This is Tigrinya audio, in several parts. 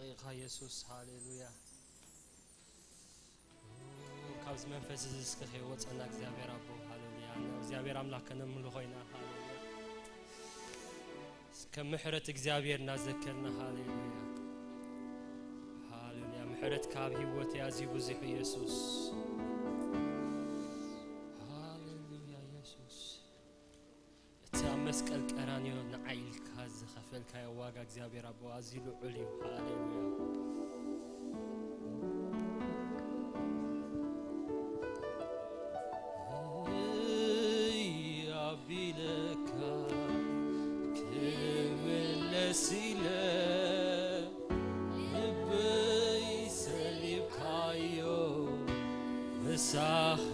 ኢኻ የሱስ። ሃሌሉያ። ካብዚ መንፈስ እዚ እስከ ከይወፀና እግዚኣብሔር ኣቦ። ሃሌሉያ። እግዚኣብሔር ኣምላኽ ከነምልኾ ኢና። ሃሌሉያ። እስከ ምሕረት እግዚኣብሔር እናዘከርና። ሃሌሉያ። ሃሌሉያ። ምሕረትካ ኣብ ህይወት ኣዝዩ ብዙሕ የሱስ። ሃሌሉያ የሱስ። እቲ ኣብ መስቀል ቀራንዮ ንዓይ ኢልካ ዝኸፈልካዮ ዋጋ እግዚኣብሔር ኣቦ ኣዝዩ ልዑል እዩ። ሃሌሉያ። ኣቢለካ ክምለስ ኢለ ልበይ ሰሊብካዮ ምሳኻ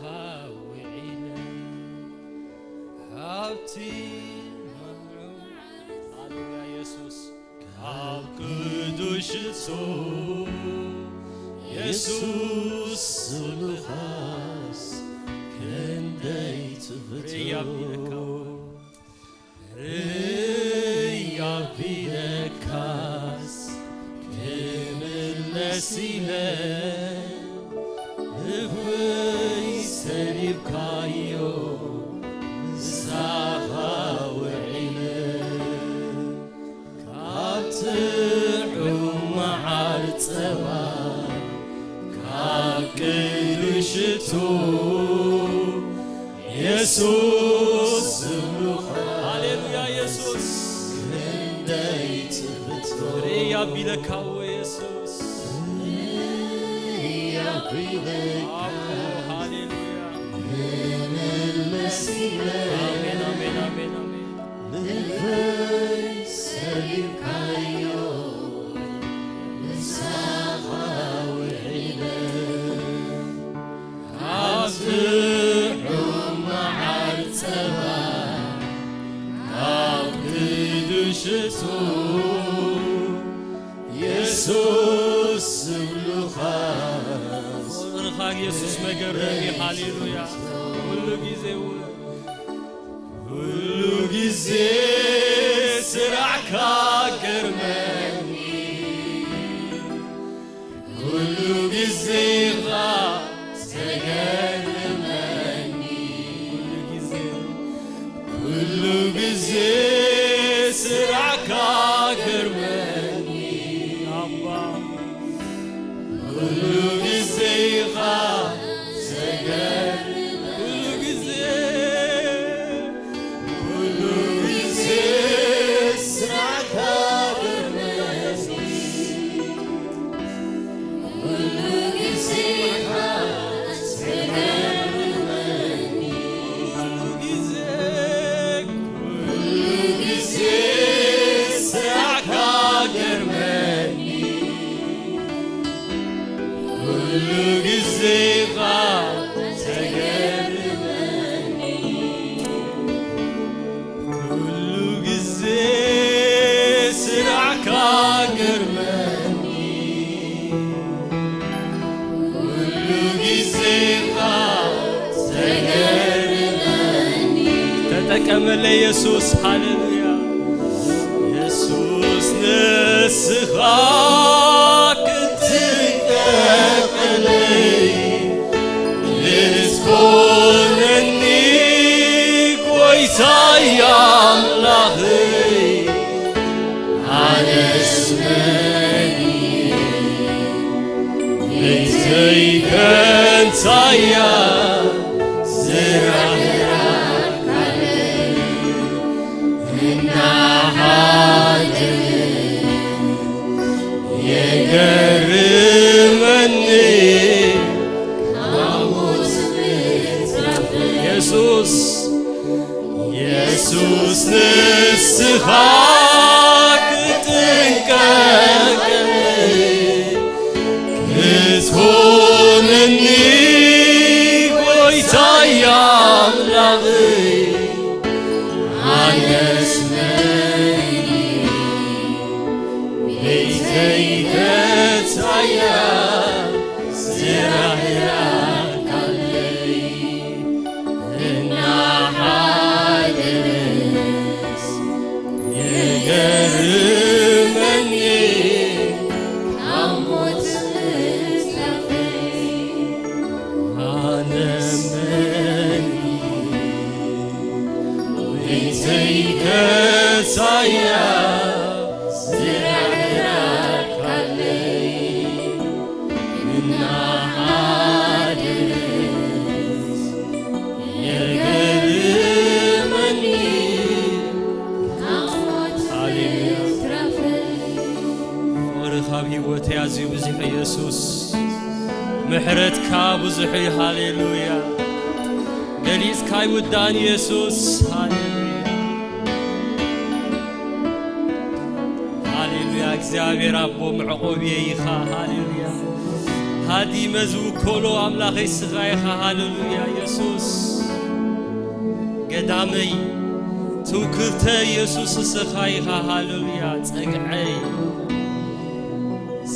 ውዒለ ኣብቲ ሃሌሉያ የሱስ ካብ ቅዱሽቱ የሱስ ስሉኻስ ክንደይ ትፍቶ ርእያ ቢለካ ርእያ ቢለካስ ክምለስ ኢለ ልበይ ሰሊብካዮ ምሳኻ ውዒለ ካብ ጥዑም መዓር ጸባ ካብ ቅዱሽቱ የሱስ ዝብሉኻ ሃሌሉያ የሱስ ክንደይ ትፍቶ ርእያ ቢለካ እወ የሱስ ርእያ ቢለካ ሃሌሉያ ምመለስ ኢለ ኣሜን ኣሜን ኣሜን ኣሜን ልበይ ሰሊብካዮ ምሳኻ ውዒለ ካብ ጥዑም መዓር ጸባ ካብ ቅዱሽቱ የሱስ ዝብሉኻ ፍቕርኻ የሱስ መገረሚ ሃሌሉያ ኩሉ ግዜ እውን ኩሉ ግዜ ስራሕካ ገርመኒ ኩሉ ግዜ ኢኻ ተገርመኒ ኩሉ ግዜ ኩሉ ግዜ ስራሕካ ገርመኒ ኣባ ኩሉ ግዜ ኢኻ ተገርመኒ ኩሉ ግዜ ኩሉ ግዜ ስራሕካ ገርመኒ ኩሉ ግዜ ኢኻ ተገርመኒ ኩሉ ግዜ ኩሉ ግዜ ስራሕካ ገርመኒ ኩሉ ግዜ ኢኻ ተገርመኒ ኩሉ ግዜ ስራሕካ ገርመኒ ኩሉ ግዜ ኢኻ ተገርመኒ ተጠቀመለይ የሱስ ሃሌሉያ የሱስ ንስኻ ክትንቀቀለይ ክትኮነኒ ጎይታይ ኣምላኸይ ኣነስ መን እየ ቤተይ ከንታያ ዝራህራካለይ እናሓደረ የገርመኒ የሱስ የሱስ ንስኻ ክትንቀቀለይ ክትኮነኒ ጎይታይ ኣምላኸይ ኣነስ መን እየ ቤተይ ከንታያ ዝራህራካለይ እናሓደረስ የገርመኒ ከሳያ ዝራራካለይ እናሓደረስ የገርመኒ። ሃሌሉያ። ፍቕሪ ካብ ህይወተይ ኣዝዩ ብዙሕ ኢየሱስ፣ ምሕረትካ ብዙሕ እዩ። ሃሌሉያ። ገሊጽካ ኣይውዳእን ኢየሱስ። ሃሌሉያ። ሃሌሉያ። እግዚኣብሔር ኣቦ መዕቆብየ ኢኻ። ሃሌሉያ። ሃዲመ ዝውከሎ ኣምላኸይ ስኻ ኢኻ። ሃሌሉያ ኢየሱስ። ገዳመይ ትውክልተ ኢየሱስ ስኻ ኢኻ። ሃሌሉያ። ጸግዐይ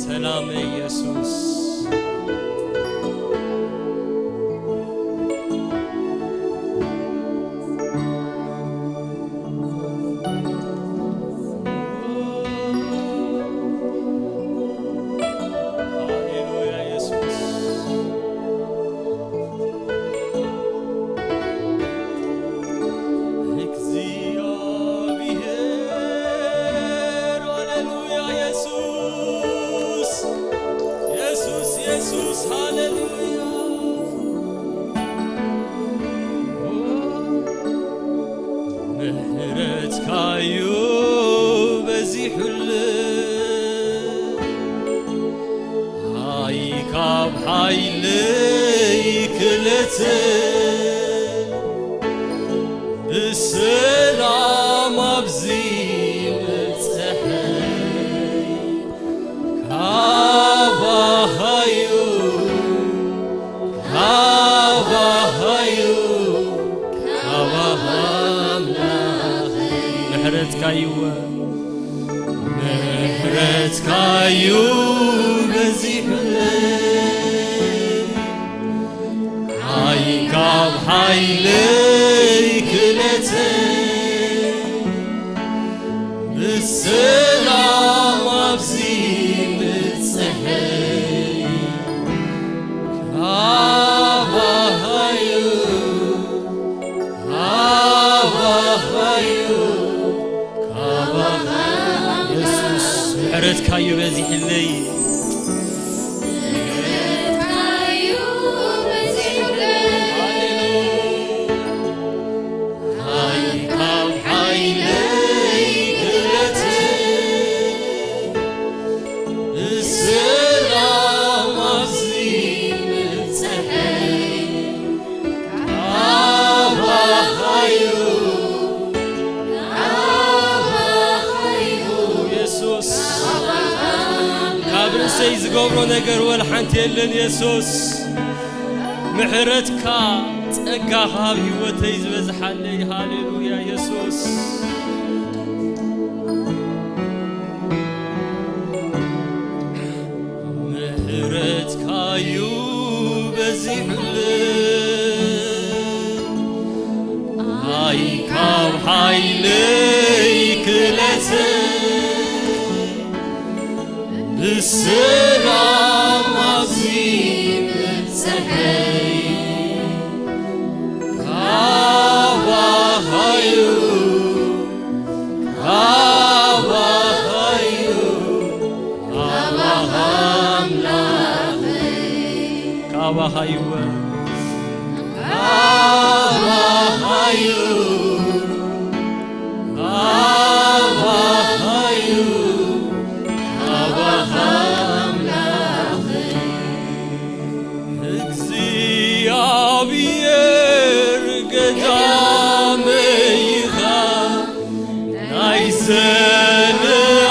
ሰላም ኢየሱስ። ሃሌሉያ ኢየሱስ። እግዚኣብሔር፣ ሃሌሉያ ኢየሱስ፣ ኢየሱስ፣ ኢየሱስ፣ ሃሌሉያ። ምሕረትካዩ በዚሑለይ፣ ሃይ ካብ ሓይለይ ክለተ፣ ብሰላም ኣብዚ ምብጽሐይ፣ ካባኻዩ፣ ካባኻዩ፣ ካባኻ ኣምላኸይ። ምሕረትካዩ፣ ምሕረትካዩ በዚሑለይ፣ ሓይ ካብ ሓይለይ ክለተ፣ ብሰላም ኣብዚ ምብጽሐይ፣ ካባኻዩ፣ ካባኻዩ፣ ካባኻ ኢየሱስ፣ ምሕረትካዩ በዚሕለይ። ሃይ ካብ ሓይለይ ክለተ፣ ብሰላም ኣብዚ ምብጽሐይ፣ ካባኻዩ፣ ካባኻዩ። ኢየሱስ፣ ካብ ርእሰይ ዝገብሮ ነገር ወላ ሓንቲ የለን። ኢየሱስ፣ ምሕረትካ፣ ጸጋኻ ኣብ ህይወተይ ዝበዝሓለይ። ሃሌሉያ ኢየሱስ። ምሕረትካዩ በዚሑለይ፣ ኣይ ካብ ሓይለይ ክለተ፣ ብሰላም ኣብዚ ምብጽሐይ፣ ካባኻዩ፣ ካባኻዩ፣ ካባኻ ኣምላኸይ፣ ካባኻዩ፣ ካባኻዩ፣ ካባኻዩ፣ ካባኻ ኣምላኸይ። እግዚኣብሔር ገዳመይ ኢኻ፣ ናይ ዘለኣለም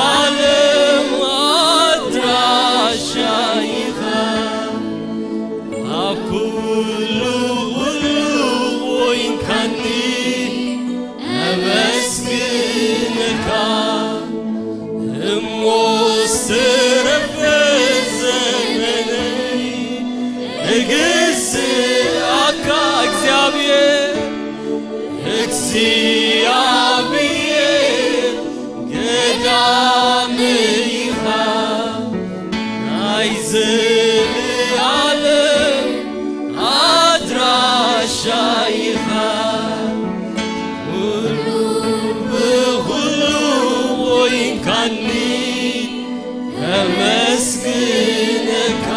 ኣድራሻ ኢኻ። ኣብ ኩሉ ኩሉ ኮይንካኒ ኣመስግነካ። እሞ ዝተረፈ ዘመነይ እግስኣካ እግዚኣብሔር፣ እግዚኣብሔር ከመስግነካ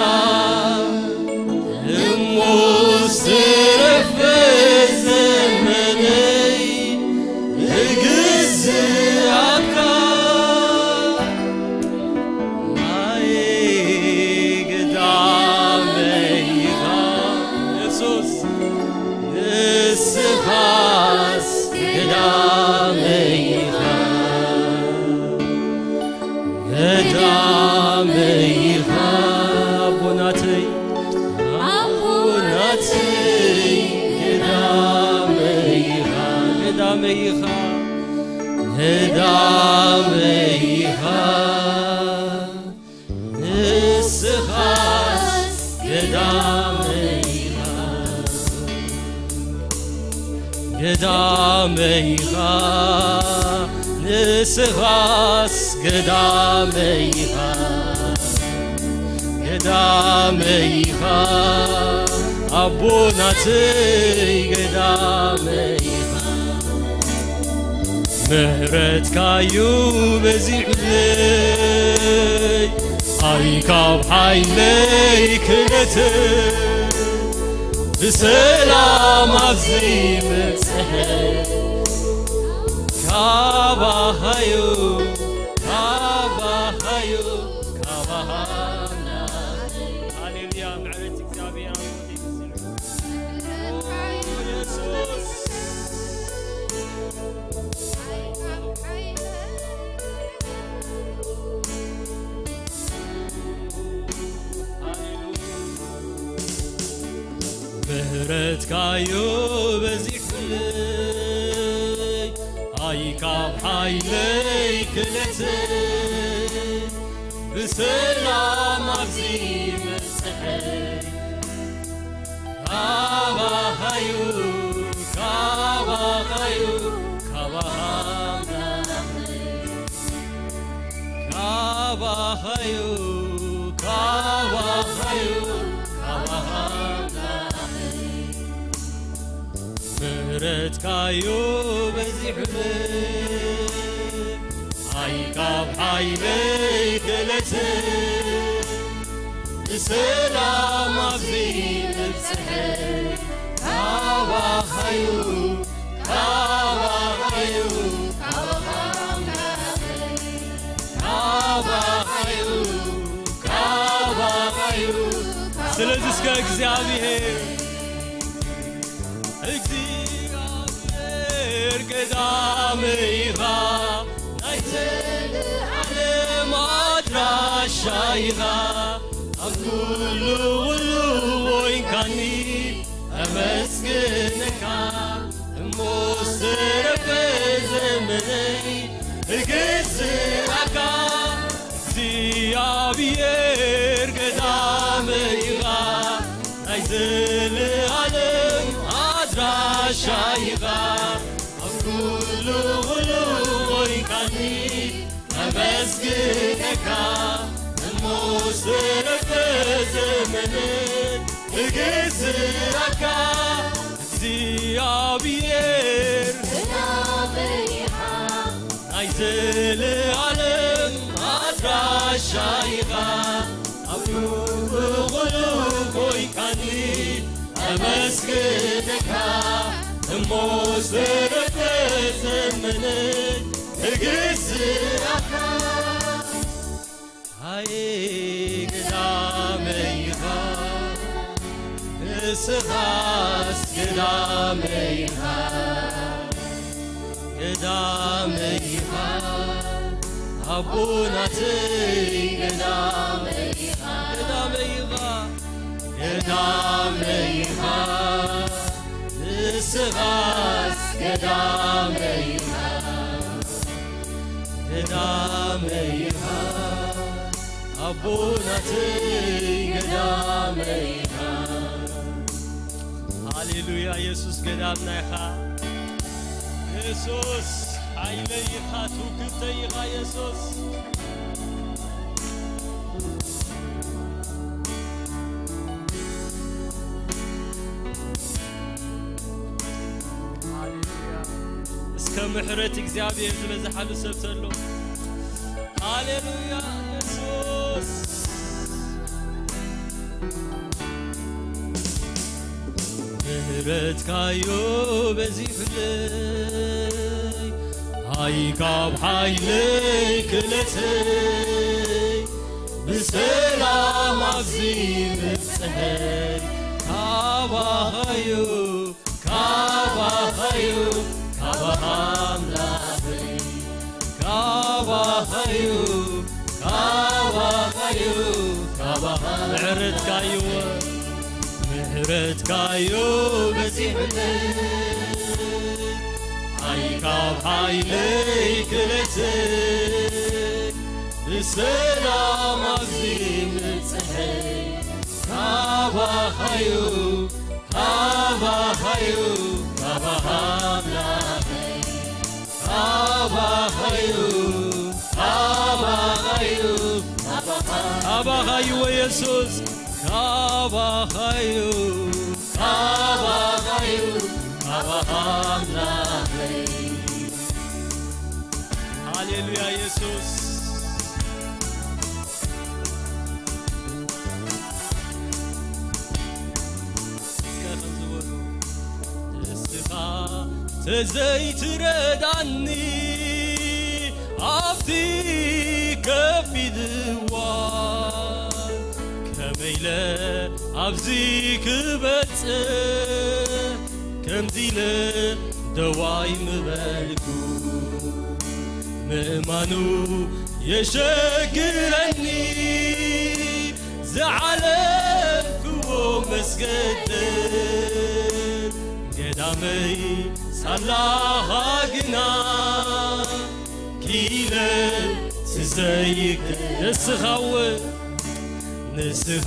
እሞ ዝተረፈ ዘመነይ እግዝኣካ። ናይ ግዳመይ ኢኻ የሱስ፣ ንስኻስ ግዳመይ ኢኻ። ግዳመይ ኢኻ ኣቦናተይ፣ ኣቦናተይ ግዳመይ ኢኻ፣ ግዳመይ ኢኻ፣ ግዳመይ ኢኻ። ንስኻስ ግዳመይ ኢኻ፣ ግዳመይ ኢኻ። ንስኻስ ግዳመይ ኢኻ፣ ግዳመይ ኢኻ። ኣቦናተይ ግዳመይ ኢኻ። ምሕረትካዩ በዚሑለይ፣ ኣይ ካብ ሓይለይ ክለተ፣ ብሰላም ኣብዚ ምብጽሐ ካባኻዩ፣ ካባኻዩ፣ ካባኻ። ሃሌሉያ፣ ምሕረት እግዚኣብሔር ኣቦቴ በዚሑ። ምሕረትካዩ በዚሑለይ፣ ኣይ ካብ ሓይለይ ክለተ፣ ብሰላም ኣብዚ መጽሐ። ካባኻዩ፣ ካባኻዩ፣ ካባኻ ኣምላኸይ። ካባኻዩ፣ ካባኻዩ፣ ካባኻ ኣምላኸይ። ምሕረትካዩ በዚሑለይ፣ ኣይ ካብ ሓይለይ ክለተ፣ ብሰላም ኣብዚ ምብጽሐ ካባኻዩ፣ ካባኻዩ፣ ካባኻዩ፣ ካባኻዩ። ስለዚ እስከ እግዚኣብሔር፣ እግዚኣብሔር ገዳመይ ኢኻ፣ ናይ ዘለዓለም ኣድራሻ ኢኻ፣ ኣብ ኩሉ ኩሉ ኮይንካኒ፣ ኣመስግነካ እሞ ዝተረፈ ዘመነይ እግዝኣካ። እግዚኣብሔር ገዳመይ ኢኻ፣ ናይ ዘለዓለም ኣድራሻ ኢኻ፣ ኣብ ኩሉ ኩሉ ኮይንካኒ፣ ኣመስግነካ እሞ ዝተረፈ ዘመነይ እግዝኣካ። እግዚኣብሔር ገዳመይ ኢኻ፣ ናይ ዘለዓለም ኣድራሻ ኢኻ፣ ኣብ ኩሉ ኩሉ ኮይንካኒ፣ ኣመስግነካ እሞ ዝተረፈ ዘመነይ እግዝኣካ። ኣይ ገዳመይ ኢኻ፣ ንስኻስ ገዳመይ ኢኻ፣ ገዳመይ ኢኻ፣ ኣቦናተይ ገዳመይ ኢኻ፣ ገዳመይ ኢኻ፣ ገዳመይ ኢኻ፣ ንስኻስ ገዳመይ ኢኻ። ገዳመይ ኢኻ ኣቦናተይ ገዳመይ ኢኻ። ሃሌሉያ፣ የሱስ ገዳምና ኢኻ። የሱስ ሓይለይ ኢኻ፣ ትውክልተይ ኢኻ የሱስ። ሃሌሉያ። እስከ ምሕረት እግዚኣብሔር ዝበዝሓሉ ሰብ ዘሎ። ሃሌሉያ የሱስ። ምህረትካዮ በዚሑለይ፣ ሃይ ካብ ሓይለይ ክእለተይ፣ ብሰላም ኣብዚ ምብጽሐይ፣ ካባኻዩ፣ ካባኻዩ፣ ካባኻ ኣምላኸይ፣ ካባኻዩ፣ ካባኻዩ፣ ካባኻ ምሕረትካዩ፣ ምሕረትካዩ በዚሑለይ፣ ኣይ ካብ ሓይለይ ክእለተይ፣ ብሰላም ኣብዚ ምብጽሐይ፣ ካባኻዩ፣ ካባኻዩ፣ ካባኻ ኣምላኸይ፣ ካባኻዩ፣ ካባኻዩ፣ ካባኻዩ ወየሱስ፣ ካባኻዩ፣ ካባኻዩ፣ ካባኻ ኣምላኸይ። ሃሌሉያ የሱስ። እስከ ከም ዝበሉ ንስኻ ተዘይትረዳኒ ኣብቲ ከቢድ እዋን ከመይ ኢለ ኣብዚ ክበጽሕ ከምዚ ኢለ ደዋይ ምበልኩ ምእማኑ የሸግረኒ ዝዓለፍክዎ መስገደል ገዳመይ ሳላኻ ግና ኪለ ስዘይክ ንስኻው ንስኻ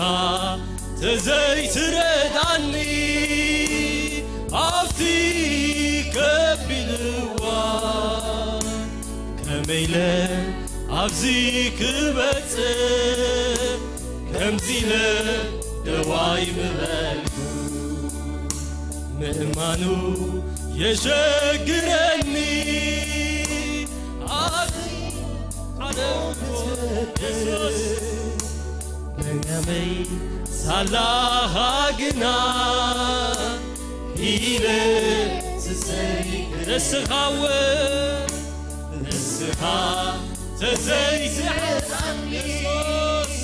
ተዘይትረዳኒ ኣብቲ ከቢድ እዋን ከመይ ኢለ ኣብዚ ክበጽሕ ከምዚ ኢለ ደዋይ ምበልኩ ምእማኑ የሸግረኒ ኣቲ ዓለም የሱስ መኛመይ ሳላኻ ግና ኢለ ስሰይ ንስኻወ ንስኻ ተዘይትረዳኒ የሱስ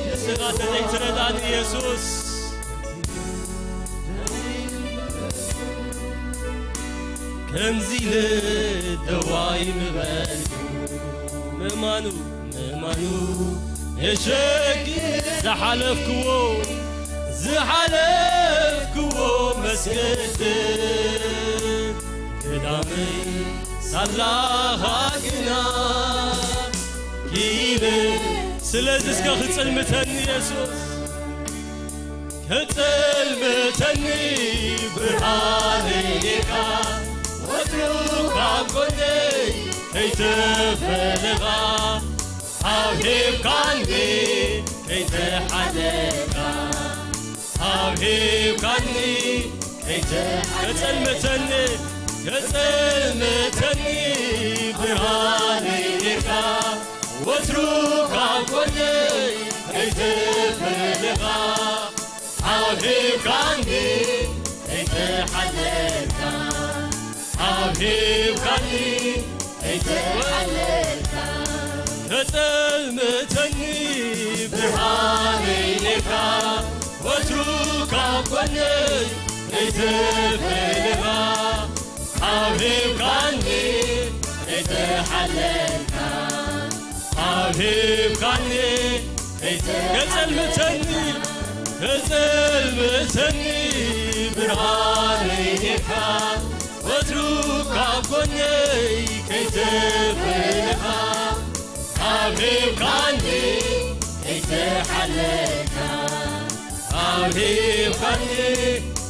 ንስኻ ተዘይትረዳኒ የሱስ ከምዚ ኢለ ደዋይ ምበልኩ ምእማኑ ምእማኑ የሸግር ዝሓለፍክዎ ዝሓለፍክዎ መስገድል ገዳመይ ሳላኻ ግና ኪለ ስለዚ እስከ ክጽልምተኒ የሱስ ክጽልምተኒ ብርሃነይ ኢኻ ወትሩ ካብ ጎነይ ከይተፈለኻ ሓብሒብካኒ ከይተሓለልካ ሓብሒብካኒ ከይተሓለልካ ክጽልምተኒ ክጽልምተኒ ብርሃነይ ኢኻ ወትሩ ካብ ጎነይ ከይትፈልኻ ሓብሒብካኒ ከይተሓለልካ ሓብሒብካኒ ከይተሓለልካ ተጠልምተኒ ብርሃነይ ኢኻ ወትሩ ካብ ጎነይ ከይትፈልኻ ሓብሒብካኒ ከይተሓለልካ ሓብሒብካኒ ከይተ- ከጸልምተኒ ከጸልምተኒ ብርሃነይ ኢኻ ወትሩ ካብ ጎነይ ከይትፈልኻ ሓብሒብካኒ ከይተሓለልካ ሓብሒብካኒ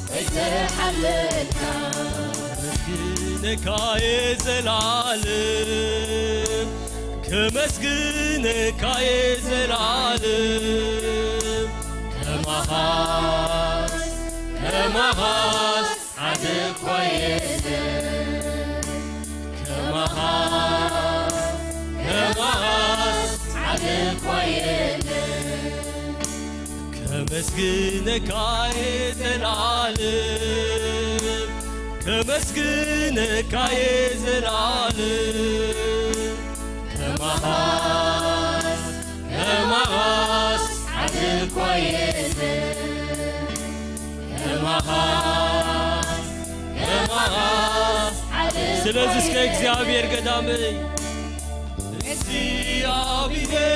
ከይተሓለልካ ከመስግነካየ ዘላለም ከመስግነካየ ዘላለም ከማኻስ ከማኻስ ሓደ እኳ የለን ከማኻ ከመስግነካየ ዘላለም፣ ከመስግነካየ ዘላለም። ከማኻስ፣ ከማኻስ ሓደ እኳ የለን። ከማኻስ፣ ከማኻስ ሓደ እኳ ስለዚ እስከ የለን። እግዚኣብሔር ገዳመይ፣ እግዚኣብሔር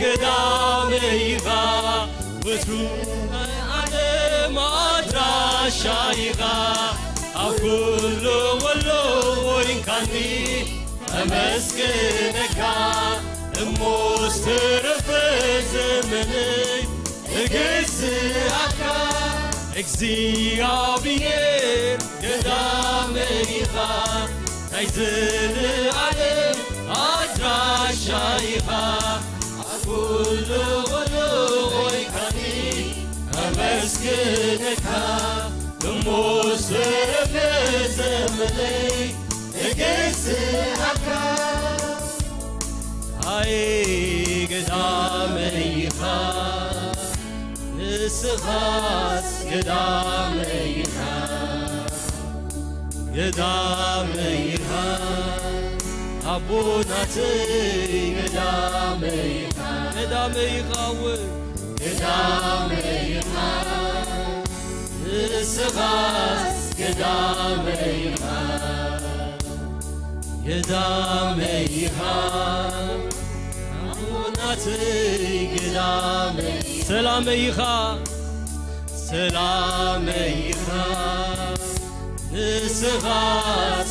ገዳመይ ኢኻ፣ ወትሩ ናይ ዓለም ኣድራሻ ኢኻ። ኣብ ኩሉ ወሎ ኮይንካኒ ከመስግነካ፣ እሞ ዝተረፈ ዘመነይ እግዝኣካ። እግዚኣብሔር ገዳመይ ኢኻ፣ ናይ ዘለኣለም ኣድራሻ ኢኻ። ኣብ ኩሉ ኩሉ ኮይንካኒ ከመስግነካ፣ እሞ ዝተረፈ ዘመነይ እግዝኣካ። ኣይ ገዳመይ ኢኻ፣ ንስኻስ ገዳመይ ኢኻ፣ ገዳመይ ኢኻ፣ ኣቦናተይ ገዳመይ ኢኻ፣ ገዳመይ ኢኻ፣ እወ ገዳመይ ኢኻ፣ ንስኻስ ገዳመይ ኢኻ፣ ገዳመይ ኢኻ፣ ኣቦናተይ ገዳመይ። ሰላመይ ኢኻ፣ ሰላመይ ኢኻ፣ ንስኻ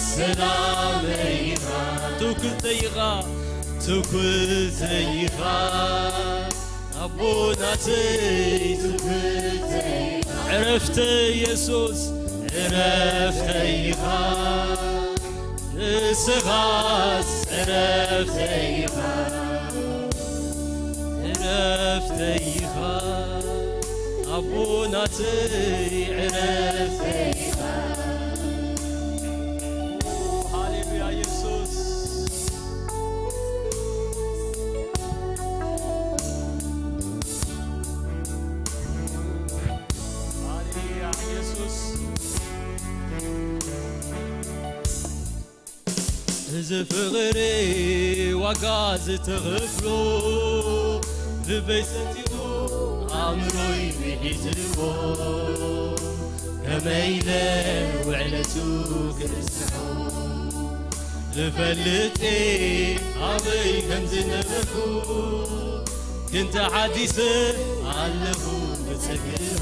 ሰላመይ ኢኻ። ትውክልተይ ኢኻ፣ ትውክልተይ ኢኻ፣ ኣቦናተይ ትውክልተይ ኢኻ። ዕረፍተይ የሱስ፣ ዕረፍተይ ኢኻ፣ ንስኻስ ዕረፍተይ ኢኻ፣ ዕረፍተይ ኢኻ፣ ኣቦናተይ ዕረፍተይ ኢኻ። ሃሌሉያ የሱስ። ሃሌሉያ የሱስ። እዚ ፍቕሪ ዋጋ ዝተኸፍሎ፣ ልበይ ሰንጢቑ ኣእምሮይ ብሒዝዎ፣ ከመይ ኢለ ውዕለቱ ክርስዖ። ዝፈልጥ ኣበይ ከም ዝነበርኩ፣ ግን ተሓዲሰ ኣለኹ ብጸግኡ።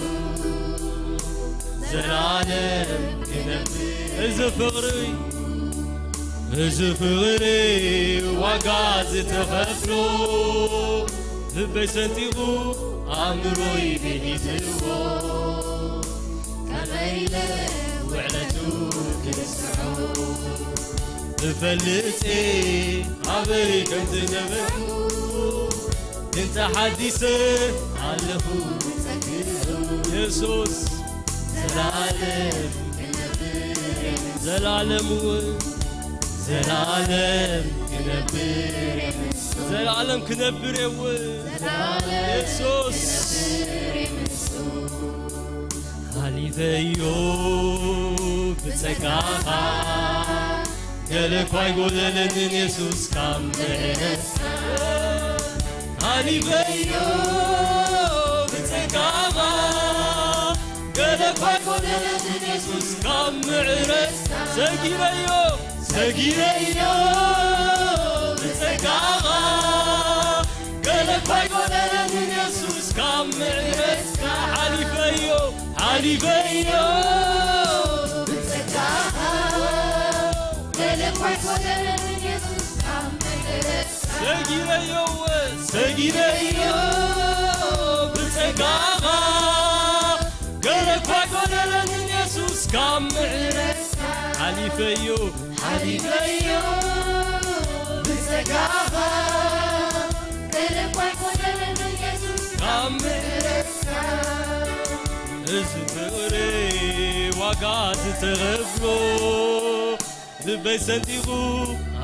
ዘላለም ክነብር እዚ ፍቕሪ፣ እዚ ፍቕሪ ዋጋ ዝተኸፍሎ፣ ልበይ ሰንጢቑ ኣእምሮይ ብሒዝዎ። ከመይ ኢለ ውዕለቱ ክርስዖ። እፈልጥ ኣበይ ከም ዝነበርኩ፣ ግን ተሓዲሰ ኣለኹ ብጸግኡ። የሱስ ዘላለም ክነብር እየ ምስ ዘላለም እውን ዘላለም ክነብር እየ ምስ ዘላለም ክነብር እየ እውን ዘላለም የሱስ ክነብር እየ ምስ ሓሊፈዮ ብጸጋኻ፣ ገለ እኳ ኣይጎደለንን የሱስ ካብ ምሕረትካ። ሓሊፈዮ ብጸጋኻ፣ ገለ እኳ ኣይጎደለንን የሱስ ካብ ምሕረትካ። ሰጊረዮ፣ ሰጊረዮ ብጸጋኻ፣ ገለ እኳ ኣይጎደለንን የሱስ ካብ ምሕረትካ። ሓሊፈዮ፣ ሓሊፈዮ ብጸጋኻ፣ ገለ እኳ ኣይጎደለንን የሱስ ካብ ምሕረትካ። ሰጊረዮ፣ ሰጊረዮ ብጸጋኻ፣ ገለ እኳ ኣይጎደለንን የሱስ ካብ ምሕረትካ። ሓሊፈዮ፣ ሓሊፈዮ ብጸጋኻ፣ ገለ እኳ ኣይጎደለንን የሱስ ካብ ምሕረትካ። እዚ ፍቕሪ ዋጋ ዝተኸፍሎ፣ ልበይ ሰንጢቑ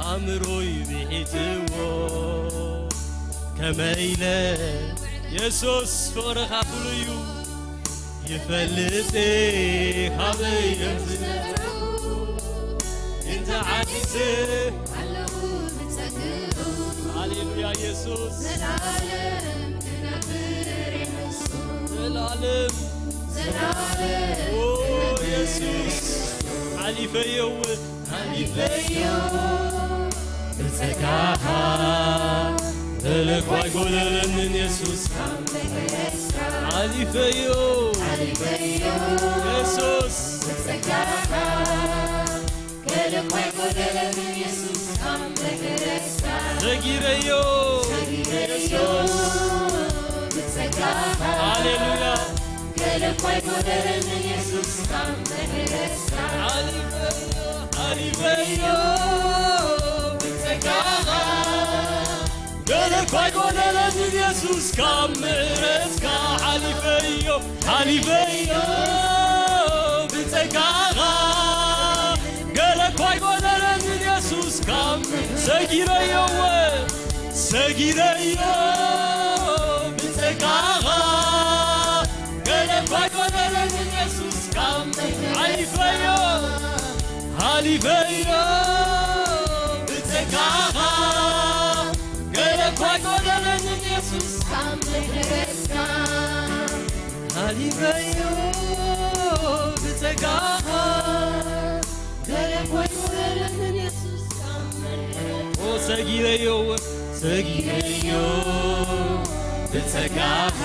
ኣእምሮይ ብሒትዎ። ከመይ ኢለ የሱስ ፍቕርኻ ፍሉይ እዩ። ይፈልጥ ካበይ እዮም ዝነብዑ እንተ ዓጊሰ ኣለኹ ብጸግኡ። ሃሌሉያ የሱስ። ዘላለም ክነብር የምስኩ። ዘላለም ዘላለም ኦ የሱስ ሓሊፈዮ እወ ሓሊፈዮ ብጸጋኻ። ዘለኳ ኣይጎደለንን የሱስ። ሓሊፈዮ ሓሊፈዮ የሱስ። ብጸጋኻ። ዘለኳ ኣይጎደለንን የሱስ። ካብ ምሕረትካ። ሰጊረዮ ሰጊረዮ ብጸጋኻ። ሃሌሉያ። ገለ እኳ ኣይጎደለንን የሱስ ካብ ምሕረትካ። ሓሊፈዮ፣ ሓሊፈዮ ብጸጋኻ። ገለ እኳ ኣይጎደለንን የሱስ ካብ ምሕረትካ። ሓሊፈዮ፣ ሓሊፈዮ ብጸጋኻ። ገለ እኳ ኣይጎደለንን የሱስ ካብ ሰጊረዮ እወ ሰጊረዮ ብጸጋኻ። ገለ እኳ ኣይጎደለንን የሱስ ካብ ሓሊፈዮ፣ ሓሊፈዮ ብጸጋኻ። ገለ እኳ ኣይጎደለንን የሱስ ካብ ምሕረትካ። ሓሊፈዮ ብጸጋኻ። ገለ እኳ ኣይጎደለንን የሱስ ካብ ምሕረትካ። ኦ ሰጊረዮ፣ ሰጊረዮ ብጸጋኻ።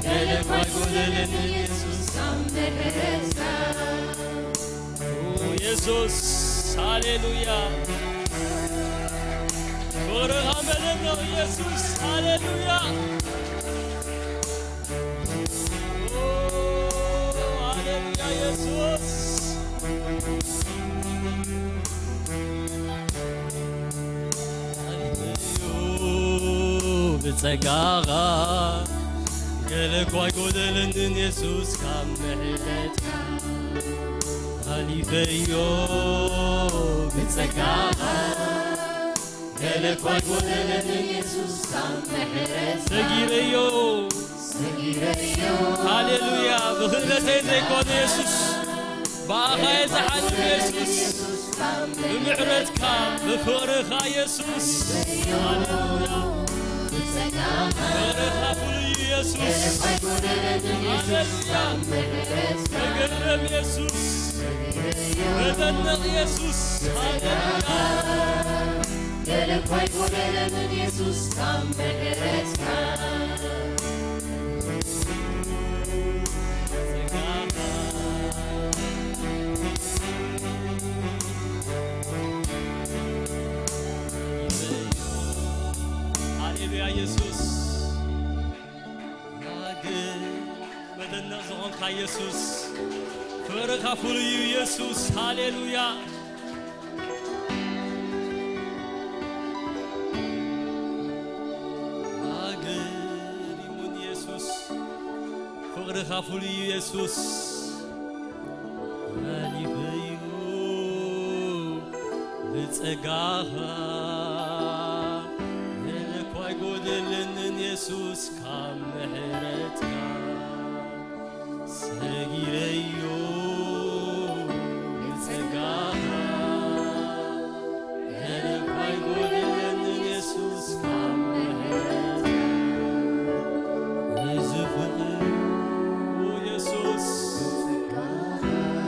ገለ እኳ ኣይጎደለንን የሱስ ካብ ምሕረትካ። ኦ የሱስ፣ ሃሌሉያ። ፍቕርኻ መደነቕ የሱስ፣ ሃሌሉያ። ኦ፣ ሃሌሉያ የሱስ። ብጸጋኻ ገለ እኳ ኣይጎደለንን የሱስ ካብ ምሕረትካ። ሓሊፈዮ ብጸጋኻ ገለ እኳ ኣይጎደለንን የሱስ ካብ ምሕረት። ሰጊረዮ ሰጊረዮ። ሃሌሉያ። ብኽእለተይ ዘይኮነ የሱስ፣ ብኣኻ እየ ዝሓልፍ የሱስ። ብምሕረትካ ብፍቕርኻ የሱስ። ሃሌሉያ። ፍቕርኻ ፍሉይ እዩ የሱስ። ሃሌሉያ። ተገረም የሱስ። ተደነቕ የሱስ። ሃሌሉያ። ገለ እኳ ኣይጎደለንን የሱስ ካብ ምሕረትካ። ሃሌሉያ የሱስ። ናግር መደነቕ ዝኾንካ የሱስ። ፍቕርኻ ፍሉይ እዩ የሱስ። ሃሌሉያ። ኣገሪሙን የሱስ። ፍቕርኻ ፍሉይ እዩ የሱስ። ሓሊፈዮ ብጸጋኻ። ገለ እኳ ኣይጎደለንን የሱስ ካብ ምሕረትካ። ሰጊረዮ ብጸጋኻ። ገለ እኳ ኣይጎደለንን የሱስ ካብ ምሕረትካ። እዚ ፍቕሪ የሱስ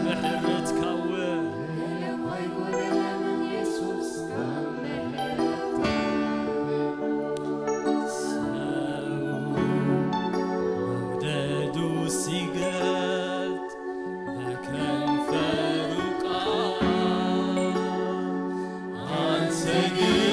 ምሕረትካ እወ። ሰው መውደዱ ሲገልጥ በከንፈሩ ቃል፣ አንተ ግን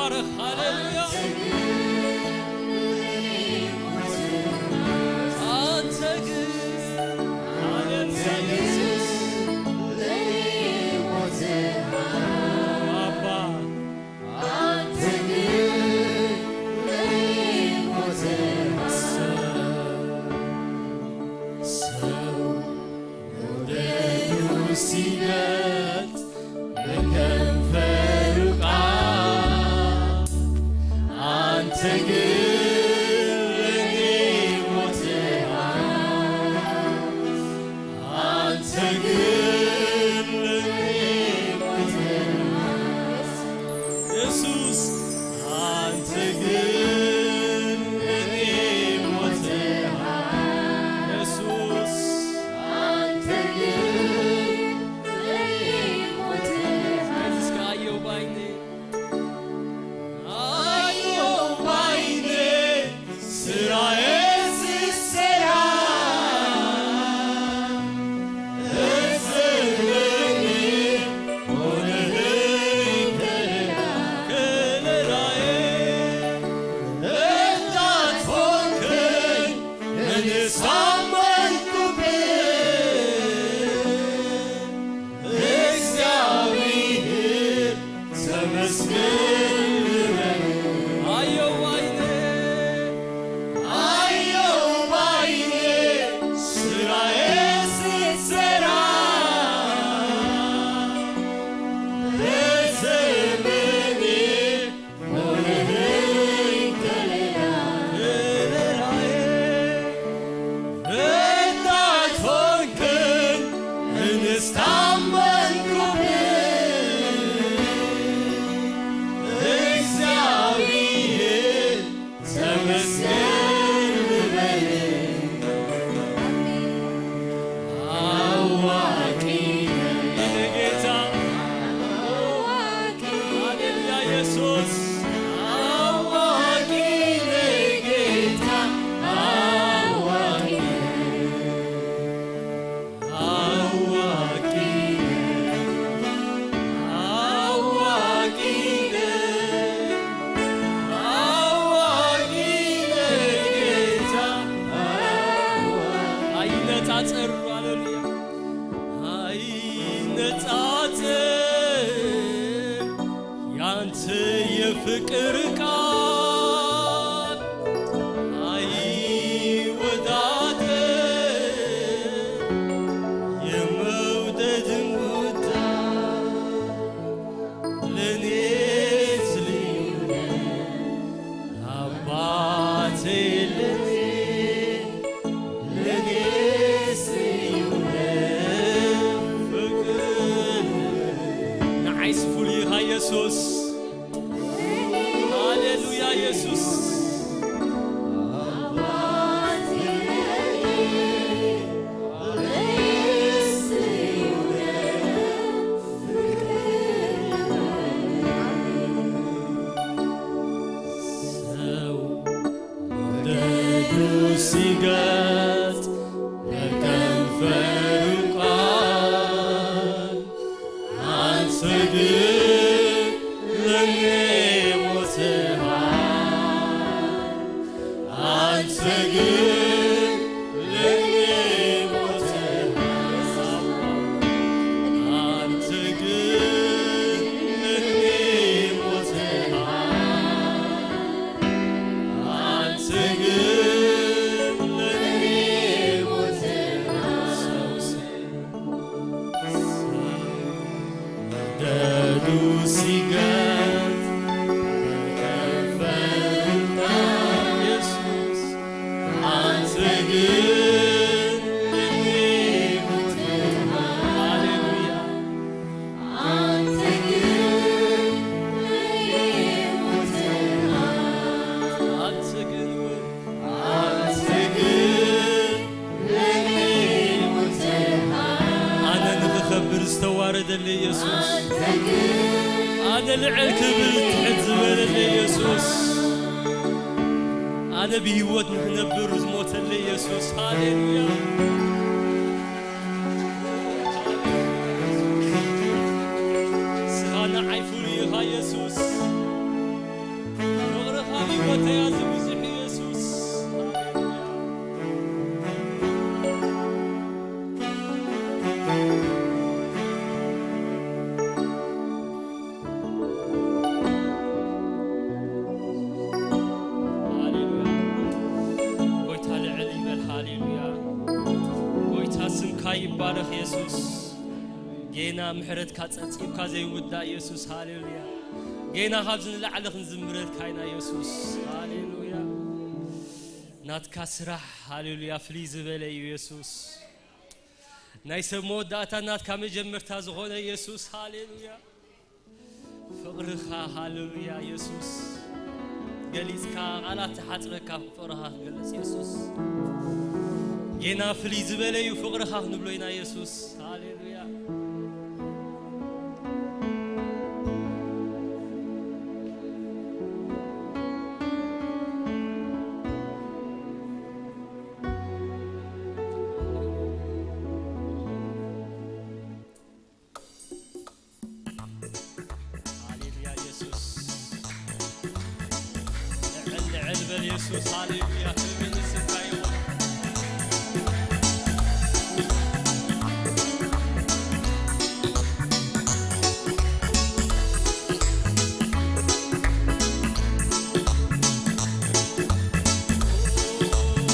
ሃሌሉያ። አንተ ግን፣ ሃሌሉያ ኢየሱስ። አባ፣ ሰው መውደዱ ሲገልጥ በከንፈሩ ቃል፣ አንተ ግን ለኔ ሞተሃል። አንተ ግን ለኔ ሞተሃል። ኢየሱስ፣ አንተ ግን ለኔ ሞተሃል። ኢየሱስ፣ አንተ ግን ለኔ ሞተሃል። እስከ አየው ባይኔ፣ አየው ባይኔ፣ ስራዬ ስሰራ፣ እዝህ ለኔ ሆነህ ከለላ፣ ከለላዬ፣ ረዳት ሆንከኝ፣ እኔስ ታመንኩብህ። እግዚአብሔር ተመስገን ልበል። አየው ባይኔ፣ አየው ባይኔ ስራዬ ስትሰራ፣ በዘመኔ ሆነኸኝ ከለላ፣ ከለላዬ፣ ረዳት ሆንከኝ፣ እኔስ ታመንኩብህ። እግዚአብሔር ተመስገን ልበል። አዋቂ ነህ ጌታ፣ ሃሌሉያ ኢየሱስ። አዋቂ ነህ ጌታ፣ አዋቂ ነህ፣ አዋቂ ነህ፣ አዋቂ ነህ፣ አዋቂ ነህ ጌታ፣ አዋቂ። አይነጻጸር፣ ሃሌሉያ። አይነጻጸር ያንተ የፍቅር ቃል፣ አይወዳደር የመውደድን ጉዳይ። ለኔስ ልዩ ነህ አባቴ፣ ለኔ፣ ለኔስ ልዩ ነህ ፍቅር። ንዓይስ ፍሉይ ኢኻ ኢየሱስ። ሃሌሉያ ኢየሱስ። ሰው መውደዱ ሲገልጥ በከንፈሩ ቃል፣ አንተ ግን ለኔ ሞተሃል። አንተ ግን ለኔ ሞተሃል። አንተ ግን ለኔ ሞተሃል። አንተ ግን ለኔ ሞተሃል። ሰው መውደዱ ሲገልጥ በከንፈሩ ቃል፣ ኢየሱስ፣ አንተ ግን ለኔ ሞተሃል። ሃሌሉያ። አንተ ግን ለኔ ሞተሃል። አንተ ግን፣ አንተ ግን ለኔ ሞተሃል። ኣነ ንኽኸብር ዝተዋረደለይ ኢየሱስ። ኣነ ልዕል ክብል ትሕት ዝበለለይ ኢየሱስ። ኣነ ብህይወት ንኽነብር ዝሞተለይ ኢየሱስ። ሃሌሉያ። ስኻ ንዓይ ፍሉይ ኢኻ ኢየሱስ። ተያዙ ብዙሕ ኢየሱስ። ሃሌሉያ። ጎይታ ልዕል ይበል። ሃሌሉያ። ጎይታ ስምካ ይባረኽ ኢየሱስ። ጌና ምሕረትካ ጸብጺብካ ዘይውዳእ ኢየሱስ። ሃሌሉያ። ጌና ካብዚ ንላዕሊ ክንዝምረልካ ኢና ኢየሱስ። ሃሌሉያ። ናትካ ስራሕ፣ ሃሌሉያ፣ ፍልይ ዝበለ እዩ ኢየሱስ። ናይ ሰብ መወዳእታ ናትካ መጀመርታ ዝኾነ ኢየሱስ። ሃሌሉያ። ፍቕርኻ፣ ሃሌሉያ፣ ኢየሱስ። ገሊጽካ ቃላት ዝሓጽረካ ፍቕርኻ ክገልጽ ኢየሱስ። ጌና ፍልይ ዝበለ እዩ ፍቕርኻ ክንብሎ ኢና ኢየሱስ። ሃሌሉያ። ሃሌሉያ ኢየሱስ። ልዕል ልዕል በል ኢየሱስ። ሃሌሉያ። ክብሪ ንስምካ ይኹን።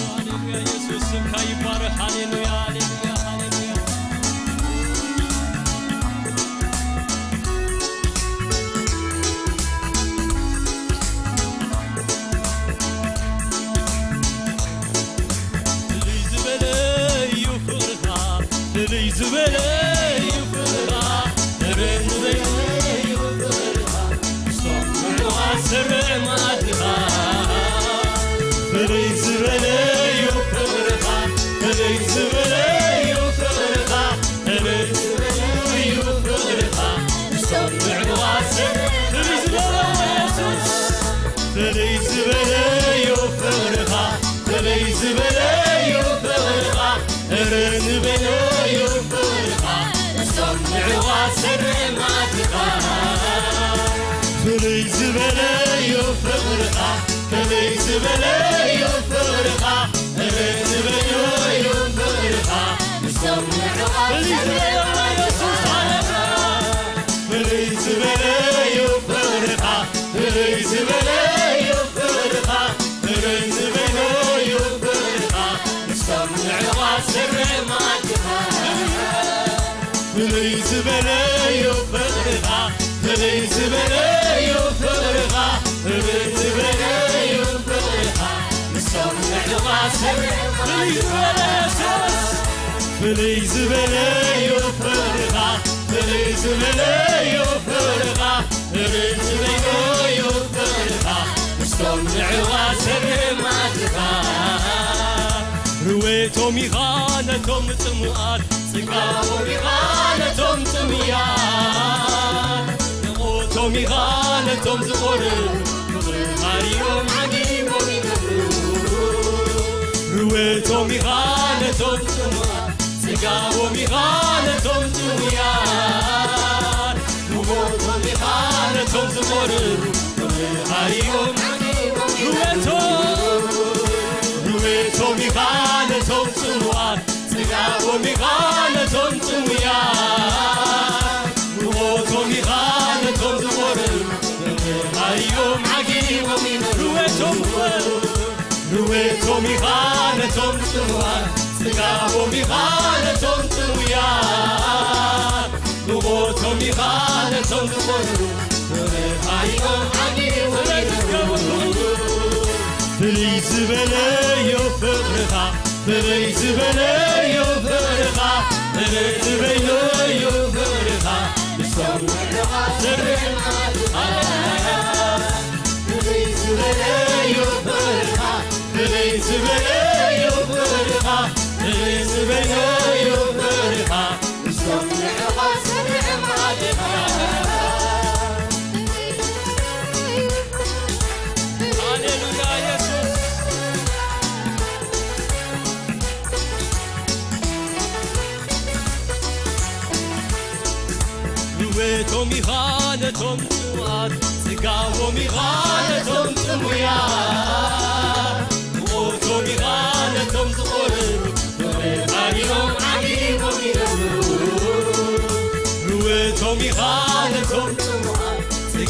ሃሌሉያ ኢየሱስ ስምካ ይባረክ። ሃሌሉያ፣ ሃሌሉያ፣ ሃሌሉያ። ፍልይ ዝበለ እዩ ፍቕርኻ፣ ፍልይ ዝበለ እዩ ፍቕርኻ፣ ተረድበ እዩ ፍቕርኻ፣ ምስቶም ምዕሩጋት ስርዕ መኣድኻ። ፍልይ ዝበለ እዩ ፍቕርኻ፣ ፍልይ ዝበለ እዩ ፍቕርኻ፣ ፍልይ ዝበለ እዩ ፍቕርኻ፣ ምስቶም ምዕሩጋት ስርዕ። ፍልይ ዝበለ ኢየሱስ። ፍልይ ዝበለ እዩ ፍቕርኻ፣ ፍልይ ዝበለ እዩ ፍቕርኻ፣ እረ ዝበለ እዩ ፍቕርኻ፣ ምስቶም ምዕሩጋት ስርዕ መኣድኻ። ፍልይ ዝበለ እዩ ፍቕርኻ፣ ፍልይ ዝበለ እዩ ፍቕርኻ፣ እረ ዝበለ እዩ ፍቕርኻ፣ ምስቶም ምዕሩጋት ፍልይ ዝበለ እዩ ኢየሱስ፣ ሃሌሉያ። ፍልይ ዝበለ እዩ ፍቕርኻ፣ ፍልይ ዝበለ እዩ ፍቕርኻ፣ ፍልይ ዝበለ እዩ ፍቕርኻ፣ ምስቶም ምዕሩጋት ስርዕ መኣድኻ። ፍልይ ዝበለ እዩ ፍቕርኻ፣ ፍልይ ዝበለ እዩ ፍቕርኻ፣ ፍልይ ዝበለ እዩ ፍቕርኻ፣ ምስቶም ምዕሩጋት ስርዕ። ፍልይ ዝበለ ኢየሱስ። ፍልይ ዝበለ እዩ ፍቕርኻ፣ ፍልይ ዝበለ እዩ ፍቕርኻ፣ ፍልይ ዝበለ እዩ ፍቕርኻ፣ ምስቶም ምዕሩጋት ስርዕ መኣድኻ። ርዌቶም ኢኻ ነቶም ጽሙኣት፣ ጽጋቦም ኢኻ ነቶም ጽሙያት፣ ንቕሆቶም ኢኻ ነቶም ዝቖርሩ፣ ፍቕርኻ እዮም ዓጊቦም ይነብሩ። ርዌቶም ኢኻ ነቶም ጽሙኣት፣ ጽጋቦም ኢኻ ነቶም ጥሙያት፣ ንቕሆቶም ኢኻ ነቶም ዝቖርሩ፣ ፍቕርኻ እዮም ርዌቶም፣ ርዌቶም ኢኻ ነቶም ጽሙኣት፣ ጽጋቦም ኢኻ ነቶም ጥሙያት፣ ንቕሆቶም ኢኻ ነቶም ዝቖርሩ፣ ፍቕርኻ እዮም ዓጊቦም ይነብሩ። ርዌቶም ርዌቶም ኢኻ ነቶም ጽሙኣት፣ ጽጋቦም ኢኻ ነቶም ጥሙያት፣ ንቕሆቶም ኢኻ ነቶም ዝቖርሩ፣ ፍቕርኻ እዮም ዓጊቦም ይነብሩ። ፍልይ ዝበለ እዩ ፍቕርኻ፣ ፍልይ ዝበለ እዩ ፍቕርኻ፣ ፍልይ ዝበለ እዩ ፍቕርኻ፣ ምስቶም ምዕሩጋት ስርዕ መኣድኻ። ፍልይ ዝበለ እዩ ፍቕርኻ፣ ፍልይ ዝበለ እዩ ፍቕርኻ፣ ፍልይ ዝበለ እዩ ፍቕርኻ፣ ምስቶም ምዕሩጋት ስርዕ መኣድኻ። ሃሌሉያ ኢየሱስ። ርዌቶም ኢኻ ነቶም ጽሙኣት፣ ጽጋቦም ኢኻ ነቶም ጽሙያት፣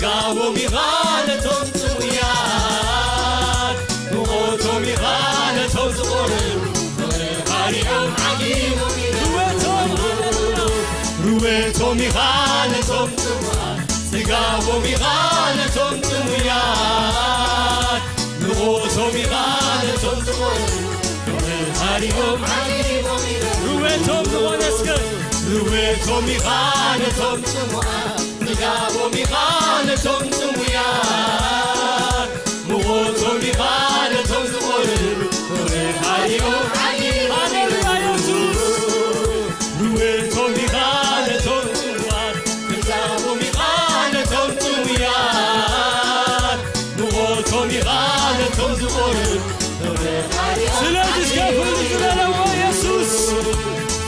ጋቦም ኢኻ ነቶም ጥሙያት፣ ምቖቶም ኢኻ ነቶም ዝቖረሩ፣ ፍቕርኻ ሪኦም ዓጊቦም ኢኻ። ርወቶም፣ ርወቶም ኢኻ ነቶም ጥሙያት፣ ጽጋቦም ኢኻ ነቶም ጥሙያት፣ ምቖቶም ኢኻ ነቶም ዝቖረሩ፣ ፍቕርኻ ሪኦም ዓጊቦም ኢኻ። ርወቶም ዝኾነ እስከ፣ ርወቶም ኢኻ ነቶም ጽሙኣት፣ ጽጋቦም ኢኻ ነቶም ጥሙያት፣ ምቖቶም ኢኻ ነቶም ዝቖረሩ፣ ፍቕርኻ ሪኦም ዓጊቦም ኢኻ። ሃሌሉያ የሱስ። ርወቶም ኢኻ ነቶም ጽሙኣት፣ ጽጋቦም ኢኻ ነቶም ጥሙያት፣ ምቖቶም ኢኻ ነቶም ዝቖረሩ፣ ፍቕርኻ ሪኦም። ስለዚ እስከ ፍልይ ዝበለዎ የሱስ።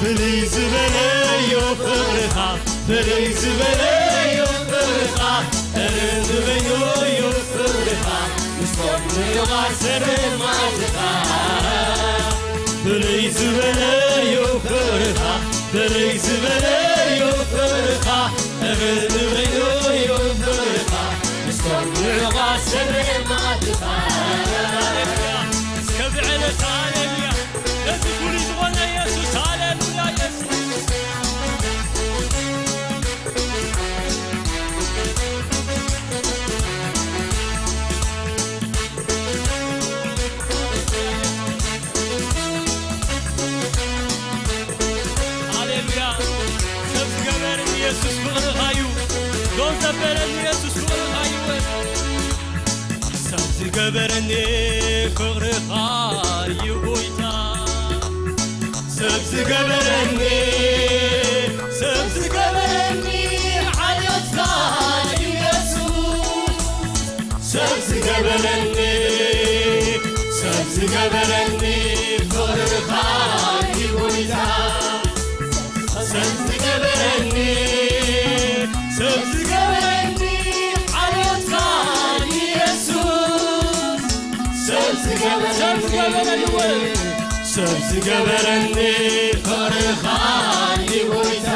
ፍልይ ዝበለዮ ፍቕርኻ፣ ፍልይ ዝበለዮ ፍቕርኻ፣ እረ ዝበለዮ ፍቕርኻ፣ ምስቶም ንዑቓት ሰለማትኻ። ፍልይ ዝበለዮ ፍቕርኻ፣ ፍልይ ዝበለዮ ፍቕርኻ፣ እረ ዝበለዮ ፍቕርኻ፣ ምስቶም ንዑቓት ሰለማትኻ። እስከ ብዕልልታ ሃሌሉያ፣ ነዚ ፍሉይ ዝኾነ የሱስ፣ ሃሌሉያ የሱስ። ሃሌሉያ። ሰብ ዝገበረኒ የሱስ ፍቕርኻ እዩ። ዶ ዘበለኒ የሱስ ፍቕርኻ እዩ። ሰብ ዝገበረኒ ፍቕርኻ እዩ ጎይታ። ሰብ ዝገበረኒ፣ ሰብ ዝገበረኒ ዓሌትካ እዩ የሱስ። ሰብ ዝገበረኒ፣ ሰብ ዝገበረኒ ፍቕርኻ እዩ ጎይታ። ሰብ ዝገበረኒ፣ ሰብ ዝገበረኒ ዓሌትካ እዩ የሱስ። ሰብ ዝገበረኒ፣ ሰብ ዝገበረኒ፣ ሰብ ዝገበረኒ ፍቕርኻ እዩ ጎይታ።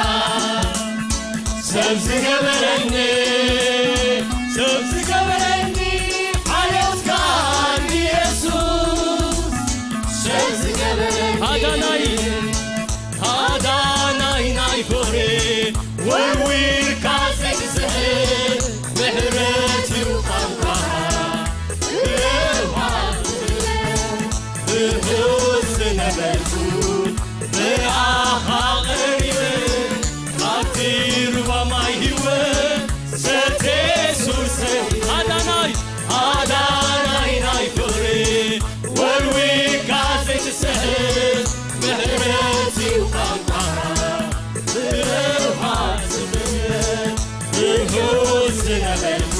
ሰብ ዝገበረኒ፣ ሰብ ዝገበረኒ ዓሌትካ እዩ የሱስ። ሰብ ዝገበረኒ፣ ኣዳናይ፣ ኣዳናይ ናይ ፍቕሪ ወርዊርካ ዘይትስሕት ምሕረት እዩ ቋንቋኻ። ርሑስ ዝነበርኩ ብኣኻ ቀሪበ፣ ካብቲ ሩባ ማይ ህይወት ሰትየ ሱሰ። ኣዳናይ፣ ኣዳናይ ናይ ፍቕሪ ወርዊርካ ዘይትስሕት ምሕረት እዩ ቋንቋኻ። ብረውሃ ዝኽረ ርሑስ ዝነበርኩ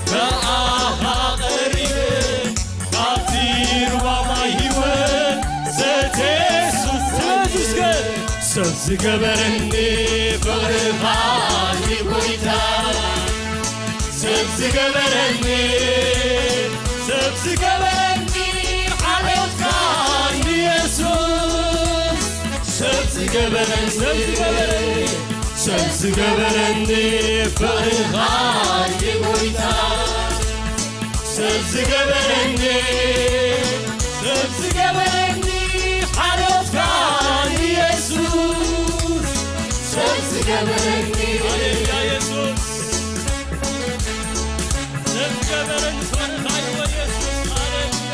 ብኣኻ ቀሪበ፣ ካብቲ ሩባ ማይ ህይወት ሰትየ ሱስ። ሰብ ዝገበረኒ ፍቕርኻ እዩ ጎይታ። ሰብ ዝገበረኒ፣ ሰብ ዝገበረኒ ዓሌትካ ንየሱስ። ሰብ ዝገበረኒ፣ ሰብ ዝገበረኒ፣ ሰብ ዝገበረኒ ፍቕርኻ እዩ ጎይታ። ሰብ ዝገበረኒ፣ ሰብ ዝገበረኒ ዓሌትካ ንየሱስ። ሰብ ዝገበረኒ፣ ሃሌሉያ የሱስ። ሰብ ዝገበረኒ ፍቕርኻ እዩ የሱስ። ሃሌሉያ።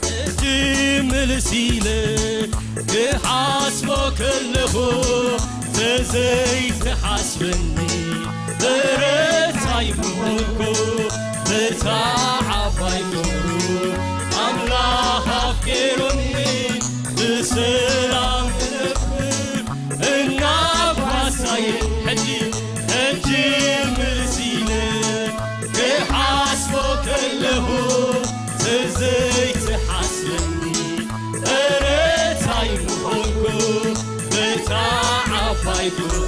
ሕጂ ምልስ ኢለ ክሓስቦ ከለኹ፣ ተዘይትሓስበኒ እረ ታይ ምኾንኩ፣ በታ ዓባይ ፍቕሩ ኣምላኽ ኣፍቂሩኒ፣ ብሰላም እነብር እናጓሳየ። ሕጂ፣ ሕጂ ምልስ ኢለ ክሓስቦ ከለኹ፣ ተዘይትሓስበኒ እረ ታይ ምኾንኩ፣ በታ ዓባይ ፍቕሩ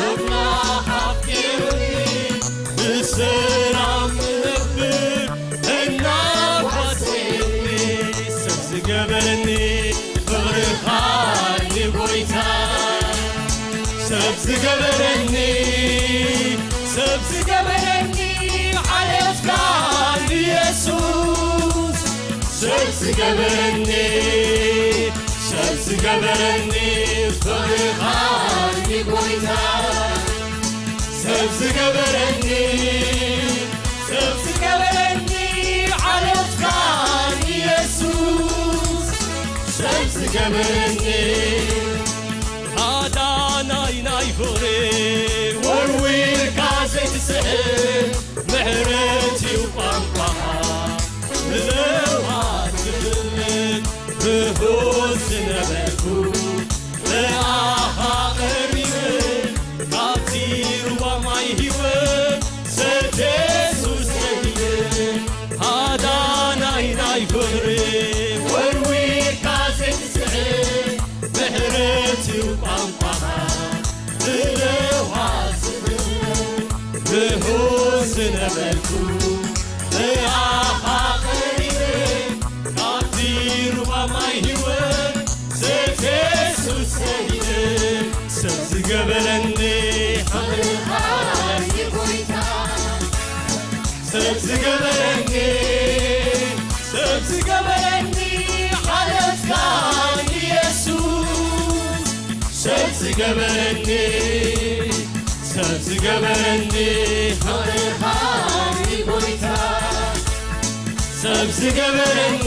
ኣምላኽ ኣፍቂሩኒ፣ ብሰላም እነብር እናጓሰየኒ። ሰብ ዝገበረኒ፣ ዝገበረኒ ሰብ ዝገበረኒ ዓለትካ ንየሱስ ሰብ ዝገበረኒ ሰብ ዝገበረኒ ፍቕርኻ ንጎይታ ሰብ ዝገበረኒ ሰብ ዝገበረኒ ዓለትካ ንየሱስ ሰብ ዝገበረኒ ኣዳናይ ናይ ፍቕሪ ወርዊርካ ዘይትስሕት ምሕረት እዩ ቋንቋኻ ንለውሃት ዝፍልጥ ርሑስ ዝነበርኩ ንኣኻ ቀሪበ ካብቲ ሩባ ማይ ህይወት ሰትየ ሱስ ተይደ ኣዳናይ ናይ ፍቕሪ ወርዊርካ ዘይትስሕት ምሕረት እዩ ቋንቋኻ ብለውሃት ዝፍልጥ ርሑስ ዝነበርኩ ንኣኻ ቀሪበ ካብቲ ሩባ ማይ ህይወት ሰትየ ሱስ ተይደ ሰብ ዝገበረኒ ሓልኻኒ ጎይታ ሰብ ዝገበረኒ ሰብ ዝገበረኒ ሓለፍካኒ የሱስ ሰብ ዝገበረኒ ሰብ ዝገበረኒ ሓልኻኒ ጎይታ ሰብ ዝገበረኒ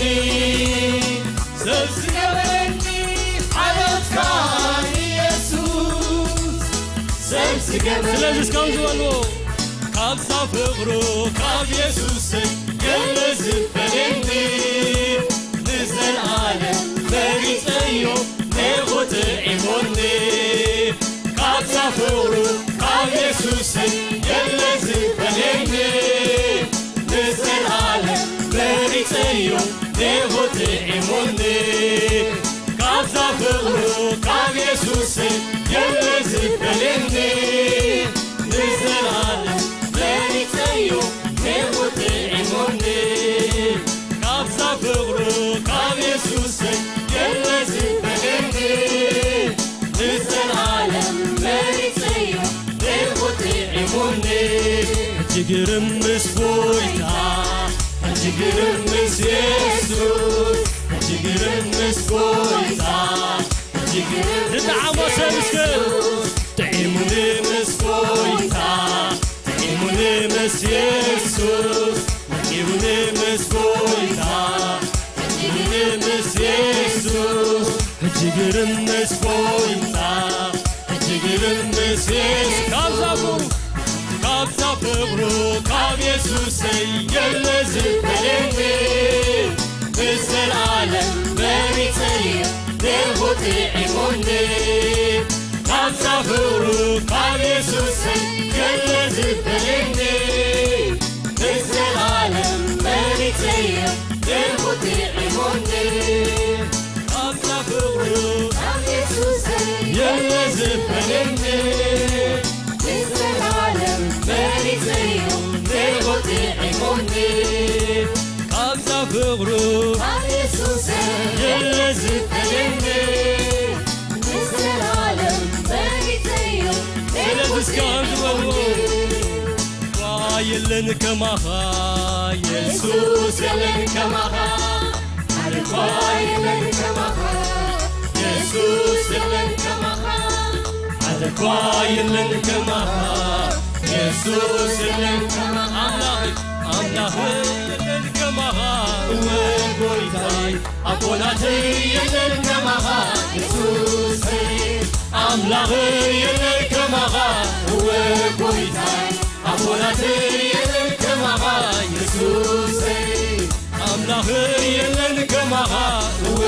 ሰብ ዝገበረኒ ሓለፍካኒ የሱስ ሰብ ዝገበረኒ ስለዚ እስካብ ዝበልዎ ካብዛ ፍቕሩ ካብ የሱስ የለ ዝፈልየኒ ንዘለኣለም መሪጸዮ ኔኹ ጥዒሞኒ ካብዛ ፍቕሩ ካብ የሱስ የለ ዝፈልየኒ ንዘለኣለም መሪጸዮ ኔኹ ጥዒሞኒ ካብዛ ፍቕሩ ካብ የሱስ የለ ዝፈልየኒ ንዘለኣለም መሪጸዮ ኔኹ ጥዒሞኒ ካብዛ ፍቕሩ ካብ የሱስ የለ ዝፈልየኒ ንዘለኣለም መሪጸዮ ኔኹ ጥዒሞኒ ሕጂ ግርም ምስ ጎይታ ሕጂ ግርም ምስ የሱስ ሕጂ ግርም ምስ ጎይታ ዝጠዓሞ ሰብ እስከ ጥዒሙኒ ምስ ጎይታ ጥዒሙኒ ምስ የሱስ መቂቡኒ ምስ ጎይታ ጥዒሙኒ ምስ የሱስ ሕጂ ግርም ምስ ጎይታ ሕጂ ግርም ምስ የሱስ ካብዛ ፍቕሩ ካብዛ ፍቕሩ ካብ የሱስ የለ ዝፈልየኒ ንዘለኣለም መሪጸዮ ኔኹ ጥዒሙኒ ካብዛ ፍቕሩ ካብ የሱስ የለ ዝፈልየኒ ንዘለኣለም መሪጸዮ ኔኹ ጥዒሙኒ ካብዛ ፍቕሩ ካብ የሱስ የለ ዝፈልየኒ ንዘለኣለም መሪጸዮ ኔኹ ጥዒሙኒ ካብዛ ፍቕሩ ካብ የሱስ የለ ዝፈልየኒ ንዘለኣለም መሪጸዮ ስለዚ እስከ ከምዚ በልዎ የለን ከማኻ የሱስ የለን ከማኻ ሓደ እኳ የለን ከማኻ የሱስ የለን ከማኻ ሓደ እኳ የለን ከማኻ የሱስ የለን ከማኻ ኣምላኽ ኣምላኽ የለን ከማኻ እወ ጎይታይ ኣቦናተይ የለን ከማኻ የሱሰይ ኣምላኽ የለን ከማኻ እወ ጎይታይ ኣቦናተይ የለን ከማኻ የሱሰይ ኣምላኽ የለን ከማኻ እወ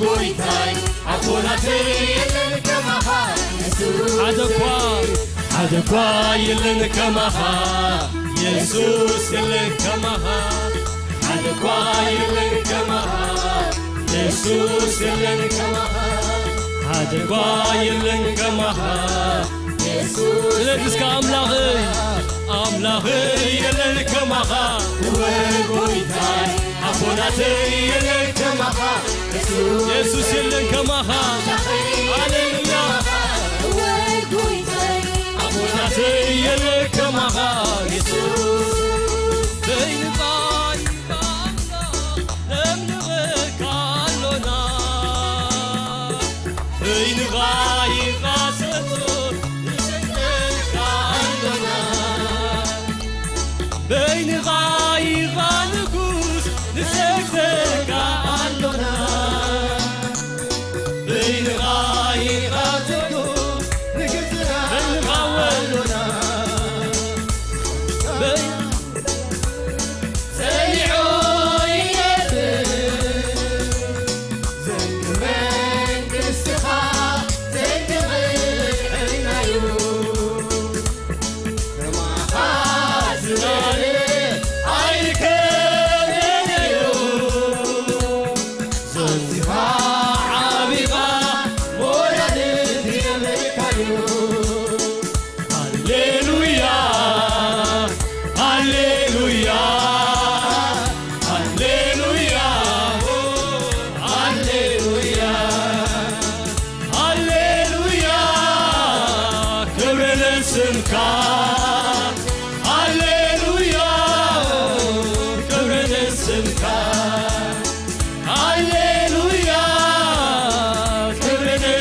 ጎይታይ ኣቦናተይ የለን ከማኻ የሱስ ሓደ እኳ ሓደ እኳ የለን ከማኻ የሱስ የለን ከማኻ ሓደ እኳ የለን ከማኻ የሱስ የለን ከማኻ ሓደ እኳ የለን ከማኻ ስለዚ እስከ ኣምላኽ ኣምላኽ የለን ከማኻ ወጎይታይ ኣቦናተይ የለን ከማኻ የሱስ የለን ከማኻ ሃሌሉያ ወጎይታይ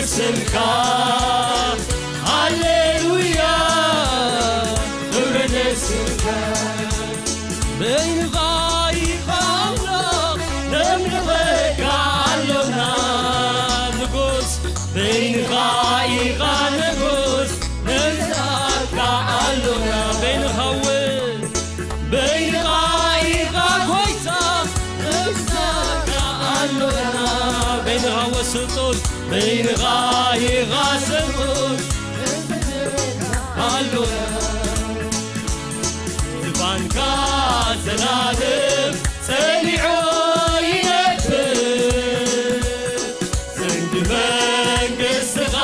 ስምካ፣ ሃሌሉያ፣ ክብሪ ንስምካ። በይንኻ ኢኻ ኣምላኽ፣ ነምልኸካ ኣሎና ንጉስ። በይንኻ ኢኻ ንጉስ፣ ነምልኸካ ኣሎና። በይንኻ እውን በይንኻ ኢኻ ጐይታ፣ ነግዛእካ ኣሎና። በይንኻ ወስጡን፣ በይንኻ ኢኻ ስጡን ኣሎና። ዝፋንካ ዘላለም ጸኒዑ ይነብር። ዘንጊ መንግስትኻ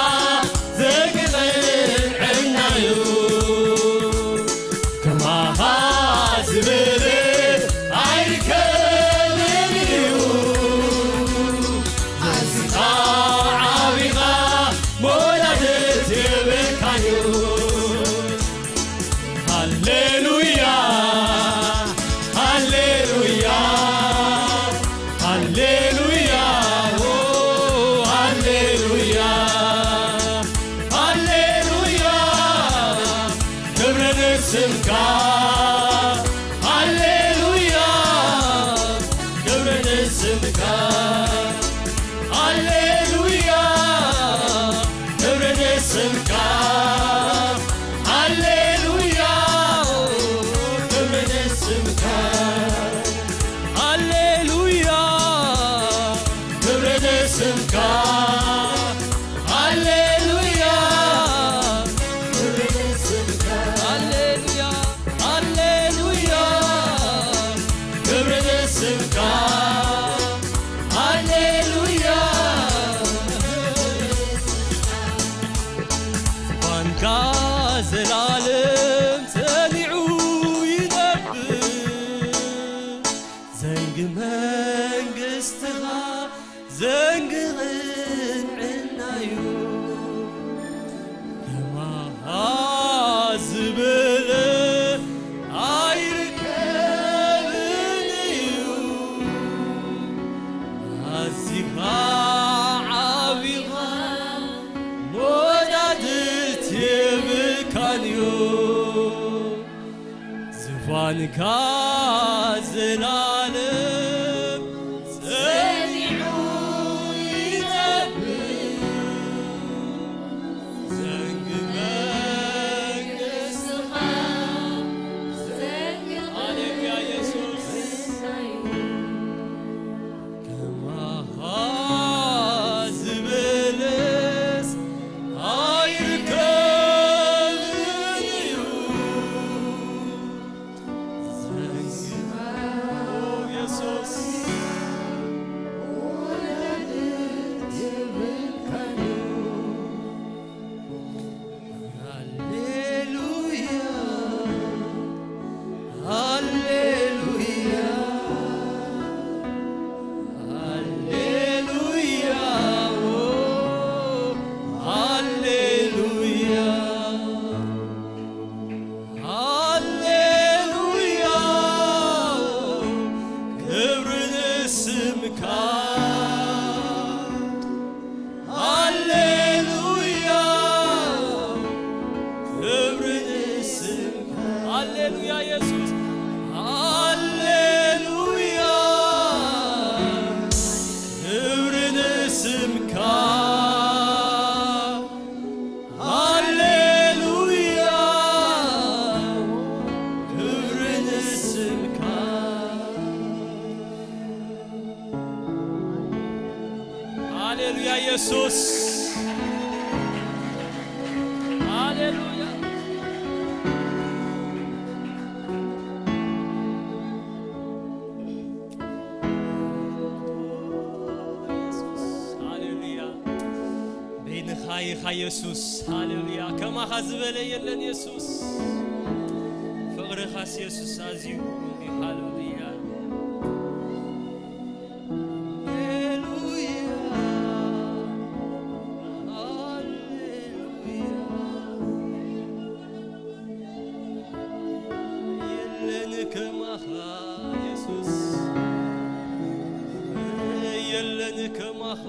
ዘንጊ ቅንዕናዩ። ከማኻ ዝብል ኣይርከብን እዩ። ኣዚኻ ዓቢኻ መወዳድርት የብልካዩ። ሃሌሉያ፣ ሃሌሉያ፣ ሃሌሉያ፣ ኦ፣ ሃሌሉያ፣ ሃሌሉያ፣ ክብሪ ንስምካ። ሃሌሉያ፣ ክብሪ ንስምካ። ሃሌሉያ፣ ክብሪ ንስምካ። ሃሌሉያ፣ ክብሪ ንስምካ። ሃሌሉያ፣ ክብሪ ንስምካ። ሃሌሉያ፣ ክብሪ ንስምካ። ሃሌሉያ፣ ሃሌሉያ፣ ክብሪ ንስምካ። ሃሌሉያ፣ ዝፋንካ ዘላለም ጸኒዑ ይነብር። ዘንጊ መንግስትኻ ዘንጊ ቅንዕናዩ። ከማኻ ዝበለ ኣይርከብን እዩ። ኣዚኻ ዓቢኻ መወዳድርት የብልካንዩ። ዝፋንካ ዘላለም ጸኒዑ ይነብር። ዘንጊ መንግስትኻ ዘንጊ ሃሌሉያ፣ ኢየሱስ። ከማኻ ዝበለስ ኣይርከብን እዩ። ዘንጊ ኢየሱስ። ሃሌሉያ፣ ሃሌሉያ፣ ሃሌሉያ፣ ኦ፣ ሃሌሉያ፣ ሃሌሉያ፣ ክብሪ ንስምካ። ሃሌሉያ፣ ክብሪ ንስምካ። ሃሌሉያ፣ ኢየሱስ። ሃሌሉያ፣ ክብሪ ንስምካ። ሃሌሉያ፣ ክብሪ ንስምካ። ሃሌሉያ፣ ኢየሱስ። ሃሌሉያ። ኢየሱስ። ሃሌሉያ። በይንኻ ኢኻ ኢየሱስ። ሃሌሉያ። ከማኻ ዝበለ የለን ኢየሱስ። ፍቕርኻስ ኢየሱስ ኣዝዩ ግሩም እዩ። ሃሌሉያ። ሃሌሉያ፣ ሃሌሉያ። የለን ከማኻ ኢየሱስ፣ የለን ከማኻ።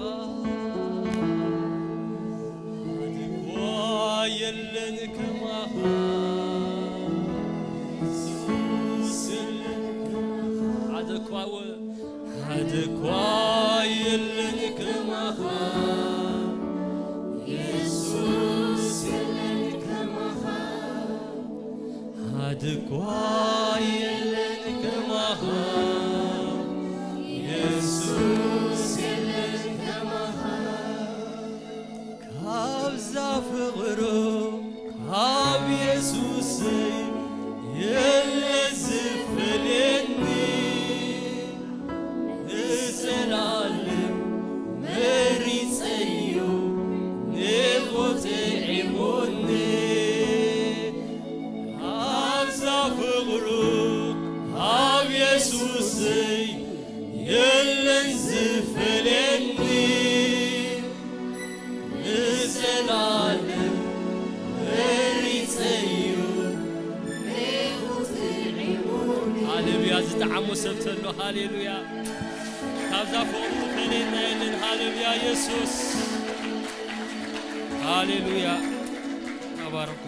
ድኳ የለን ከማኻ የሱስ፣ የለን ከማኻ። ካብዛ ፍቕሩ ካብ የሱሰይ የለ ዝፈልየኒ፣ ንዘለኣለም መሪጸዮ ንቑ ጥዒሙኒ። ካብዛ ፍቕሩ ካብ የሱሰይ የለን ዝፈልየኒ፣ ንዘለኣለም መሪጸዮ። ሃሌሉያ፣ ዝጠዓሞ ሰብ ተሎ፣ ሃሌሉያ። ካብዛ ፍቕሩ ዝፈልየና የለን። ሃሌሉያ የሱስ፣ ሃሌሉያ። ተባረኹ።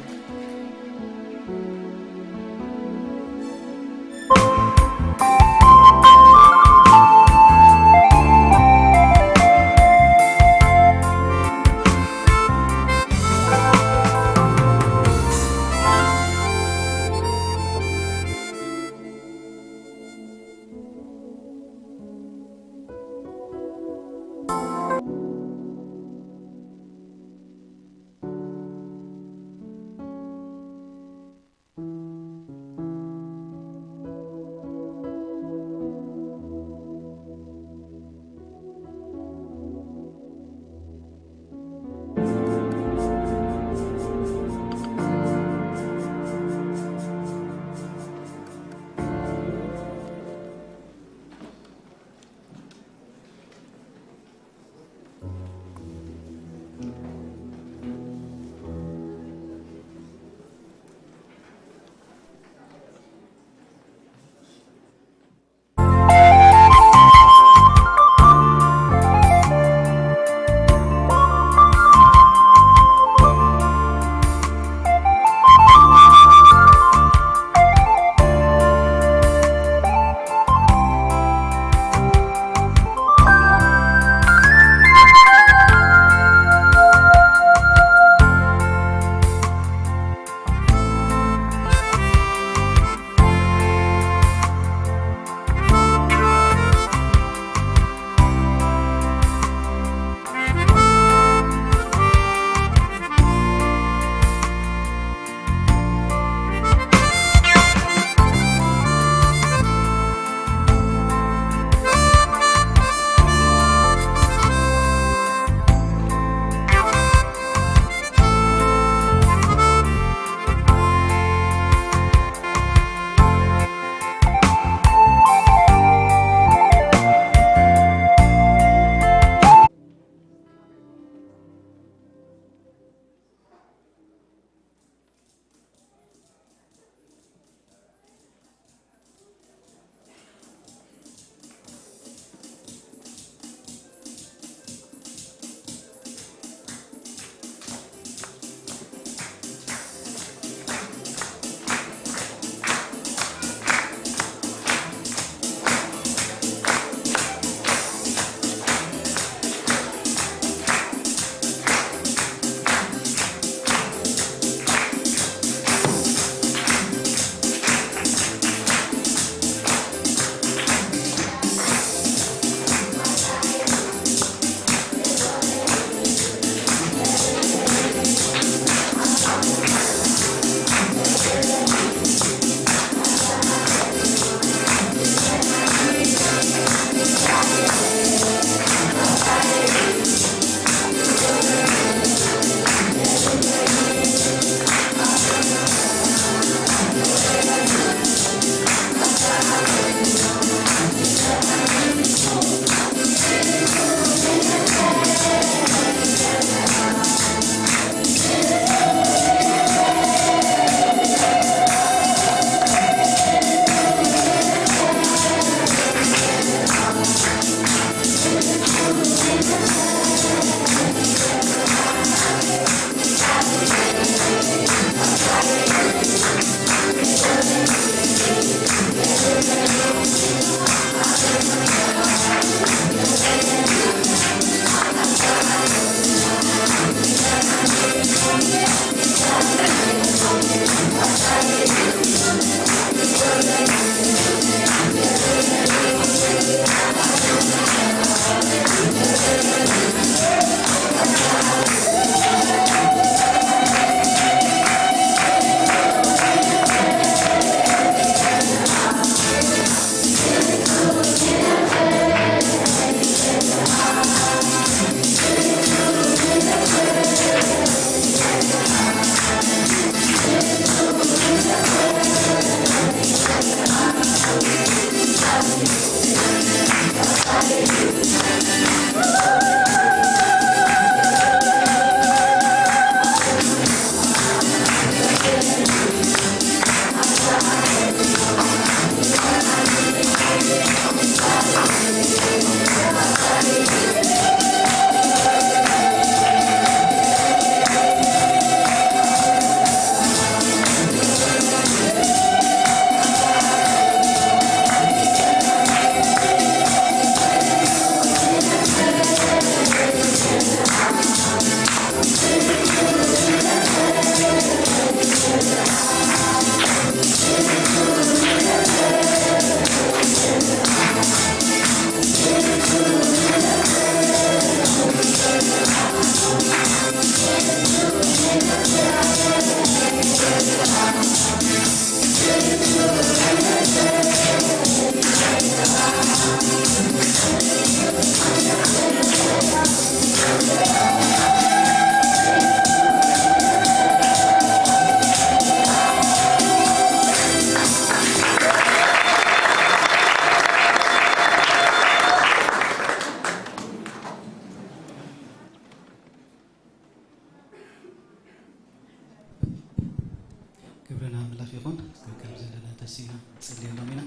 ክብሪ ንኣምላኽ ይኹን። ከም ዘለና ተሲና ንጽልየሎም ኢና።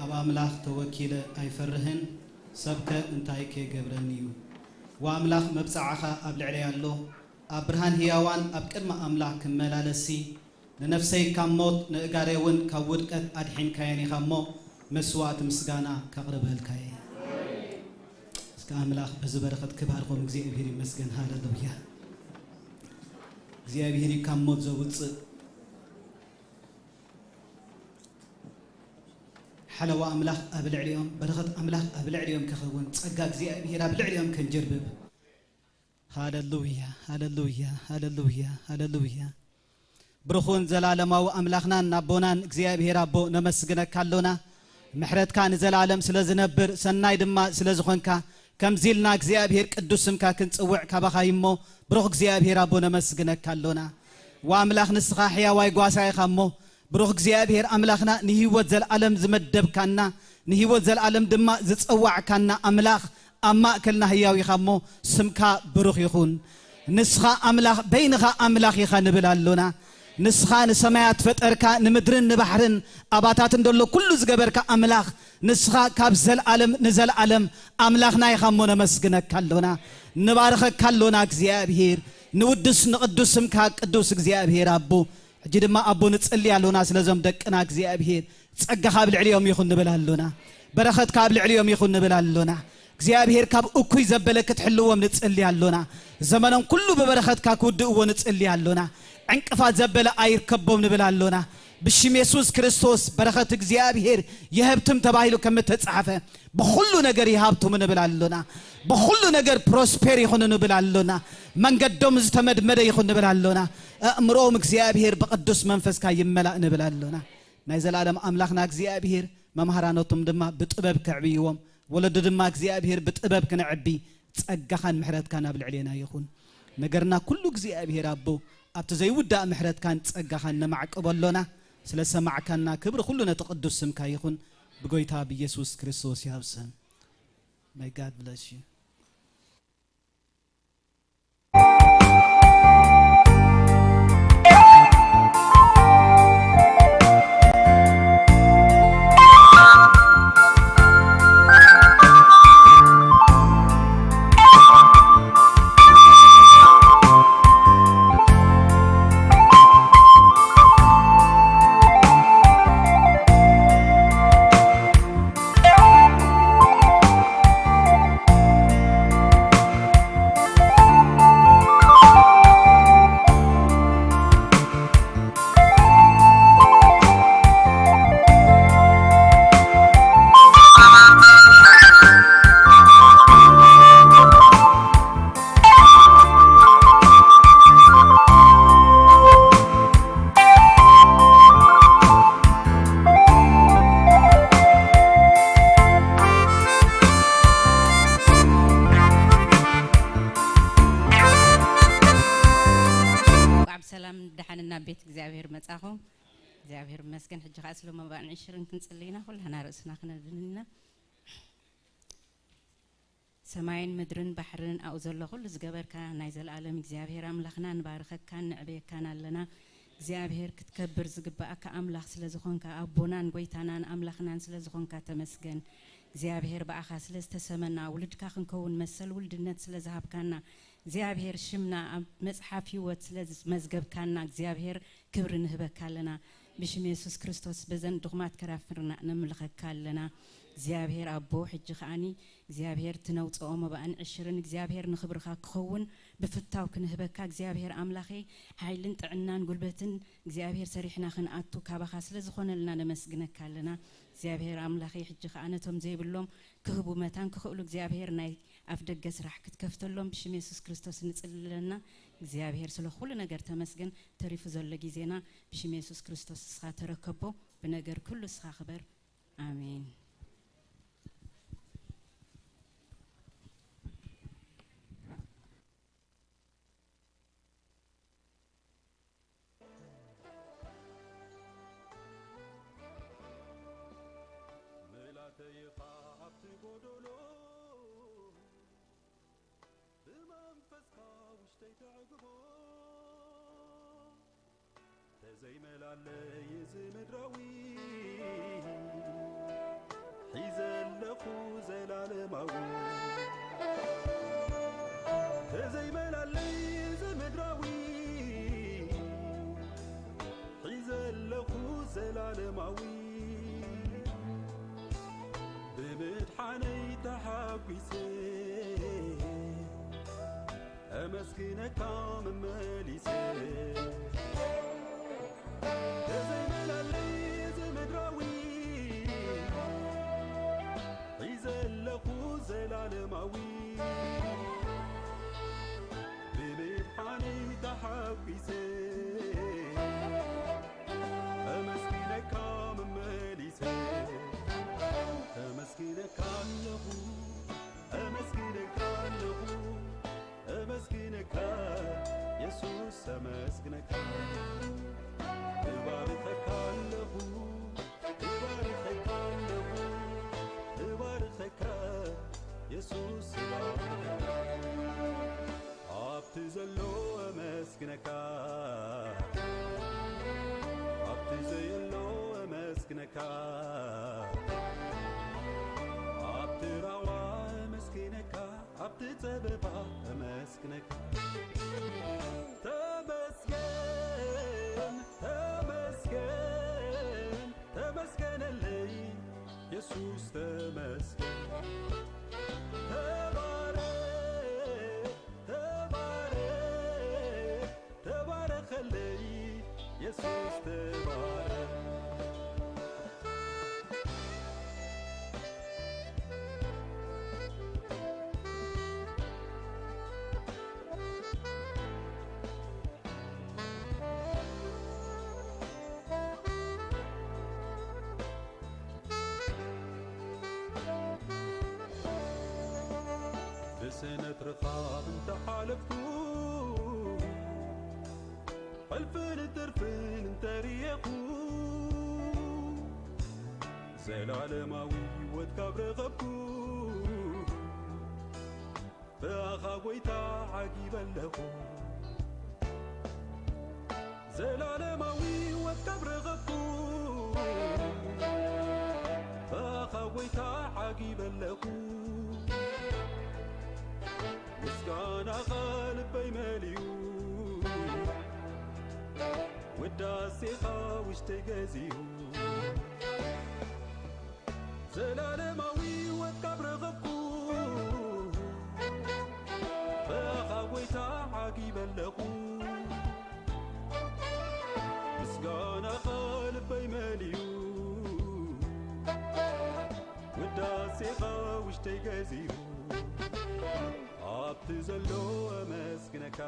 ኣብ ኣምላኽ ተወኪለ ኣይፈርህን፣ ሰብከ እንታይ ከይገብረኒ እዩ? ወኣምላኽ መብጽዓኻ ኣብ ልዕለይ ኣሎ፣ ኣብ ብርሃን ህያዋን ኣብ ቅድሚ ኣምላኽ ክመላለስሲ፣ ንነፍሰይ ካብ ሞት ንእጋረይ እውን ካብ ውድቀት ኣድሒንካየን ኢኻ እሞ፣ መስዋእቲ ምስጋና ከቕርበልካ እየ። እስከ ኣምላኽ በዚ በረኸት ክባርኾም እግዚኣብሔር ይመስገን። ሃለሉያ። እግዚኣብሔር እዩ ካብ ሞት ዘውፅእ። ሓለዋ ኣምላኽ ኣብ ልዕሊኦም፣ በረኸት ኣምላኽ ኣብ ልዕሊኦም ክኸውን፣ ጸጋ እግዚኣብሔር ኣብ ልዕሊኦም ከንጀርብብ። ሃለሉያ፣ ሃለሉያ፣ ሃለሉያ፣ ሃለሉያ። ብሩኹን ዘላለማዊ ኣምላኽናን ኣቦናን እግዚኣብሔር ኣቦ ነመስግነካ ኣሎና። ምሕረትካ ንዘላለም ስለ ዝነብር፣ ሰናይ ድማ ስለ ዝኾንካ፣ ከምዚ ኢልና እግዚኣብሔር ቅዱስ ስምካ ክንጽውዕ ካባኻ እዩ እሞ፣ ብሩኽ እግዚኣብሔር ኣቦ ነመስግነካ ኣሎና። ወኣምላኽ ንስኻ ሕያዋይ ጓሳ ኢኻ እሞ፣ ብሩኽ እግዚኣብሔር ኣምላኽና ንህይወት ዘልኣለም ዝመደብካና፣ ንህይወት ዘልኣለም ድማ ዝጸዋዕካና ኣምላኽ ኣብ ማእከልና ህያው ኢኻ እሞ፣ ስምካ ብሩኽ ይኹን። ንስኻ ኣምላኽ፣ በይንኻ ኣምላኽ ኢኻ ንብል ኣሎና። ንስኻ ንሰማያት ፈጠርካ፣ ንምድርን ንባሕርን ኣባታትን ደሎ ኩሉ ዝገበርካ ኣምላኽ፣ ንስኻ ካብ ዘልኣለም ንዘልኣለም ኣምላኽና ኢኻ እሞ ነመስግነካ ኣሎና። ንባርኸካ ኣሎና እግዚኣብሔር። ንውድስ ንቕዱስ ስምካ ቅዱስ እግዚኣብሔር ኣቦ። ሕጂ ድማ ኣቦ ንጽሊ ኣሎና ስለዞም ደቅና እግዚኣብሔር። ጸጋኻ ኣብ ልዕሊኦም ይኹን ንብል ኣሎና። በረኸትካ ኣብ ልዕሊኦም ይኹን ንብል ኣሎና። እግዚኣብሔር ካብ እኩይ ዘበለ ክትሕልዎም ንጽሊ ኣሎና። ዘመኖም ኩሉ ብበረኸትካ ክውድእዎ ንጽሊ ኣሎና። ዕንቅፋት ዘበለ ኣይርከቦም ንብል ኣሎና። ብሽም የሱስ ክርስቶስ በረኸት እግዚኣብሔር ይሀብትም ተባሂሉ ከም እተጻሕፈ ብኹሉ ነገር ይሃብትሙ ንብል ኣሎና። ብኹሉ ነገር ፕሮስፔር ይኹኑ ንብል ኣሎና። መንገዶም ዝተመድመደ ይኹን ንብል ኣሎና። ኣእምሮኦም እግዚኣብሔር ብቅዱስ መንፈስካ ይመላእ ንብል ኣሎና። ናይ ዘላለም ኣምላኽና እግዚኣብሔር መምሃራኖቶም ድማ ብጥበብ ከዕብይዎም፣ ወለዶ ድማ እግዚኣብሔር ብጥበብ ክነዕቢ ጸጋኻን ምሕረትካን ኣብ ልዕሌና ይኹን። ነገርና ኩሉ እግዚኣብሔር ኣቦ ኣብቲ ዘይውዳእ ምሕረትካን ጸጋኻን ነማዕቅቦ ኣሎና። ስለ ሰማዕካና ክብሪ ኩሉ ነቲ ቅዱስ ስምካ ይኹን። ብጎይታ ብኢየሱስ ክርስቶስ ይሃብ ስም። May God bless you። እንኳዕ ብሰላም ደሓን ናብ ቤት እግዚኣብሔር መጻኹም። እግዚኣብሔር ይመስገን። ሕጂ ኸዓ ስለ መባእን ዕሽርን ክንጽሊ ኢና። ኩላህና ርእስና ክነድንን ኢና። ሰማይን ምድርን ባሕርን ኣብኡ ዘሎ ኩሉ ዝገበርካ ናይ ዘለኣለም እግዚኣብሔር ኣምላኽና ንባርኸካን ንዕበየካን ኣለና። እግዚኣብሔር ክትከብር ዝግብኣካ ኣምላኽ ስለ ዝኾንካ፣ ኣቦናን ጎይታናን ኣምላኽናን ስለ ዝኾንካ ተመስገን። እግዚኣብሔር ብኣኻ ስለ ዝተሰመና፣ ውሉድካ ክንከውን መሰል ውልድነት ስለ ዝሃብካና፣ እግዚኣብሔር ሽምና ኣብ መጽሓፍ ህይወት ስለ ዝመዝገብካና፣ እግዚኣብሔር ክብሪ ንህበካ ኣለና። ብሽም የሱስ ክርስቶስ በዘን ድኹማት ከራፍርና ነምልኸካ ኣለና። እግዚኣብሔር ኣቦ፣ ሕጂ ከኣኒ እግዚኣብሔር ትነውፅኦ መባእን ዕሽርን እግዚኣብሔር ንኽብርኻ ክኸውን ብፍታው ክንህበካ እግዚኣብሔር ኣምላኸይ፣ ሓይልን ጥዕናን ጉልበትን እግዚኣብሔር ሰሪሕና ክንኣቱ ካባኻ ስለ ዝኾነልና ነመስግነካ ኣለና። እግዚኣብሔር ኣምላኸይ፣ ሕጂ ከኣ ነቶም ዘይብሎም ክህቡ መታን ክኽእሉ እግዚኣብሔር ናይ ኣፍ ደገ ስራሕ ክትከፍተሎም ብሽም የሱስ ክርስቶስ ንጽሊ ኣለና። እግዚኣብሔር ስለ ኩሉ ነገር ተመስገን። ተሪፉ ዘሎ ግዜና ብሽም የሱስ ክርስቶስ እስኻ ተረከቦ። ብነገር ኩሉ እስኻ ክበር። ኣሜን። ተዘይመላለይ እዚ ምድራዊ ሒዘለኹ ዘላለማዊ። ተዘይመላለይ እዚ ምድራዊ ሒዘለኹ ዘላለማዊ። ብምድሓነይ ተሓጒሰ ኣመስግነካ መመሊሰ። ተዘይመላለይ እዚ ምድራዊ ሒዘለኹ ዘላለማዊ። ብምድሓነይ ተሓጒሰ ኣመስግነካ መመሊሰ። ኣመስግነካ ኣለኹ፣ ኣመስግነካ ኣለኹ፣ ኣመስግነካ የሱስ፣ ኣመስግነካ። እባርኸካ ኣለኹ፣ እባርኸካ ኣለኹ፣ እባርኸካ የሱስ፣ እባርኸካ። ኣብቲ ዘሎ ኣመስግነካ፣ ኣብቲ ዘየሎ ኣመስግነካ፣ ኣብቲ ራዋ ኣመስግነካ፣ ኣብቲ ጸበባ ኣመስግነካ። ተመስገን፣ ተመስገን፣ ተመስገነለይ የሱስ፣ ተመስገን። ተባረኽ፣ ተባረኽ፣ ተባረኸለይ የሱስ፣ ተባረኽ። ብስእነት ርኻብ እንተሓለፍኩ፣ ሕልፍን ትርፍን እንተርየኹ፣ ዘላለማዊ ህይወት ካብ ረኸብኩ፣ ብኣኻ ጐይታ ዓጊበ ኣለኹ። ዘላለማዊ ህይወት ካብ ረኸብኩ፣ ብኣኻ ጐይታ ዓጊበ ኣለኹ። ምስጋናኻ ልበይ መሊኡ፣ ውዳሴኻ ውሽጠይ ገዚኡ። ዘላለማዊ ህይወት ካብ ረኸብኩ፣ ብኣኻ ጐይታ ዓጊበ ኣለኹ። ምስጋናኻ ልበይ መሊኡ፣ ውዳሴኻ ውሽጠይ ገዚኡ። ኣብቲ ዘሎ ኣመስግነካ፣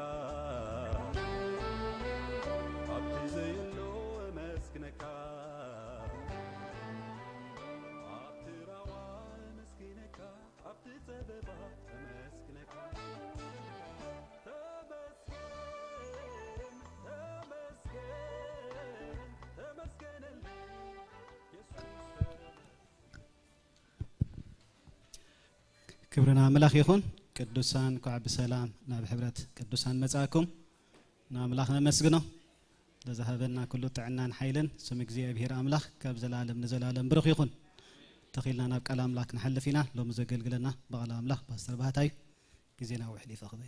ኣብቲ ዘየሎ ኣመስግነካ፣ ኣብቲ ራዋ ኣመስግነካ፣ ኣብቲ ጸበባ ኣመስግነካ። ተመስገን፣ ተመስገን፣ ተመስገነለይ የሱስ። ክብሪ ንኣምላኽ ይኹን። ቅዱሳን፣ እንኳዕ ብሰላም ናብ ሕብረት ቅዱሳን መጻእኩም። ንኣምላኽ ነመስግኖ፣ ለዝሃበና ኩሉ ጥዕናን ሓይልን። ስም እግዚኣብሔር ኣምላኽ ካብ ዘላለም ንዘላለም ብሩኽ ይኹን። ተኺልና ናብ ቃል ኣምላኽ ክንሓልፍ ኢና። ሎሚ ዘገልግለና ብቓል ኣምላኽ ፓስተር ባህታ እዩ። ግዜና ውሕል ይፈኽበ።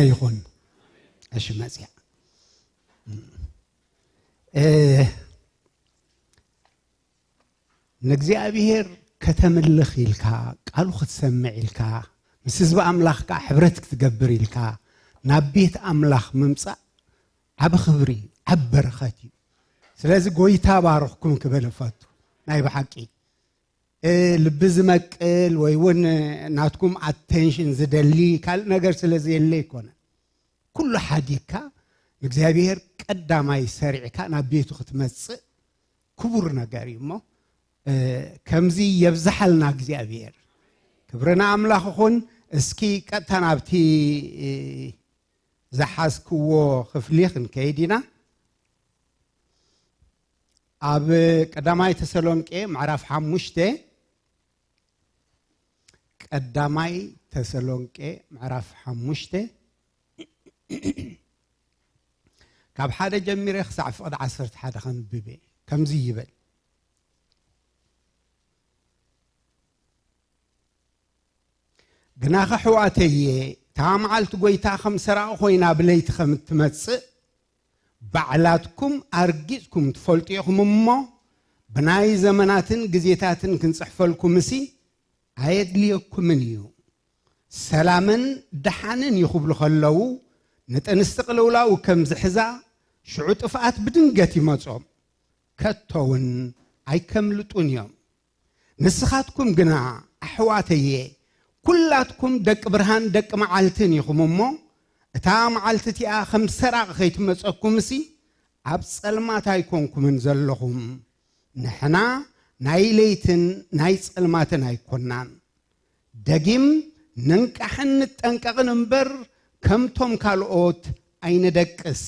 ይኹን። እሺ፣ መጽያ። እ፣ ንእግዚኣብሔር ከተምልኽ ኢልካ፣ ቃሉ ክትሰምዕ ኢልካ፣ ምስ ህዝቢ ኣምላኽ ከኣ ሕብረት ክትገብር ኢልካ፣ ናብ ቤት ኣምላኽ ምምጻእ ዓቢ ክብሪ፣ ዓቢ በረኸት እዩ። ስለዚ ጎይታ ባርኽኩም ክብል እፈቱ። ናይ ብሓቂ፣ እ፣ ልቢ ዝመቅል ወይ እውን ናትኩም ኣቴንሽን ዝደሊ ካልእ ነገር ስለ ዘየለ ኣይኮነን። ኩሉ ሓዲግካ ንእግዚኣብሔር ቀዳማይ ሰሪዕካ ናብ ቤቱ ክትመጽእ ክቡር ነገር እዩ እሞ፣ እ፣ ከምዚ የብዝሓልና እግዚኣብሔር። ክብሪ ንኣምላኽ ይኹን። እስኪ ቀጥታ ናብቲ፣ እ፣ ዝሓዝክዎ ክፍሊ ክንከይድ ኢና። ኣብ ቀዳማይ ተሰሎንቄ ምዕራፍ ሓሙሽተ፣ ቀዳማይ ተሰሎንቄ ምዕራፍ ሓሙሽተ፣ ካብ ሓደ ጀሚረ ክሳዕ ፍቕዲ ዓሰርተ ሓደ ከንብብ እየ። ከምዚ ይብል። ግናኸ ኣሕዋተየ፣ እታ መዓልቲ ጐይታ ከም ሰራቒ ኾይና ብለይቲ ከም እትመጽእ፣ ባዕላትኩም ኣርጊጽኩም ትፈልጡ ኢኹም እሞ፣ ብናይ ዘመናትን ግዜታትን ክንጽሕፈልኩምሲ ኣየድልየኩምን እዩ። ሰላምን ደሓንን እዩ ክብሉ ከለዉ፣ ነጠንስቲ ቅልውላው ከም ዝሕዛ፣ ሽዑ ጥፍኣት ብድንገት ይመጾም፣ ከቶ እውን ኣይከምልጡን እዮም። ንስኻትኩም ግና ኣሕዋተየ፣ ኩላትኩም ደቂ ብርሃን ደቂ መዓልትን ኢኹም እሞ፣ እታ መዓልቲ እቲኣ ከም ሰራቕ ከይትመጸኩምሲ፣ ኣብ ጸልማት ኣይኮንኩምን ዘለኹም። ንሕና ናይ ለይትን ናይ ጸልማትን ኣይኮናን። ደጊም ንንቃሕን ንጠንቀቕን እምበር፣ ከምቶም ካልኦት ኣይንደቅስ።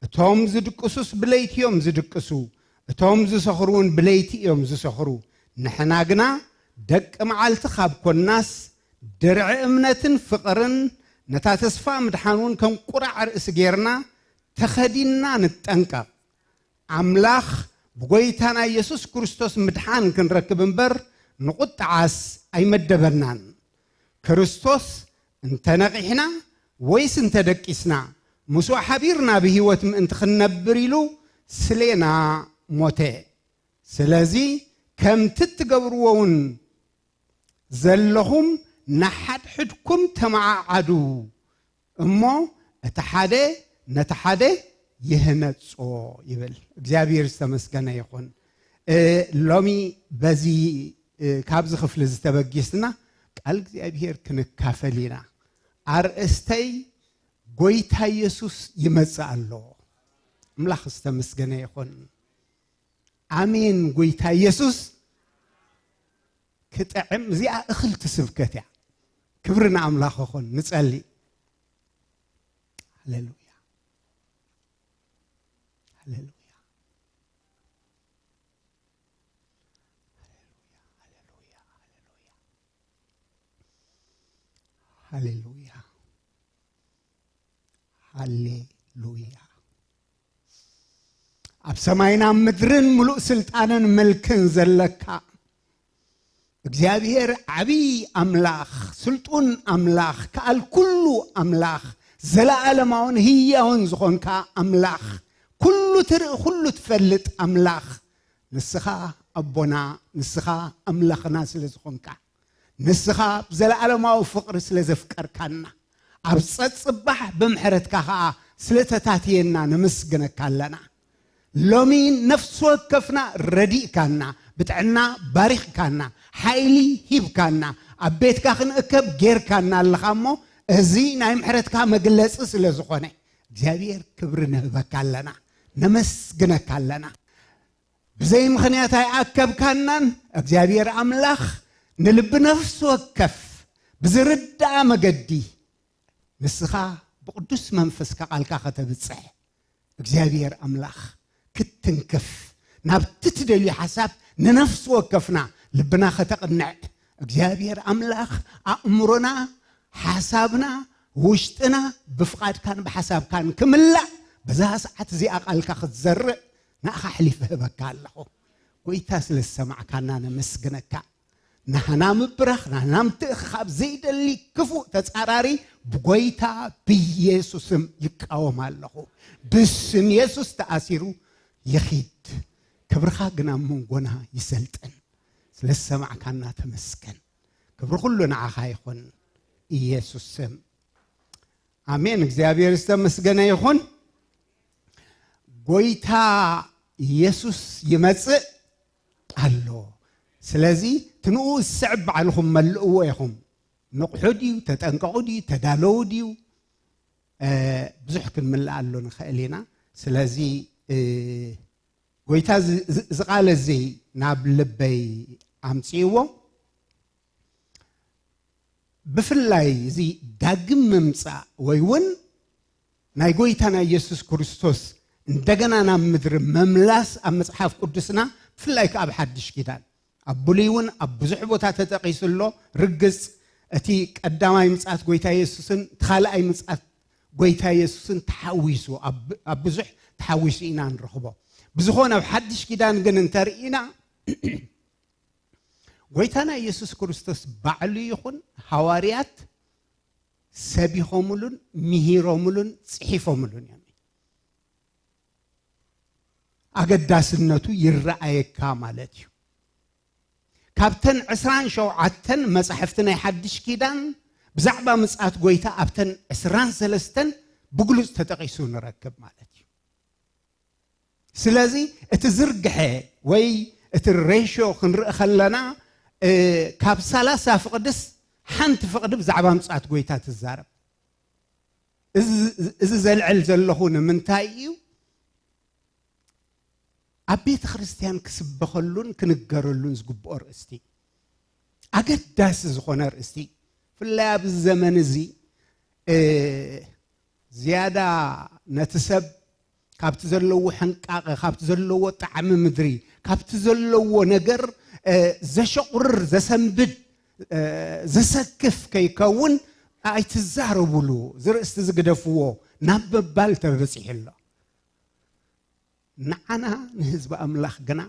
እቶም ዝድቅሱስ ብለይቲ እዮም ዝድቅሱ፣ እቶም ዝሰኽሩ እውን ብለይቲ እዮም ዝሰኽሩ። ንሕና ግና ደቂ መዓልቲ ካብ ኮናስ፣ ድርዒ እምነትን ፍቕርን፣ ነታ ተስፋ ምድሓን እውን ከም ቁራዕ ርእሲ ጌርና ተኸዲንና ንጠንቀቕ። ኣምላኽ ብጎይታና ኢየሱስ ክርስቶስ ምድሓን ክንረክብ እምበር፣ ንቁጥዓስ ኣይመደበናን። ክርስቶስ እንተ ነቒሕና ወይስ እንተ ደቂስና፣ ምስኡ ሓቢርና ብህይወት ምእንቲ ክንነብር ኢሉ ስሌና ሞተ። ስለዚ ከምቲ እትገብርዎ እውን ዘለኹም፣ ንሓድሕድኩም ተመዓዓዱ እሞ፣ እቲ ሓደ ነቲ ሓደ ይህነጾ ይብል። እግዚኣብሔር ዝተመስገነ ይኹን። እ፣ ሎሚ በዚ፣ እ፣ ካብዚ ክፍሊ ዝተበጊስና ቃል እግዚኣብሔር ክንካፈል ኢና። ኣርእስተይ ጎይታ ኢየሱስ ይመጽእ ኣሎ። ኣምላኽ ዝተመስገነ ይኹን። ኣሜን። ጎይታ ኢየሱስ ክጥዕም። እዚኣ እኽልቲ ስብከት እያ። ክብሪ ንኣምላኽ ይኹን። ንጸሊ። ሃሌሉያ፣ ሃሌሉያ፣ ሃሌሉያ፣ ሃሌሉያ፣ ሃሌሉያ፣ ሃሌሉያ። ኣብ ሰማይን ኣብ ምድርን ምሉእ ስልጣንን ምልክን ዘለካ እግዚኣብሔር ዓብዪ ኣምላኽ፣ ስልጡን ኣምላኽ፣ ከኣል ኩሉ ኣምላኽ፣ ዘለኣለማውን ህያውን ዝኾንካ ኣምላኽ፣ ኩሉ ትርኢ፣ ኩሉ ትፈልጥ ኣምላኽ፣ ንስኻ ኣቦና፣ ንስኻ ኣምላኽና ስለ ዝኾንካ፣ ንስኻ ብዘለኣለማዊ ፍቕሪ ስለ ዘፍቀርካና፣ ኣብ ጸጽባሕ ብምሕረትካ ኸኣ ስለ ተታትየና ነመስግነካ ኣለና። ሎሚ ነፍሲ ወከፍና ረዲእካና፣ ብጥዕና ባሪኽካና፣ ሓይሊ ሂብካና፣ ኣብ ቤትካ ክንእከብ ጌርካና ኣለኻ እሞ፣ እዚ ናይ ምሕረትካ መግለጺ ስለ ዝኾነ፣ እግዚኣብሔር ክብሪ ንህበካ ኣለና፣ ነመስግነካ ኣለና። ብዘይ ምኽንያት ኣይኣከብካናን። እግዚኣብሔር ኣምላኽ ንልቢ ነፍሲ ወከፍ ብዝርዳኣ መገዲ ንስኻ ብቕዱስ መንፈስካ ቃልካ ከተብጽሕ እግዚኣብሔር ኣምላኽ ክትትንክፍ፣ ናብቲ ትደልዩ ሓሳብ ንነፍሲ ወከፍና ልብና ከተቕንዕ እግዚኣብሔር ኣምላኽ ኣእምሮና፣ ሓሳብና፣ ውሽጥና ብፍቓድካን ብሓሳብካን ክምላእ በዛ ሰዓት እዚኣ ቃልካ ክትዘርእ ንኣኻ ኣሕሊፈ ህበካ ኣለኹ። ጎይታ ስለ ዝሰማዕካና ነመስግነካ። ናህና ምብራኽ፣ ናህና ምትእኽኻብ ዘይደሊ ክፉእ ተጻራሪ ብጎይታ ብኢየሱስም ይቃወም ኣለኹ። ብስም ኢየሱስ ተኣሲሩ ይኺድ። ክብርኻ ግን ኣብ መንጎና ይሰልጥን። ስለ ዝሰማዕካና ተመስገን። ክብሪ ኩሉ ንዓኻ ይኹን። ኢየሱስ ስም። ኣሜን። እግዚኣብሔር ዝተመስገነ ይኹን። ጎይታ ኢየሱስ ይመጽእ ኣሎ። ስለዚ እቲ ንኡ ዝስዕብ ባዕልኹም መልእዎ ኢኹም። ንቕሑ ድዩ? ተጠንቀቑ ድዩ? ተዳለዉ ድዩ? እ፣ ብዙሕ ክንምልኣሉ ንኽእል ኢና። ስለዚ፣ እ፣ ጎይታ ዝ-፣ ዝ-፣ እዚ ቃል እዚ ናብ ልበይ ኣምጽእዎ። ብፍላይ እዚ ዳግም ምምጻእ ወይ እውን ናይ ጎይታና ኢየሱስ ክርስቶስ እንደገና ናብ ምድሪ መምላስ ኣብ መጽሓፍ ቅዱስና፣ ብፍላይ ከኣ ኣብ ሓድሽ ኪዳን፣ ኣብ ብሉይ እውን ኣብ ብዙሕ ቦታ ተጠቒሱ ኣሎ። ርግጽ፣ እቲ ቀዳማይ ምጽኣት ጎይታ ኢየሱስን እቲ ካልኣይ ምጽኣት ጎይታ ኢየሱስን ተሓዊሱ፣ ኣብ፣ ኣብ ብዙሕ ተሓዊሱ ኢና ንረኽቦ። ብዝኾነ፣ ኣብ ሓድሽ ኪዳን ግን እንተርኢና፣ ጎይታና ኢየሱስ ክርስቶስ ባዕሉ ይኹን ሃዋርያት ሰቢኾምሉን ምሂሮምሉን ጽሒፎምሉን እዮም። ኣገዳስነቱ ይረኣየካ ማለት እዩ። ካብተን ዕስራን ሸውዓተን መጻሕፍቲ ናይ ሓድሽ ኪዳን፣ ብዛዕባ ምጽኣት ጎይታ ኣብተን ዕስራን ሰለስተን ብግሉጽ ተጠቒሱ ንረክብ ማለት እዩ። ስለዚ እቲ ዝርግሐ ወይ እቲ ሬሽዮ ክንርኢ ከለና፣ እ፣ ካብ ሰላሳ ፍቕድስ ሓንቲ ፍቕዲ ብዛዕባ ምጽኣት ጎይታ ትዛረብ። እዚ፣ እዚ ዘልዕል ዘለኹ ንምንታይ እዩ? ኣብ ቤተ ክርስቲያን ክስበኸሉን ክንገረሉን ዝግብኦ ርእስቲ፣ ኣገዳሲ ዝኾነ ርእስቲ፣ ብፍላይ ኣብዚ ዘመን እዚ፣ እ፣ ዝያዳ ነቲ ሰብ ካብቲ ዘለዎ ሕንቃቐ፣ ካብቲ ዘለዎ ጣዕሚ ምድሪ፣ ካብቲ ዘለዎ ነገር፣ እ፣ ዘሸቑርር፣ ዘሰንብድ፣ እ፣ ዘሰክፍ ከይከውን ኣይትዛረቡሉ። እዚ ርእስቲ ዝግደፍዎ፣ ናብ ምባል ተበጺሑ ኣሎ። ንዓና ንህዝቢ ኣምላኽ ግና፣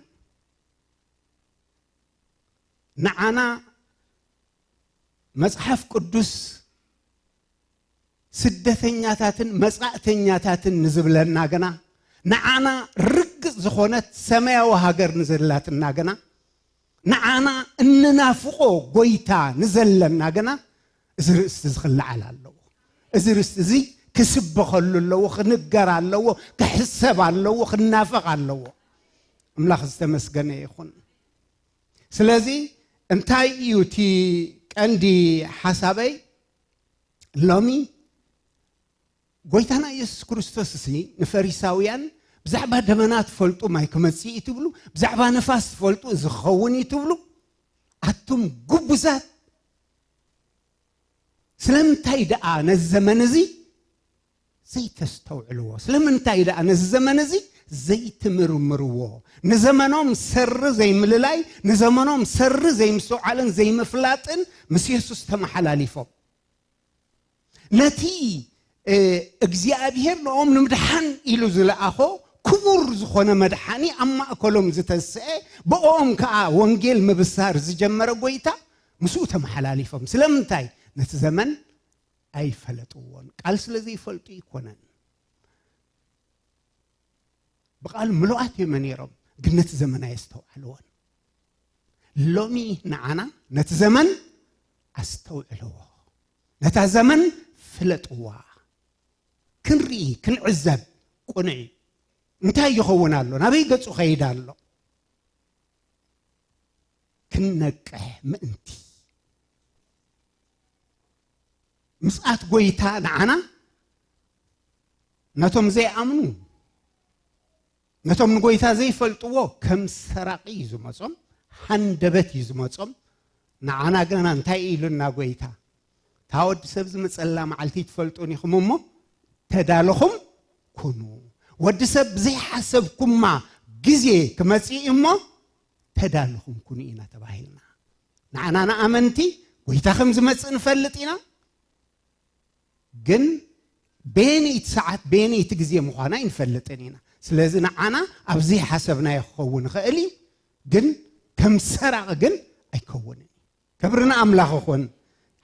ንዓና መጽሓፍ ቅዱስ ስደተኛታትን መጻእተኛታትን ንዝብለና ግና፣ ንዓና ርግጽ ዝኾነት ሰማያዊ ሃገር ንዘላትና ግና፣ ንዓና እንናፍቖ ጎይታ ንዘለና ግና፣ እዚ ርእስቲ እዚ ክለዓል ኣለዎ። እዚ ርእስቲ እዚ ክስበኸሉ ኣለዎ፣ ክንገር ኣለዎ፣ ክሕሰብ ኣለዎ፣ ክናፈቕ ኣለዎ። ኣምላኽ ዝተመስገነ ይኹን። ስለዚ እንታይ እዩ እቲ ቀንዲ ሓሳበይ? ሎሚ ጎይታና ኢየሱስ ክርስቶስ እሲ ንፈሪሳውያን፣ "ብዛዕባ ደመና ትፈልጡ ማይ ክመጽእ እዩ ትብሉ፣ ብዛዕባ ነፋስ ትፈልጡ እዚ ክኸውን እዩ ትብሉ፣ ኣቱም ግቡዛት፣ ስለምንታይ ደኣ ነዚ ዘመን እዚ ዘይተስተውዕልዎ? ስለምንታይ ደኣ ነዚ ዘመን እዚ ዘይትምርምርዎ?" ንዘመኖም ሰሪ ዘይምልላይ፣ ንዘመኖም ሰሪ ዘይምስትውዓልን ዘይምፍላጥን ምስ የሱስ ተመሓላሊፎም። ነቲ፣ እ፣ እግዚኣብሔር ንኦም ንምድሓን ኢሉ ዝለኣኾ ክቡር ዝኾነ መድሓኒ ኣብ ማእከሎም ዝተስአ፣ ብኦም ከኣ ወንጌል ምብሳር ዝጀመረ ጎይታ ምስኡ ተመሓላሊፎም። ስለምንታይ? ነቲ ዘመን ኣይፈለጥዎን። ቃል ስለ ዘይፈልጡ ኣይኮነን። ብቃል ምሉኣት እዮም ነይሮም፣ ግን ነቲ ዘመን ኣየስተውዓልዎን። ሎሚ ንዓና ነቲ ዘመን ኣስተውዕልዎ፣ ነታ ዘመን ፍለጥዋ። ክንርኢ፣ ክንዕዘብ ቅኑዕ እዩ። እንታይ ይኸውን ኣሎ? ናበይ ገጹ ኸይድ ኣሎ? ክንነቅሕ ምእንቲ። ምጽኣት ጎይታ ንዓና፣ ነቶም ዘይኣምኑ፣ ነቶም ንጎይታ ዘይፈልጥዎ ከም ሰራቂ እዩ ዝመጾም፣ ሃንደበት እዩ ዝመጾም። ንዓና ግና እንታይ ኢሉና ጎይታ? "እታ ወዲ ሰብ ዝመጸላ መዓልቲ ትፈልጡን ኢኹም እሞ ተዳለኹም ኩኑ። ወዲ ሰብ ብዘይሓሰብኩማ ግዜ ክመጽእ እዩ እሞ ተዳለኹም ኩኑ" ኢና ተባሂልና። ንዓና ንኣመንቲ ጎይታ ከም ዝመጽእ ንፈልጥ ኢና፣ ግን በየነይቲ ሰዓት በየነይቲ ግዜ ምዃና ኣይንፈልጥን ኢና። ስለዚ ንዓና ኣብ ዘይሓሰብናዮ ክኸውን ይኽእል እዩ፣ ግን ከም ሰራቂ ግን ኣይከውንን እዩ። ክብሪ ንኣምላኽ ይኹን።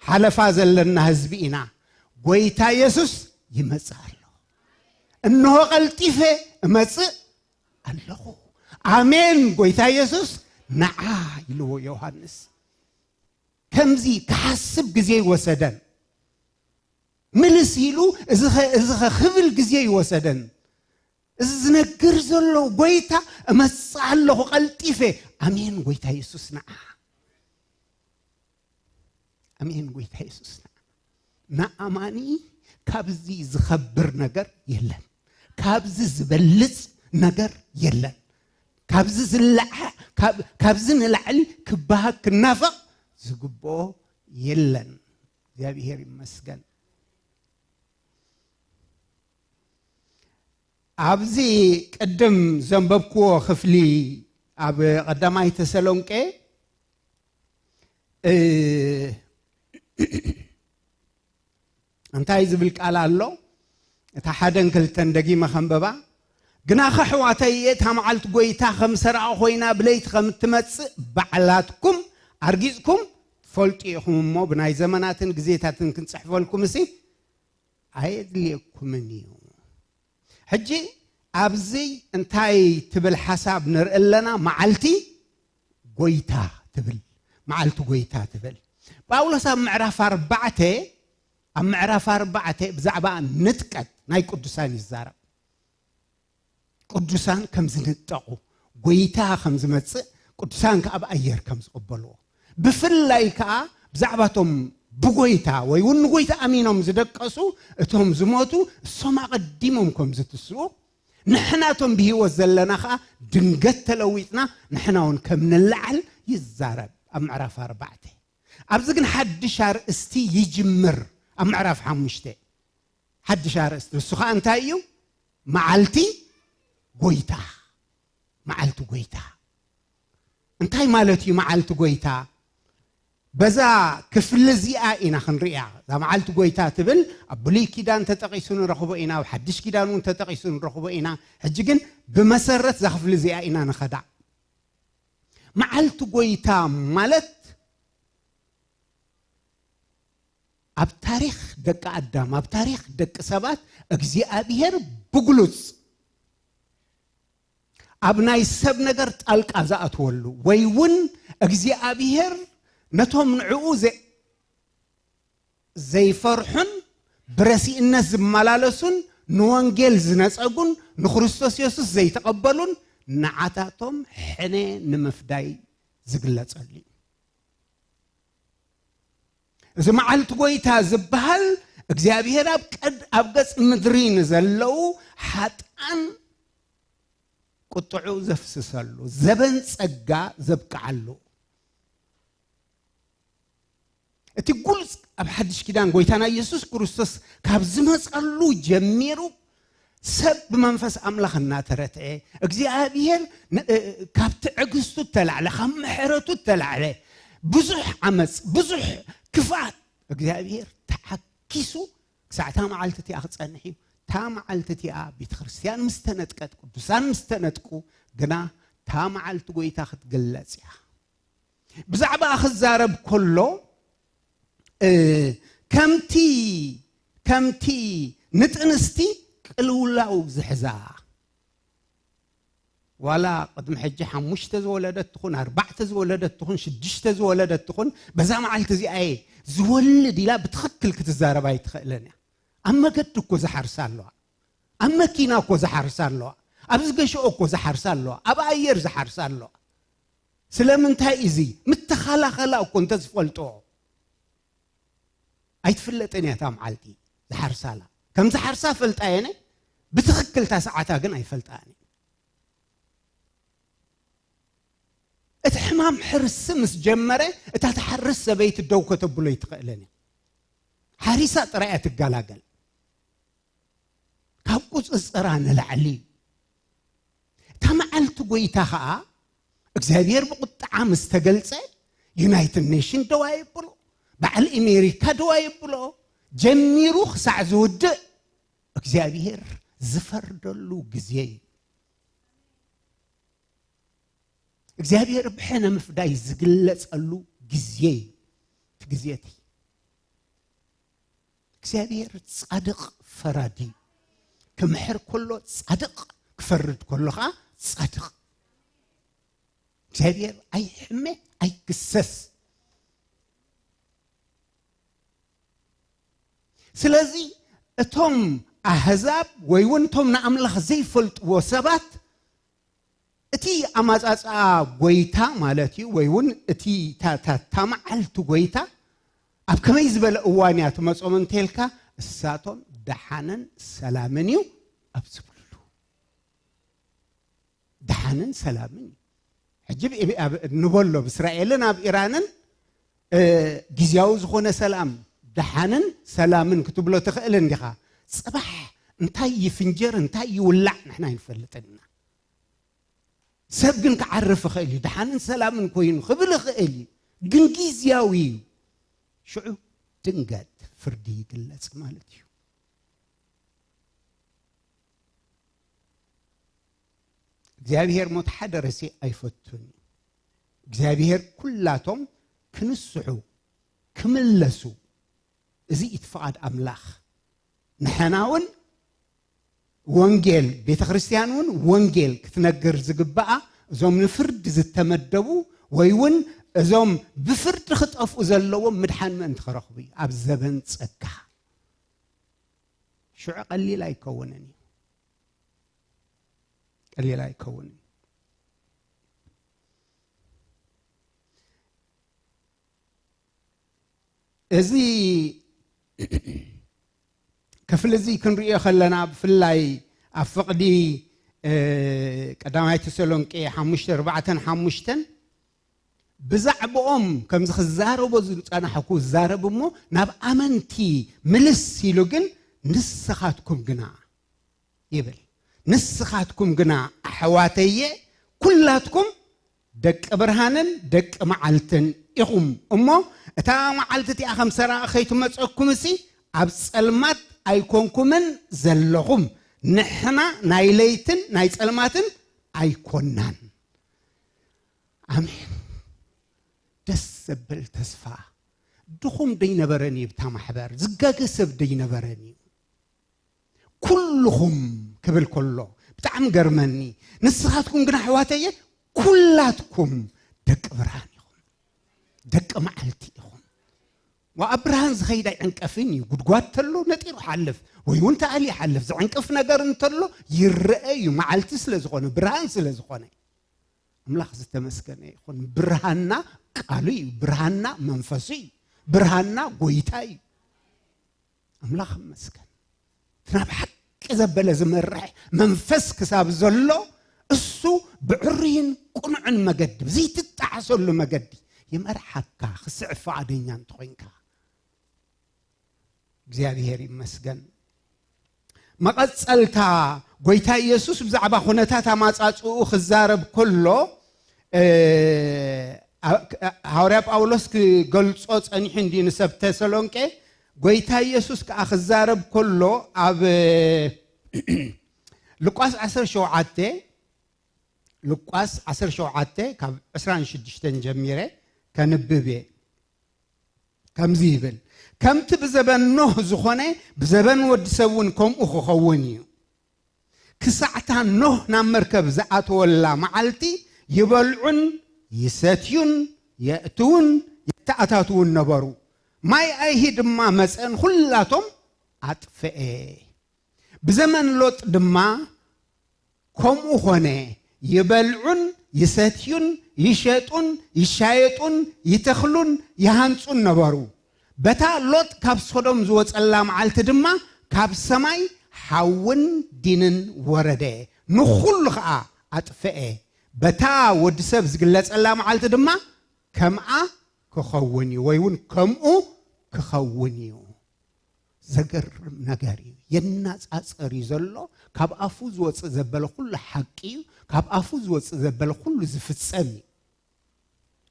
ሓለፋ ዘለና ህዝቢ ኢና። ጎይታ የሱስ ይመጽእ ኣሎ። "እንሆ ቀልጢፈ እመጽእ ኣለኹ። ኣሜን፣ ጎይታ የሱስ ንዓ" ኢልዎ ዮሃንስ። ከምዚ ክሓስብ ግዜ ይወሰደን። ምልስ ኢሉ፣ "እዚ ኸ፣ እዚ ኸ" ክብል ግዜ ይወሰደን። እዚ ዝነግር ዘሎ ጎይታ፣ "እመጽእ ኣለኹ ቀልጢፈ።" ኣሜን፣ ጎይታ የሱስ ንዓ። ኣሜን፣ ጎይታ የሱስ ንዓ። ንኣማኒ ካብዚ ዝኸብር ነገር የለን። ካብዚ ዝበልጽ ነገር የለን። ካብዚ ዝለዓ-፣ ካብ-፣ ካብዚ ንላዕሊ ክበሃግ ክናፈቕ ዝግብኦ የለን። እግዚኣብሔር ይመስገን። ኣብዚ ቅድም ዘንበብክዎ ክፍሊ ኣብ ቀዳማይ ተሰሎንቄ፣ እ፣ እንታይ ዝብል ቃል ኣሎ? እታ ሓደን ክልተን ደጊመ ከንበባ። "ግናኸ ኣሕዋተየ፣ እታ መዓልቲ ጐይታ ከም ሰረቓ ኾይና ብለይቲ ከም እትመጽእ ባዕላትኩም ኣርጊጽኩም ትፈልጡ ኢኹም እሞ፣ ብናይ ዘመናትን ግዜታትን ክንጽሕፈልኩምሲ ኣየድልየኩምን እዩ።" ሕጂ ኣብዚ እንታይ ትብል ሓሳብ ንርኢ ኣለና? መዓልቲ ጐይታ ትብል፣ መዓልቲ ጐይታ ትብል። ጳውሎስ ኣብ ምዕራፍ ኣርባዕተ፣ ኣብ ምዕራፍ ኣርባዕተ ብዛዕባ ንጥቀት ናይ ቅዱሳን ይዛረብ። ቅዱሳን ከም ዝንጠቑ፣ ጐይታ ከም ዝመጽእ፣ ቅዱሳን ከኣ ብኣየር ከም ዝቕበልዎ፣ ብፍላይ ከኣ ብዛዕባቶም ብጐይታ ወይ እውን ንጐይታ ኣሚኖም ዝደቀሱ፣ እቶም ዝሞቱ፣ እሶም ኣቐዲሞም ከም ዝትስኡ፣ ንሕናቶም ብህይወት ዘለና ከኣ ድንገት ተለዊጥና ንሕና እውን ከም ንለዓል ይዛረብ ኣብ ምዕራፍ ኣርባዕተ። ኣብዚ ግን ሓድሽ ኣርእስቲ ይጅምር ኣብ ምዕራፍ ሓሙሽተ። ሓድሽ ኣርእስቲ፣ ንሱ ኸኣ እንታይ እዩ? መዓልቲ ጐይታ። መዓልቲ ጐይታ። እንታይ ማለት እዩ መዓልቲ ጐይታ? በዛ ክፍሊ እዚኣ ኢና ክንርእያ። እዛ መዓልቲ ጐይታ ትብል ኣብ ብሉይ ኪዳን ተጠቒሱ ንረኽቦ ኢና፣ ኣብ ሓድሽ ኪዳን እውን ተጠቒሱ ንረኽቦ ኢና። ሕጂ ግን ብመሰረት እዛ ክፍሊ እዚኣ ኢና ንኸዳ። መዓልቲ ጐይታ ማለት ኣብ ታሪኽ ደቂ ኣዳም፣ ኣብ ታሪኽ ደቂ ሰባት እግዚኣብሄር ብግሉጽ ኣብ ናይ ሰብ ነገር ጣልቃ ዝኣትወሉ፣ ወይ እውን እግዚኣብሄር ነቶም ንዕኡ ዘ-፣ ዘይፈርሑን ብረሲእነት ዝመላለሱን ንወንጌል ዝነጸጉን ንክርስቶስ የሱስ ዘይተቐበሉን ንዓታቶም ሕነ ንምፍዳይ ዝግለጸሉ እዩ። እዚ መዓልቲ ጐይታ ዝበሃል እግዚኣብሄር ኣብ ቀድ-፣ ኣብ ገጽ ምድሪ ንዘለዉ ሓጥኣን ቁጥዑ ዘፍስሰሉ፣ ዘበን ጸጋ ዘብቅዓሉ። እቲ ግሉጽ ኣብ ሓድሽ ኪዳን ጐይታና ኢየሱስ ክርስቶስ ካብ ዝመጸሉ ጀሚሩ ሰብ ብመንፈስ ኣምላኽ እናተረትዐ፣ እግዚኣብሄር ን-፣ እ-፣ ካብ ትዕግስቱ እተላዕለ፣ ካብ ምሕረቱ እተላዕለ፣ ብዙሕ ዓመጽ፣ ብዙሕ ክፍኣት እግዚኣብሄር ተዓኪሱ ክሳዕ እታ መዓልቲ እቲኣ ክጸንሕ እዩ። እታ መዓልቲ እቲኣ ቤተ ክርስቲያን ምስ ተነጥቀት፣ ቅዱሳን ምስ ተነጥቁ፣ ግና እታ መዓልቲ ጐይታ ክትግለጽ እያ። ብዛዕባኣ ክዛረብ ከሎ፣ እ፣ ከምቲ፣ ከምቲ ንጥንስቲ ቅልውላው ዝሕዛ፣ ዋላ ቅድሚ ሕጂ ሓሙሽተ ዝወለደት ትኹን፣ ኣርባዕተ ዝወለደት ትኹን፣ ሽዱሽተ ዝወለደት ትኹን፣ በዛ መዓልቲ እዚኣ እየ ዝወልድ ኢላ ብትኽክል ክትዛረብ ኣይትኽእልን እያ። ኣብ መገዲ እኮ ዝሓርሳ ኣለዋ፣ ኣብ መኪና እኮ ዝሓርሳ ኣለዋ፣ ኣብ ዝገሽኦ እኮ ዝሓርሳ ኣለዋ፣ ኣብ ኣየር ዝሓርሳ ኣለዋ። ስለምንታይ? እዚ ምተኸላኸላ እኮ እንተዝፈልጦ ኣይትፍለጥን እያ እታ መዓልቲ ዝሓርሳላ። ከም ዝሓርሳ ፈልጣ እየን፣ ብትኽክል እታ ሰዓታ ግን ኣይፈልጣን እየን። እቲ ሕማም ሕርሲ ምስ ጀመረ፣ እታ ትሓርስ ሰበይቲ ደው ከተብሎ ኣይትኽእልን እያ። ሓሪሳ ጥራይ እያ ትገላገል። ካብ ቁጽጽራ ንላዕሊ እዩ። እታ መዓልቲ ጐይታ ኸኣ እግዚኣብሔር ብቑጥዓ ምስ ተገልጸ፣ ዩናይትድ ኔሽን ደው ኣየብሎ፣ በዓል ኣሜሪካ ደው ኣየብሎ፣ ጀሚሩ ክሳዕ ዝውድእ እግዚኣብሔር ዝፈርደሉ ግዜ እዩ። እግዚኣብሔር ብሕነ ምፍዳይ ዝግለጸሉ ግዜ እዩ። እቲ ግዜ እቲ እግዚኣብሔር ጻድቕ ፈራዲ እዩ። ክምሕር ከሎ ጻድቕ፣ ክፈርድ ከሎ ኸዓ ጻድቕ። እግዚኣብሔር ኣይሕመ፣ ኣይክሰስ። ስለዚ እቶም ኣህዛብ ወይ እውን እቶም ንኣምላኽ ዘይፈልጥዎ ሰባት፣ እቲ ኣማጻጽኣ ጐይታ ማለት እዩ፣ ወይ እውን እቲ፣ እታ፣ እታ፣ እታ መዓልቲ ጐይታ ኣብ ከመይ ዝበለ እዋን እያ ትመጾም እንተልካ፣ እሳቶም ደሓንን ሰላምን እዩ ኣብ ዝብልሉ። ደሓንን ሰላምን እዩ። ሕጂ ብ-፣ ኣብ፣ ንበሎ፣ ብእስራኤልን ኣብ ኢራንን፣ እ፣ ግዝያዊ ዝኾነ ሰላም፣ ደሓንን ሰላምን ክትብሎ ትኽእል እንዲኻ። ጽባሕ እንታይ ይፍንጀር፣ እንታይ ይውላዕ ንሕና ኣይንፈልጥን ኢና። ሰብ ግን ክዓርፍ ይኽእል እዩ፣ ደሓንን ሰላምን ኮይኑ ክብል ይኽእል እዩ፣ ግን ግዝያዊ እዩ። ሽዑ ድንገት ፍርዲ ይግለጽ ማለት እዩ። እግዚኣብሔር ሞት ሓደ ርእሲ ኣይፈቱን እዩ። እግዚኣብሔር ኩላቶም ክንስሑ፣ ክምለሱ፣ እዚ እቲ ፍቓድ ኣምላኽ። ንሕና እውን ወንጌል፣ ቤተ ክርስቲያን እውን ወንጌል ክትነግር ዝግብኣ፣ እዞም ንፍርዲ ዝተመደቡ ወይ እውን እዞም ብፍርዲ ክጠፍኡ ዘለዎም ምድሓን ምእንቲ ክረኽቡ እዩ። ኣብ ዘበን ጸጋ ሽዑ ቀሊል ኣይከውንን እዩ። ቀሊል ኣይከውንን። እዚ ክፍሊ እዚ ክንሪኦ ከለና፣ ብፍላይ ኣብ ፍቕዲ፣ እ፣ ቀዳማይ ተሰሎንቄ ሓሙሽተ ኣርባዕተን ሓሙሽተን ብዛዕባኦም ከምዚ ክዛረቦ ዝጸናሕኩ ዝዛረብ እሞ፣ ናብ ኣመንቲ ምልስ ኢሉ ግን፣ ንስኻትኩም ግና ይብል። ንስኻትኩም ግና ኣሕዋተየ፣ ኩላትኩም ደቂ ብርሃንን ደቂ መዓልትን ኢኹም እሞ፣ እታ መዓልቲ እቲኣ ከም ሰራቒ ከይትመጸኩምሲ፣ ኣብ ጸልማት ኣይኮንኩምን ዘለኹም። ንሕና ናይ ለይትን ናይ ጸልማትን ኣይኮናን። ኣሜን። ደስ ዘብል ተስፋ። ድኹም ደይነበረን እዩ፣ ብታ ማሕበር ዝጋገ ሰብ ደይነበረን እዩ። ኩልኹም ክብል ከሎ ብጣዕሚ ገርመኒ። ንስኻትኩም ግን ኣሕዋተየ፣ ኩላትኩም ደቂ ብርሃን ኢኹም፣ ደቂ መዓልቲ ኢኹም። ወኣብ ብርሃን ዝኸይድ ኣይዕንቀፍን እዩ። ጉድጓድ ተሎ ነጢሩ ሓልፍ፣ ወይ እውን ተኣሊ ሓልፍ። ዝዕንቅፍ ነገር እንተሎ ይረአ እዩ፣ መዓልቲ ስለ ዝኾነ፣ ብርሃን ስለ ዝኾነ። ኣምላኽ ዝተመስገነ ይኹን። ብርሃንና ቃሉ እዩ፣ ብርሃንና መንፈሱ እዩ፣ ብርሃንና ጎይታ እዩ። ኣምላኽ ይመስገን። እቲ ናብ ሓቂ ዘበለ ዝመርሕ መንፈስ ክሳብ ዘሎ፣ እሱ ብዕሩይን ቅኑዕን መገዲ፣ ዘይትጣዓሰሉ መገዲ ይመርሓካ፣ ክስዕብ ፍቓደኛ እንተኾይንካ። እግዚኣብሔር ይመስገን። መቐጸልታ፣ ጎይታ ኢየሱስ ብዛዕባ ኩነታት ኣማጻጽኡ ክዛረብ ከሎ፣ እ፣ አ-፣ ሃዋርያ ጳውሎስ ክገልጾ ጸኒሑ እንዲ ንሰብ ተሰሎንቄ፣ ጎይታ ኢየሱስ ከኣ ክዛረብ ከሎ ኣብ ሉቃስ ዓሰርተ ሸውዓተ፣ ሉቃስ ዓሰርተ ሸውዓተ ካብ ዕስራን ሽዱሽተን ጀሚረ ከንብብ እየ። ከምዚ ይብል፣ ከምቲ ብዘበን ኖህ ዝኾነ ብዘበን ወዲ ሰብ እውን ከምኡ ክኸውን እዩ። ክሳዕታ ኖህ ናብ መርከብ ዝኣተወላ መዓልቲ ይበልዑን ይሰትዩን የእትውን የተኣታትውን ነበሩ። ማይ ኣይሂ ድማ መጸን ኩላቶም ኣጥፍኤ። ብዘመን ሎጥ ድማ ከምኡ ኾነ፣ ይበልዑን ይሰትዩን ይሸጡን ይሻየጡን ይተኽሉን ይሃንጹን ነበሩ። በታ ሎጥ ካብ ሶዶም ዝወጸላ መዓልቲ ድማ ካብ ሰማይ ሓውን ዲንን ወረደ፣ ንኹሉ ኸኣ ኣጥፍኤ። በታ ወዲ ሰብ ዝግለጸላ መዓልቲ ድማ ከምኣ ክኸውን እዩ፣ ወይ እውን ከምኡ ክኸውን እዩ። ዘገርም ነገር እዩ። የናጻጽር እዩ ዘሎ። ካብ ኣፉ ዝወጽእ ዘበለ ኩሉ ሓቂ እዩ። ካብ ኣፉ ዝወጽእ ዘበለ ኩሉ ዝፍጸም እዩ።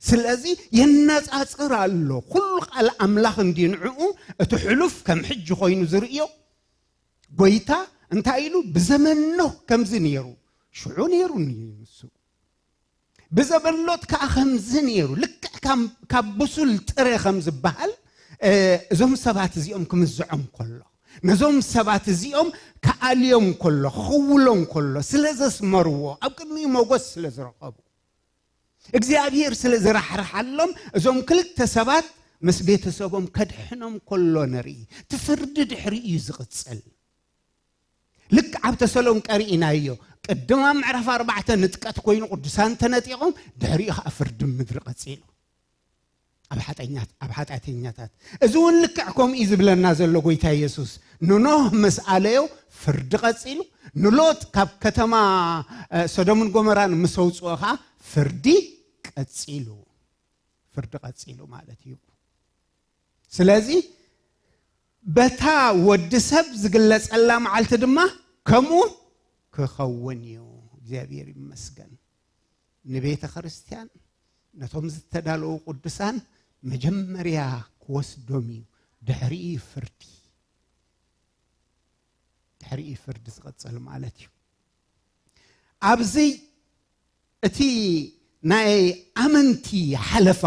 ስለዚ የናጻጽር ኣሎ። ኩሉ ቃል ኣምላኽ እንዲ ንዕኡ እቲ ሕሉፍ ከም ሕጂ ኮይኑ ዝርእዮ ጎይታ እንታይ ኢሉ? ብዘመን ኖህ ከምዚ ነይሩ፣ ሽዑ ነይሩ ንሱ። ብዘበን ሎጥ ከኣ ከምዚ ነይሩ። ልክዕ ካብ፣ ካብ ብሱል ጥረ ከም ዝበሃል፣ እ፣ እዞም ሰባት እዚኦም ክምዝዖም ከሎ፣ ነዞም ሰባት እዚኦም ክኣልዮም ከሎ፣ ክኽውሎም ከሎ፣ ስለ ዘስመርዎ፣ ኣብ ቅድሚኡ ሞገስ ስለ ዝረኸቡ፣ እግዚኣብሔር ስለ ዝራሕርሓሎም፣ እዞም ክልተ ሰባት ምስ ቤተሰቦም ከድሕኖም ከሎ ንርኢ። እቲ ፍርዲ ድሕሪኡ እዩ ዝቕጽል። ልክዕ ኣብ ተሰሎንቀ ርኢናዮ። ቅድም ኣብ ምዕራፍ ኣርባዕተ ንጥቀት ኮይኑ ቅዱሳን ተነጢቖም፣ ድሕሪኡ ኸዓ ፍርዲ ምድሪ ቀጺሉ። ኣብ ሓጠኛት-፣ ኣብ ሓጢኣተኛታት። እዚ እውን ልክዕ ከምኡ እዩ ዝብለና ዘሎ ጎይታ ኢየሱስ። ንኖህ ምስ ኣለዮ ፍርዲ ቀጺሉ፣ ንሎጥ ካብ ከተማ፣ እ፣ ሶዶምን ጎመራን ምስ ኣውጽኦ ኸዓ ፍርዲ ቀጺሉ። ፍርዲ ቀጺሉ ማለት እዩ። ስለዚ በታ ወዲ ሰብ ዝግለጸላ መዓልቲ ድማ ከምኡ ክኸውን እዩ። እግዚኣብሔር ይመስገን። ንቤተ ክርስቲያን፣ ነቶም ዝተዳለዉ ቅዱሳን መጀመርያ ክወስዶም እዩ። ድሕሪኡ ፍርዲ፣ ድሕሪኡ ፍርዲ ዝቐጽል ማለት እዩ። ኣብዚ እቲ ናይ ኣመንቲ ሓለፋ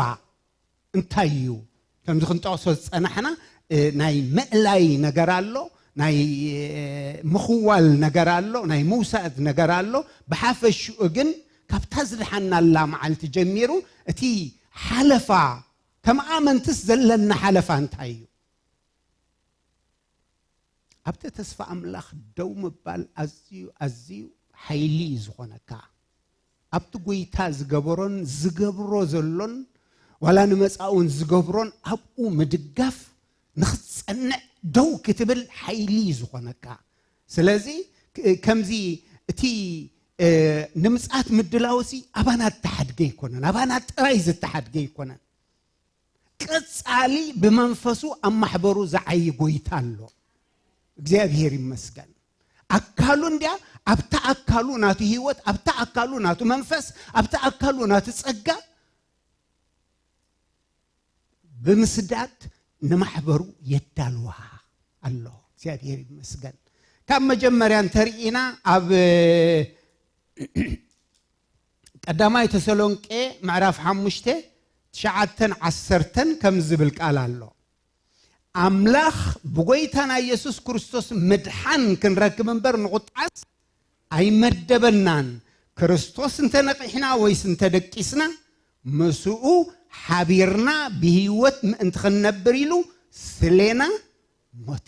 እንታይ እዩ? ከምዚ ክንጠቕሶ ዝጸናሕና፣ እ፣ ናይ ምእላይ ነገር ኣሎ፣ ናይ፣ እ፣ ምኽዋል ነገር ኣሎ፣ ናይ ምውሳድ ነገር ኣሎ። ብሓፈሽኡ ግን ካብታ ዝደሓናላ መዓልቲ ጀሚሩ እቲ ሓለፋ፣ ከም ኣመንትስ ዘለና ሓለፋ እንታይ እዩ? ኣብቲ ተስፋ ኣምላኽ ደው ምባል ኣዝዩ፣ ኣዝዩ ሓይሊ እዩ ዝኾነካ። ኣብቲ ጎይታ ዝገበሮን ዝገብሮ ዘሎን፣ ዋላ ንመጻኡን ዝገብሮን ኣብኡ ምድጋፍ ንኽትጸንዕ ደው ክትብል ሓይሊ እዩ ዝኾነካ። ስለዚ ክ-፣ ከምዚ እቲ፣ እ፣ ንምጽኣት ምድላውሲ ኣባና እተሓድገ ኣይኮነን፣ ኣባና ጥራይ ዝተሓድገ ኣይኮነን። ቀጻሊ ብመንፈሱ ኣብ ማሕበሩ ዝዓዪ ጎይታ ኣሎ። እግዚኣብሔር ይመስገን። ኣካሉ እንድያ፣ ኣብታ ኣካሉ ናቱ ህይወት፣ ኣብታ ኣካሉ ናቱ መንፈስ፣ ኣብታ ኣካሉ ናቱ ጸጋ ብምስዳድ ንማሕበሩ የዳልዋ ኣሎ። እግዚኣብሔር ይመስገን። ካብ መጀመርያ እንተርኢና ኣብ ቀዳማይ ተሰሎንቄ ምዕራፍ ሓሙሽተ፣ ትሽዓተን ዓሰርተን ከም ዝብል ቃል ኣሎ። ኣምላኽ ብጎይታና ኢየሱስ ክርስቶስ ምድሓን ክንረክብ እምበር ንቑጣስ ኣይመደበናን። ክርስቶስ እንተ ነቒሕና ወይስ እንተ ደቂስና፣ ምስኡ ሓቢርና ብህይወት ምእንቲ ክንነብር ኢሉ ስሌና ሞተ።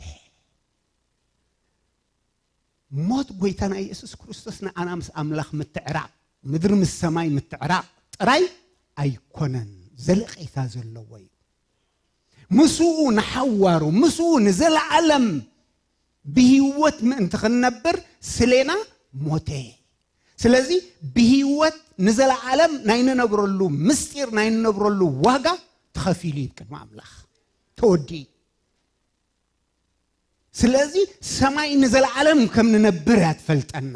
ሞት ጎይታና ኢየሱስ ክርስቶስ ንኣና ምስ ኣምላኽ ምትዕራቕ፣ ምድሪ ምስ ሰማይ ምትዕራቕ ጥራይ ኣይኮነን፣ ዘለቄታ ዘለዎ እዩ። ምስኡ ንሓዋሩ፣ ምስኡ ንዘለዓለም ብህይወት ምእንቲ ክንነብር ስሌና ሞተ። ስለዚ ብህይወት ንዘለዓለም ናይ ንነብረሉ ምስጢር፣ ናይ ንነብረሉ ዋጋ ተኸፊሉ እዩ ቅድሚ ኣምላኽ። ተወዲኡ። ስለዚ ሰማይ ንዘለዓለም ከም ንነብር እያ ትፈልጠና።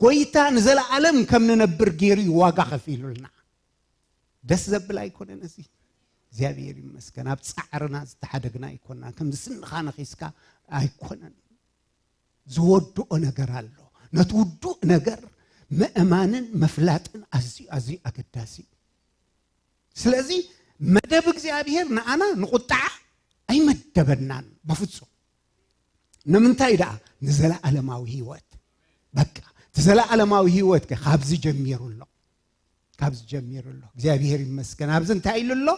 ጎይታ ንዘለዓለም ከም ንነብር ገይሩ እዩ ዋጋ ከፊሉልና። ደስ ዘብል ኣይኮነን እዚ? እግዚኣብሔር ይመስገን። ኣብ ጻዕርና ዝተሓደግና ኣይኮናን። ከምዚ ስንኻ ነኺስካ ኣይኮነን። ዝወድኦ ነገር ኣሎ። ነቲ ውዱእ ነገር ምእማንን ምፍላጥን ኣዝዩ፣ ኣዝዩ ኣገዳሲ እዩ። ስለዚ መደብ እግዚኣብሔር ንኣና ንቁጣዓ ኣይመደበናን በፍጹም። ንምንታይ ደኣ? ንዘለዓለማዊ ህይወት። በቃ፣ እቲ ዘለዓለማዊ ህይወት ከ ካብዚ ጀሚሩ ኣሎ። ካብዚ ጀሚሩ ኣሎ። እግዚኣብሔር ይመስገን። ኣብዚ እንታይ ኢሉ ኣሎ?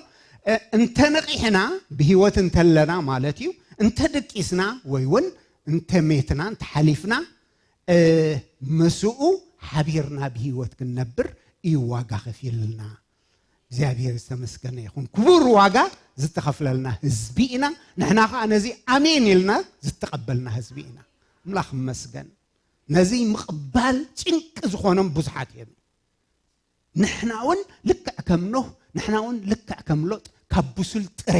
እ፣ እንተ ነቒሕና፣ ብህይወት እንተለና ማለት እዩ፣ እንተ ደቂስና ወይ እውን እንተ ሜትና፣ እንተ ሓሊፍና፣ እ፣ ምስኡ ሓቢርና ብህይወት ክንነብር እዩ ዋጋ ከፊልና። እግዚኣብሔር ዝተመስገነ ይኹን። ክቡር ዋጋ ዝተኸፍለልና ህዝቢ ኢና። ንሕና ኸዓ ነዚ ኣሜን ኢልና ዝተቐበልና ህዝቢ ኢና። ኣምላኽ ይመስገን። ነዚ ምቕባል ጭንቂ ዝኾኖም ብዙሓት እዮም። ንሕና እውን ልክዕ ከም ኖህ፣ ንሕና እውን ልክዕ ከም ሎጥ ካብ ብሱል ጥረ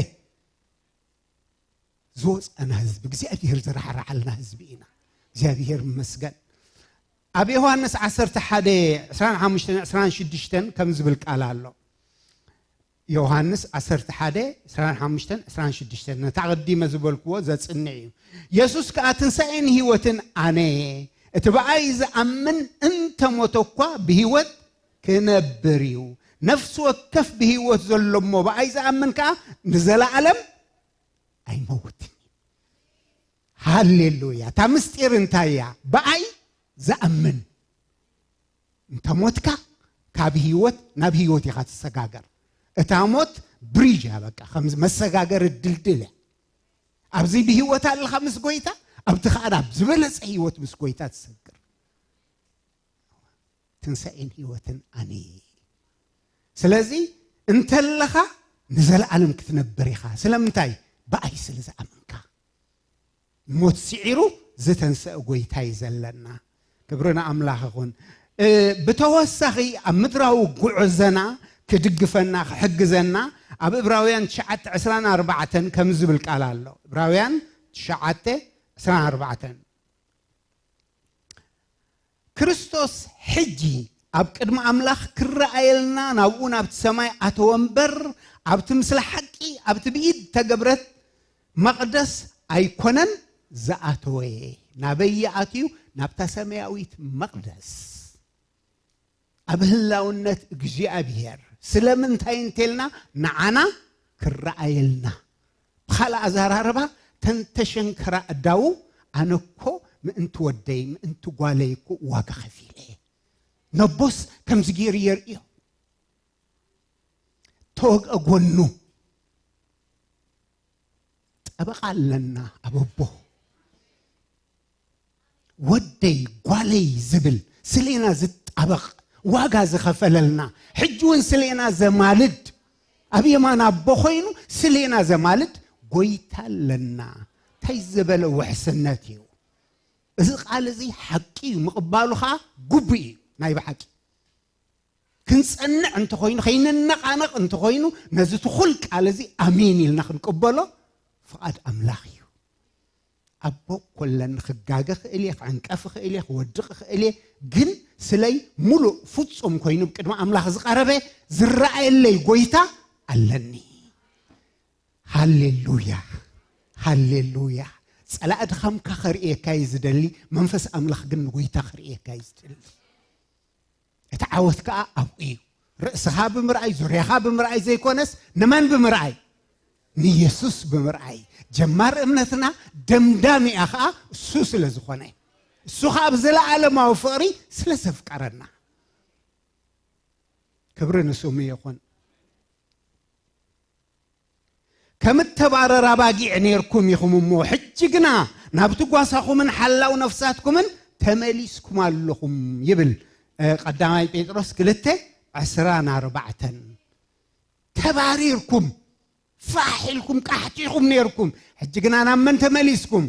ዝወፀና ህዝቢ፣ እግዚኣብሔር ዝራሕራዓልና ህዝቢ ኢና። እግዚኣብሔር ይመስገን። ኣብ ዮሃንስ ዓሰርተ ሓደ፣ ዕስራን ሓሙሽተን፣ ዕስራን ሽዱሽተን ከም ዝብል ቃል ኣሎ። ዮሃንስ ዓሰርተ ሓደ፣ ዕስራን ሓሙሽተን፣ ዕስራን ሽዱሽተን፣ ነታ ኣቐዲመ ዝበልክዎ ዘጽንዕ እዩ። የሱስ ከኣ ትንሳኤን ህይወትን ኣነ እየ። እቲ ብኣይ ዝኣምን እንተ ሞተ እኳ ብህይወት ክነብር እዩ። ነፍሲ ወከፍ ብህይወት ዘሎ እሞ ብኣይ ዝኣምን ከኣ ንዘለኣለም ኣይመውትን እዩ። ሃሌሉያ። እታ ምስጢር እንታይ እያ? ብኣይ ዝኣምን እንተ ሞትካ ካብ ህይወት ናብ ህይወት ኢኻ ትሰጋገር። እታ ሞት ብሪጅ እያ፣ በቃ ከምዚ መሰጋገሪ ድልድል እያ። ኣብዚ ብህይወት ኣለኻ ምስ ጎይታ፣ ኣብቲ ኸኣ ናብ ዝበለጸ ህይወት ምስ ጎይታ ትሰግር። ትንሳኤን ህይወትን ኣነ እየ። ስለዚ እንተለኻ ንዘለኣለም ክትነብር ኢኻ። ስለምንታይ? ብኣይ ስለ ዝኣመንካ። ሞት ስዒሩ ዝተንሰአ ጎይታ እዩ ዘለና። ክብሪ ንኣምላኽ ይኹን። እ፣ ብተወሳኺ ኣብ ምድራዊ ጉዕዞና ክድግፈና፣ ክሕግዘና ኣብ ዕብራውያን ትሽዓተ ዕስራን ኣርባዕተን ከም ዝብል ቃል ኣሎ። ዕብራውያን ትሽዓተ ዕስራን ኣርባዕተን። ክርስቶስ ሕጂ ኣብ ቅድሚ ኣምላኽ ክረኣየልና ናብኡ ናብቲ ሰማይ ኣተወ እምበር፣ ኣብቲ ምስለ ሓቂ ኣብቲ ብኢድ ተገብረት መቕደስ ኣይኮነን ዝኣተወ። ናበይ ኣትዩ? ናብታ ሰማያዊት መቕደስ። ኣብ ህላውነት እግዚኣብሔር። ስለምንታይ እንተልና ንዓና ክረኣየልና። ብኻልእ ኣዘራርባ፣ ተንተሸንከራ እዳዉ፣ ኣነ እኮ ምእንቲ ወደይ ምእንቲ ጓለይ እኮ ዋጋ ከፊለ። ነቦስ ከምዚ ገይሩ የርእዮ። ተወግአ ጎኑ። ጠበቓ ኣለና ኣብ ኣቦ። ወደይ ጓለይ ዝብል ስሌና ዝጣበቕ፣ ዋጋ ዝኸፈለልና፣ ሕጂ እውን ስሌና ዘማልድ፣ ኣብ የማን ኣቦ ኮይኑ ስሌና ዘማልድ ጎይታ ኣለና። እንታይ ዝበለ ውሕስነት እዩ! እዚ ቃል እዚ ሓቂ እዩ፣ ምቕባሉ ኸዓ ግቡእ እዩ። ናይ ብሓቂ ክንጸንዕ እንተኾይኑ፣ ከይንነቓነቕ እንተኾይኑ፣ ነዚ ትኹል ቃል እዚ ኣሜን ኢልና ክንቅበሎ ፍቓድ ኣምላኽ እዩ። ኣቦ ኮለን ክጋገ ክእል እየ፣ ክዕንቀፍ ክእል እየ፣ ክወድቕ ክእል እየ፣ ግን ስለይ ሙሉእ ፍጹም ኮይኑ ብቅድሚ ኣምላኽ ዝቐረበ ዝረኣየለይ ጎይታ ኣለኒ። ሃሌሉያ፣ ሃሌሉያ። ጸላእ ድኻምካ ከርእየካ እዩ ዝደሊ፣ መንፈስ ኣምላኽ ግን ንጎይታ ከርእየካ እዩ ዝደሊ። እቲ ዓወት ከኣ ኣብኡ እዩ። ርእስኻ ብምርኣይ፣ ዙርያኻ ብምርኣይ ዘይኮነስ፣ ንመን ብምርኣይ? ንየሱስ ብምርኣይ። ጀማር እምነትና ደምዳሚኣ ከኣ እሱ ስለ ዝኾነ፣ እሱ ከኣ ብዘለኣለማዊ ፍቕሪ ስለ ዘፍቀረና። ክብሪ ንስሙ ይኹን። ከም እተባረራ ኣባጊዕ ኔርኩም ኢኹም እሞ፣ ሕጂ ግና ናብቲ ጓሳኹምን ሓላው ነፍሳትኩምን ተመሊስኩም ኣለኹም ይብል፣ እ፣ ቀዳማይ ጴጥሮስ ክልተ ዕስራን ኣርባዕተን። ተባሪርኩም፣ ፋሕ ኢልኩም፣ ቃሕቲኹም ኔርኩም። ሕጂ ግና ናብ መን ተመሊስኩም?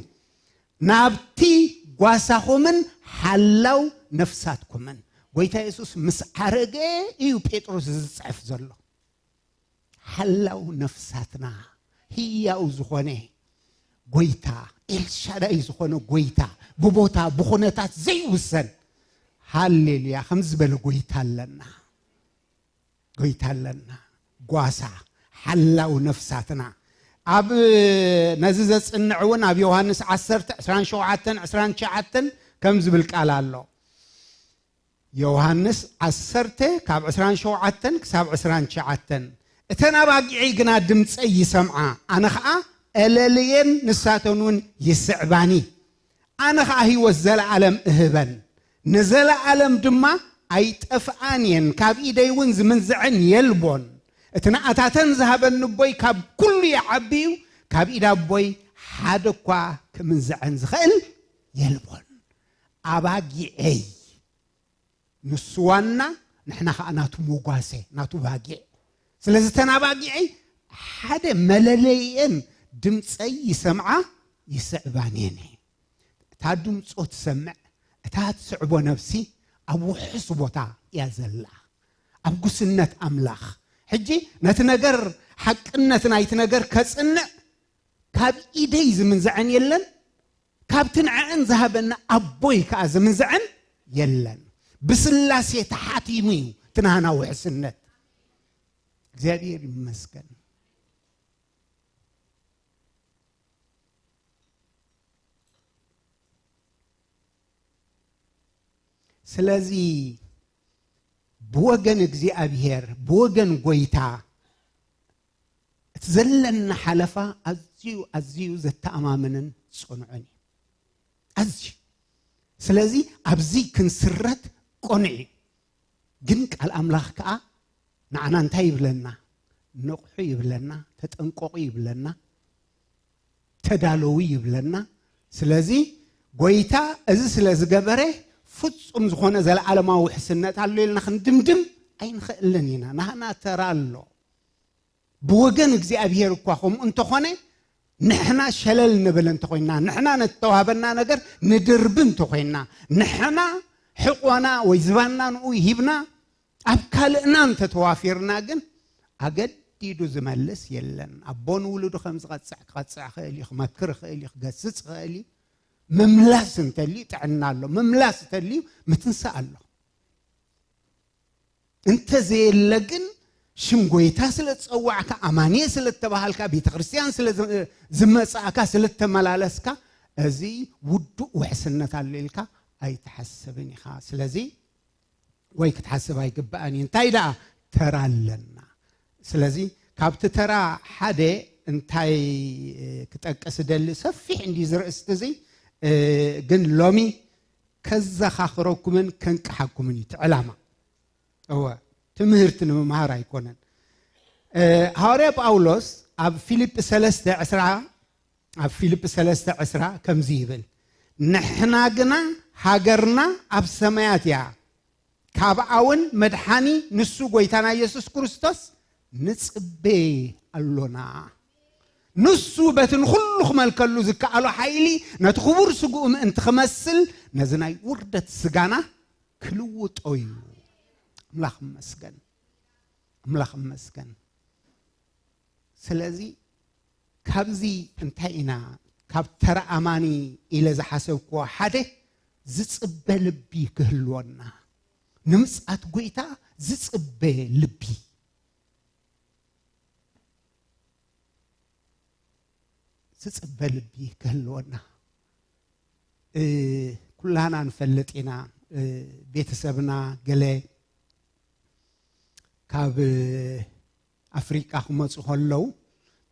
ናብቲ ጓሳኹምን ሓላው ነፍሳትኩምን። ጎይታ የሱስ ምስ ዓረገ እዩ ጴጥሮስ ዝጽሕፍ ዘሎ። ሓላው ነፍሳትና ህያው ዝኾነ ጎይታ፣ ኤልሻዳይ ዝኾነ ጎይታ፣ ብቦታ ብኹነታት ዘይውሰን፣ ሃሌሉያ፣ ከም ዝበለ ጎይታ ኣለና። ጎይታ ኣለና። ጓሳ፣ ሓላው ነፍሳትና። ኣብ ነዚ ዘጽንዕ እውን ኣብ ዮሃንስ ዓሰርተ ዕስራን ሸውዓተን ዕስራን ትሽዓተን ከም ዝብል ቃል ኣሎ። ዮሃንስ ዓሰርተ ካብ ዕስራን ሸውዓተን ክሳብ ዕስራን ትሽዓተን። "እተን ኣባጊዐይ ግና ድምፀይ ይሰምዓ፣ ኣነ ኸዓ እለልየን፣ ንሳተን እውን ይስዕባኒ። ኣነ ኸዓ ህይወት ዘለዓለም እህበን፣ ንዘለዓለም ድማ ኣይጠፍኣን እየን፣ ካብ ኢደይ እውን ዝምንዝዐን የልቦን። እቲ ንኣታተን ዝሃበኒ ኣቦይ ካብ ኩሉ ይዓቢ እዩ፣ ካብ ኢድ ኣቦይ ሓደ እኳ ክምንዝዐን ዝኽእል የልቦን።" ኣባጊዐይ ንሱ ዋና፣ ንሕና ኸዓ ናቱ መጓሰ፣ ናቱ ባጊዕ። ስለዚ እተን ኣባጊዐይ ሓደ መለለይኤን ድምፀይ ይሰምዓ ይስዕባን እየን። እታ ድምፆ ትሰምዕ፣ እታ ትስዕቦ ነፍሲ ኣብ ውሑስ ቦታ እያ ዘላ፣ ኣብ ጉስነት ኣምላኽ። ሕጂ ነቲ ነገር፣ ሓቅነት ናይቲ ነገር ከጽንዕ ካብ ኢደይ ዝምንዝዐን የለን፣ ካብቲ ንዕአን ዝሃበኒ ኣቦይ ከኣ ዝምንዝዐን የለን። ብስላሴ ተሓቲሙ እዩ እቲ ናህና ውሕስነት። እግዚኣብሔር ይመስገን። ስለዚ ብወገን እግዚኣብሔር፣ ብወገን ጎይታ፣ እቲ ዘለና ሓለፋ ኣዝዩ፣ ኣዝዩ ዘተኣማምንን ጽኑዕን እዩ። ኣዝዩ። ስለዚ ኣብዚ ክንስረት ቅኑዕ እዩ። ግን ቃል ኣምላኽ ከኣ ንዓና እንታይ ይብለና? ንቕሑ ይብለና፣ ተጠንቀቑ ይብለና፣ ተዳለዉ ይብለና። ስለዚ ጎይታ እዚ ስለ ዝገበረ ፍጹም ዝኾነ ዘለዓለማዊ ውሕስነት ኣሎ ኢልና ክንድምድም ኣይንኽእልን ኢና። ናህና ተራ ኣሎ። ብወገን እግዚኣብሔር እኳ ከምኡ እንተኾነ፣ ንሕና ሸለል ንብል እንተኾይንና፣ ንሕና ነተዋህበና ነገር ንድርቢ እንተኾይንና፣ ንሕና ሕቆና ወይ ዝባንና ንኡ ሂብና ኣብ ካልእና እንተተዋፊርና ግን ኣገድ ኢዱ ዝመልስ የለን። ኣቦ ንውሉዱ ከም ዝቐጽዕ ክቐጽዕ ክእል እዩ፣ ክመክር ክእል እዩ፣ ክገስጽ ክእል እዩ። ምምላስ እንተልዩ ጥዕና ኣሎ፣ ምምላስ እንተልዩ ምትንሳእ ኣሎ። እንተዘየለ ግን ሽም ጎይታ ስለ ዝጸዋዕካ፣ ኣማንየ ስለ እተባሃልካ፣ ቤተ ክርስቲያን ስለ ዝ-፣ ዝመጻእካ፣ ስለ እተመላለስካ፣ እዚ ውዱእ ውሕስነት ኣሎ ኢልካ ኣይትሓስብን ኢኻ። ስለዚ ወይ ክትሓስብ ኣይግባእን እዩ። እንታይ ደኣ ተራ ኣለና። ስለዚ ካብቲ ተራ ሓደ እንታይ፣ እ፣ ክጠቅስ እደሊ፣ ሰፊሕ እንዲ ዝርእስቲ እዚ፣ እ፣ ግን ሎሚ ከዘኻኽረኩምን ከንቅሓኩምን እዩ እቲ ዕላማ። እወ፣ ትምህርቲ ንምምሃር ኣይኮነን። እ፣ ሃዋርያ ጳውሎስ ኣብ ፊልጲ ሰለስተ ዕስራ፣ ኣብ ፊልጲ ሰለስተ ዕስራ ከምዚ ይብል፣ "ንሕና ግና ሃገርና ኣብ ሰማያት እያ፣ ካብኣ እውን መድሓኒ ንሱ ጎይታና ኢየሱስ ክርስቶስ ንጽበ ኣሎና። ንሱ በቲ ንኹሉ ክመልከሉ ዝከኣሎ ሓይሊ ነቲ ክቡር ስግኡ ምእንቲ ክመስል ነዚ ናይ ውርደት ስጋና ክልውጦ እዩ።" ኣምላኽ ይመስገን። ኣምላኽ ይመስገን። ስለዚ ካብዚ እንታይ ኢና፣ ካብ ተራ ኣማኒ ኢለ ዝሓሰብክዎ ሓደ ዝጽበ ልቢ ክህልወና፣ ንምጽኣት ጎይታ ዝጽበ ልቢ፣ ዝጽበ ልቢ ክህልወና። እ፣ ኩላና ንፈልጥ ኢና፣ እ፣ ቤተሰብና ገለ ካብ ኣፍሪቃ ክመጹ ከለዉ፣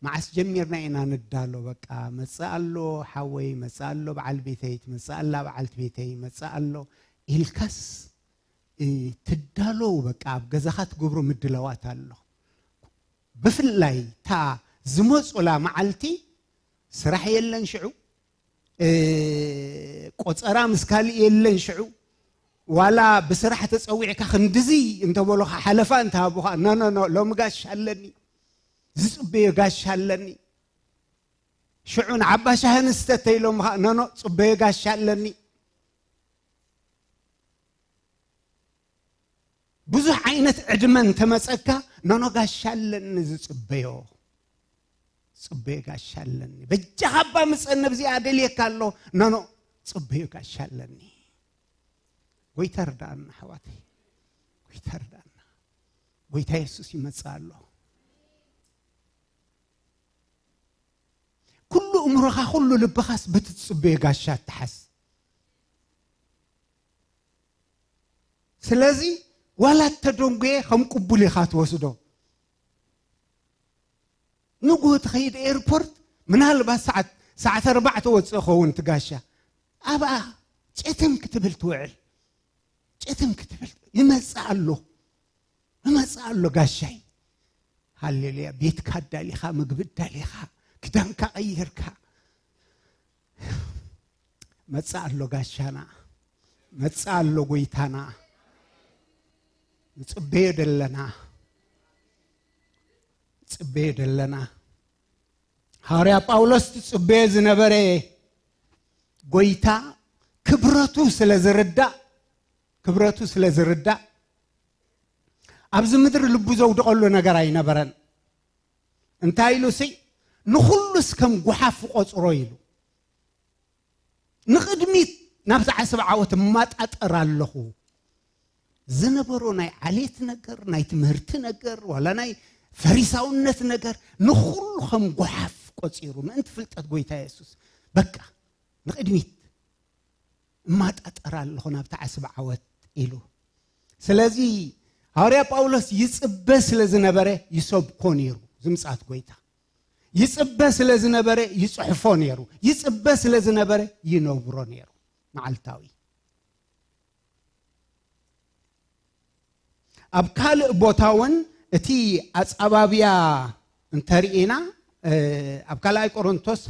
መዓስ ጀሚርና ኢና ንዳሎ? በቃ መጽእ ኣሎ ሓወይ፣ መጽእ ኣሎ በዓል ቤተይ፣ ትመጽእ ኣላ በዓልቲ ቤተይ፣ መጽእ ኣሎ ኢልካስ፣ እ፣ ትዳለዉ። በቃ ኣብ ገዛኻ ትገብሮ ምድላዋት ኣሎ። ብፍላይ እታ ዝመጹላ መዓልቲ ስራሕ የለን ሽዑ፣ እ፣ ቆጸራ ምስ ካልእ የለን ሽዑ፣ ዋላ ብስራሕ ተጸዊዕካ ክንድዚ እንተበሉኻ፣ ሓለፋ እንተሃቡኻ፣ "ኖ፣ ኖ፣ ኖ፣ ሎሚ ጋሻ ኣለኒ፣ ዝጽበዮ ጋሻ ኣለኒ። ሽዑ ንዓባ ሻሂ ንስተ" ተይሎምኻ፣ "ኖ፣ ኖ፣ ጽበዮ ጋሻ ኣለኒ።" ብዙሕ ዓይነት ዕድመ እንተመጸካ፣ "ኖኖ ጋሻ ኣለኒ ዝጽበዮ፣ ጽበዮ ጋሻ ኣለኒ፣ በጃኻ እባ ምጸኒ፣ ኣብዚኣ ደልየካ ኣሎ፣ ኖኖ ጽበዮ ጋሻ ኣለኒ።" ጎይታ ርዳኣና ኣሕዋተይ፣ ጎይታ ርዳኣና። ጎይታ የሱስ ይመጽእ ኣሎ። ኩሉ እምሮኻ፣ ኩሉ ልብኻስ በቲ ትጽበዮ ጋሻ እተሓዝ። ስለዚ ዋላ እተደንጎየ ከም ቅቡል ኢኻ ትወስዶ። ንግሆ ትኸይድ ኤርፖርት፣ ምናልባት ሰዓት፣ ሰዓት ኣርባዕተ ወጽእ ኸውን እቲ ጋሻ። ኣብኣ ጨተም ክትብል ትውዕል። ጨተም ክትብል ይመጽእ ኣሎ። ይመጽእ ኣሎ ጋሻይ። ሃሌሉያ። ቤትካ ኣዳሊኻ፣ ምግቢ ኣዳሊኻ፣ ክዳንካ ቀይርካ። መጽእ ኣሎ ጋሻና። መጽእ ኣሎ ጎይታና። ንጽበዮ ደለና። ንጽበዮ ደለና። ሃዋርያ ጳውሎስ ትጽበዮ ዝነበረ ጎይታ ክብረቱ ስለ ዝርዳእ፣ ክብረቱ ስለ ዝርዳእ፣ ኣብዚ ምድሪ ልቡ ዘውድቐሉ ነገር ኣይነበረን። እንታይ ኢሉ ሲ፣ "ንኹሉስ ከም ጓሓፍ ቆጽሮ" ኢሉ። ንቕድሚት ናብቲ ዓስቢ ዓወት እማጣጠር ኣለኹ። ዝነበሮ ናይ ዓሌት ነገር፣ ናይ ትምህርቲ ነገር፣ ዋላ ናይ ፈሪሳውነት ነገር፣ ንኹሉ ከም ጓሓፍ ቆጺሩ፣ ምእንቲ ፍልጠት ጎይታ የሱስ፣ በቃ፣ ንቕድሚት እማጣጠር ኣለኹ ናብቲ ዓስቢ ዓወት ኢሉ። ስለዚ ሃዋርያ ጳውሎስ ይጽበ ስለ ዝነበረ ይሰብኮ ነይሩ፣ ዝምጽኣት ጎይታ። ይጽበ ስለ ዝነበረ ይጽሕፎ ነይሩ። ይጽበ ስለ ዝነበረ ይነብሮ ነይሩ። መዓልታዊ። ኣብ ካልእ ቦታ እውን እቲ ኣጻባብያ እንተርኢና፣ እ፣ ኣብ ካልኣይ ቆሮንቶስ፣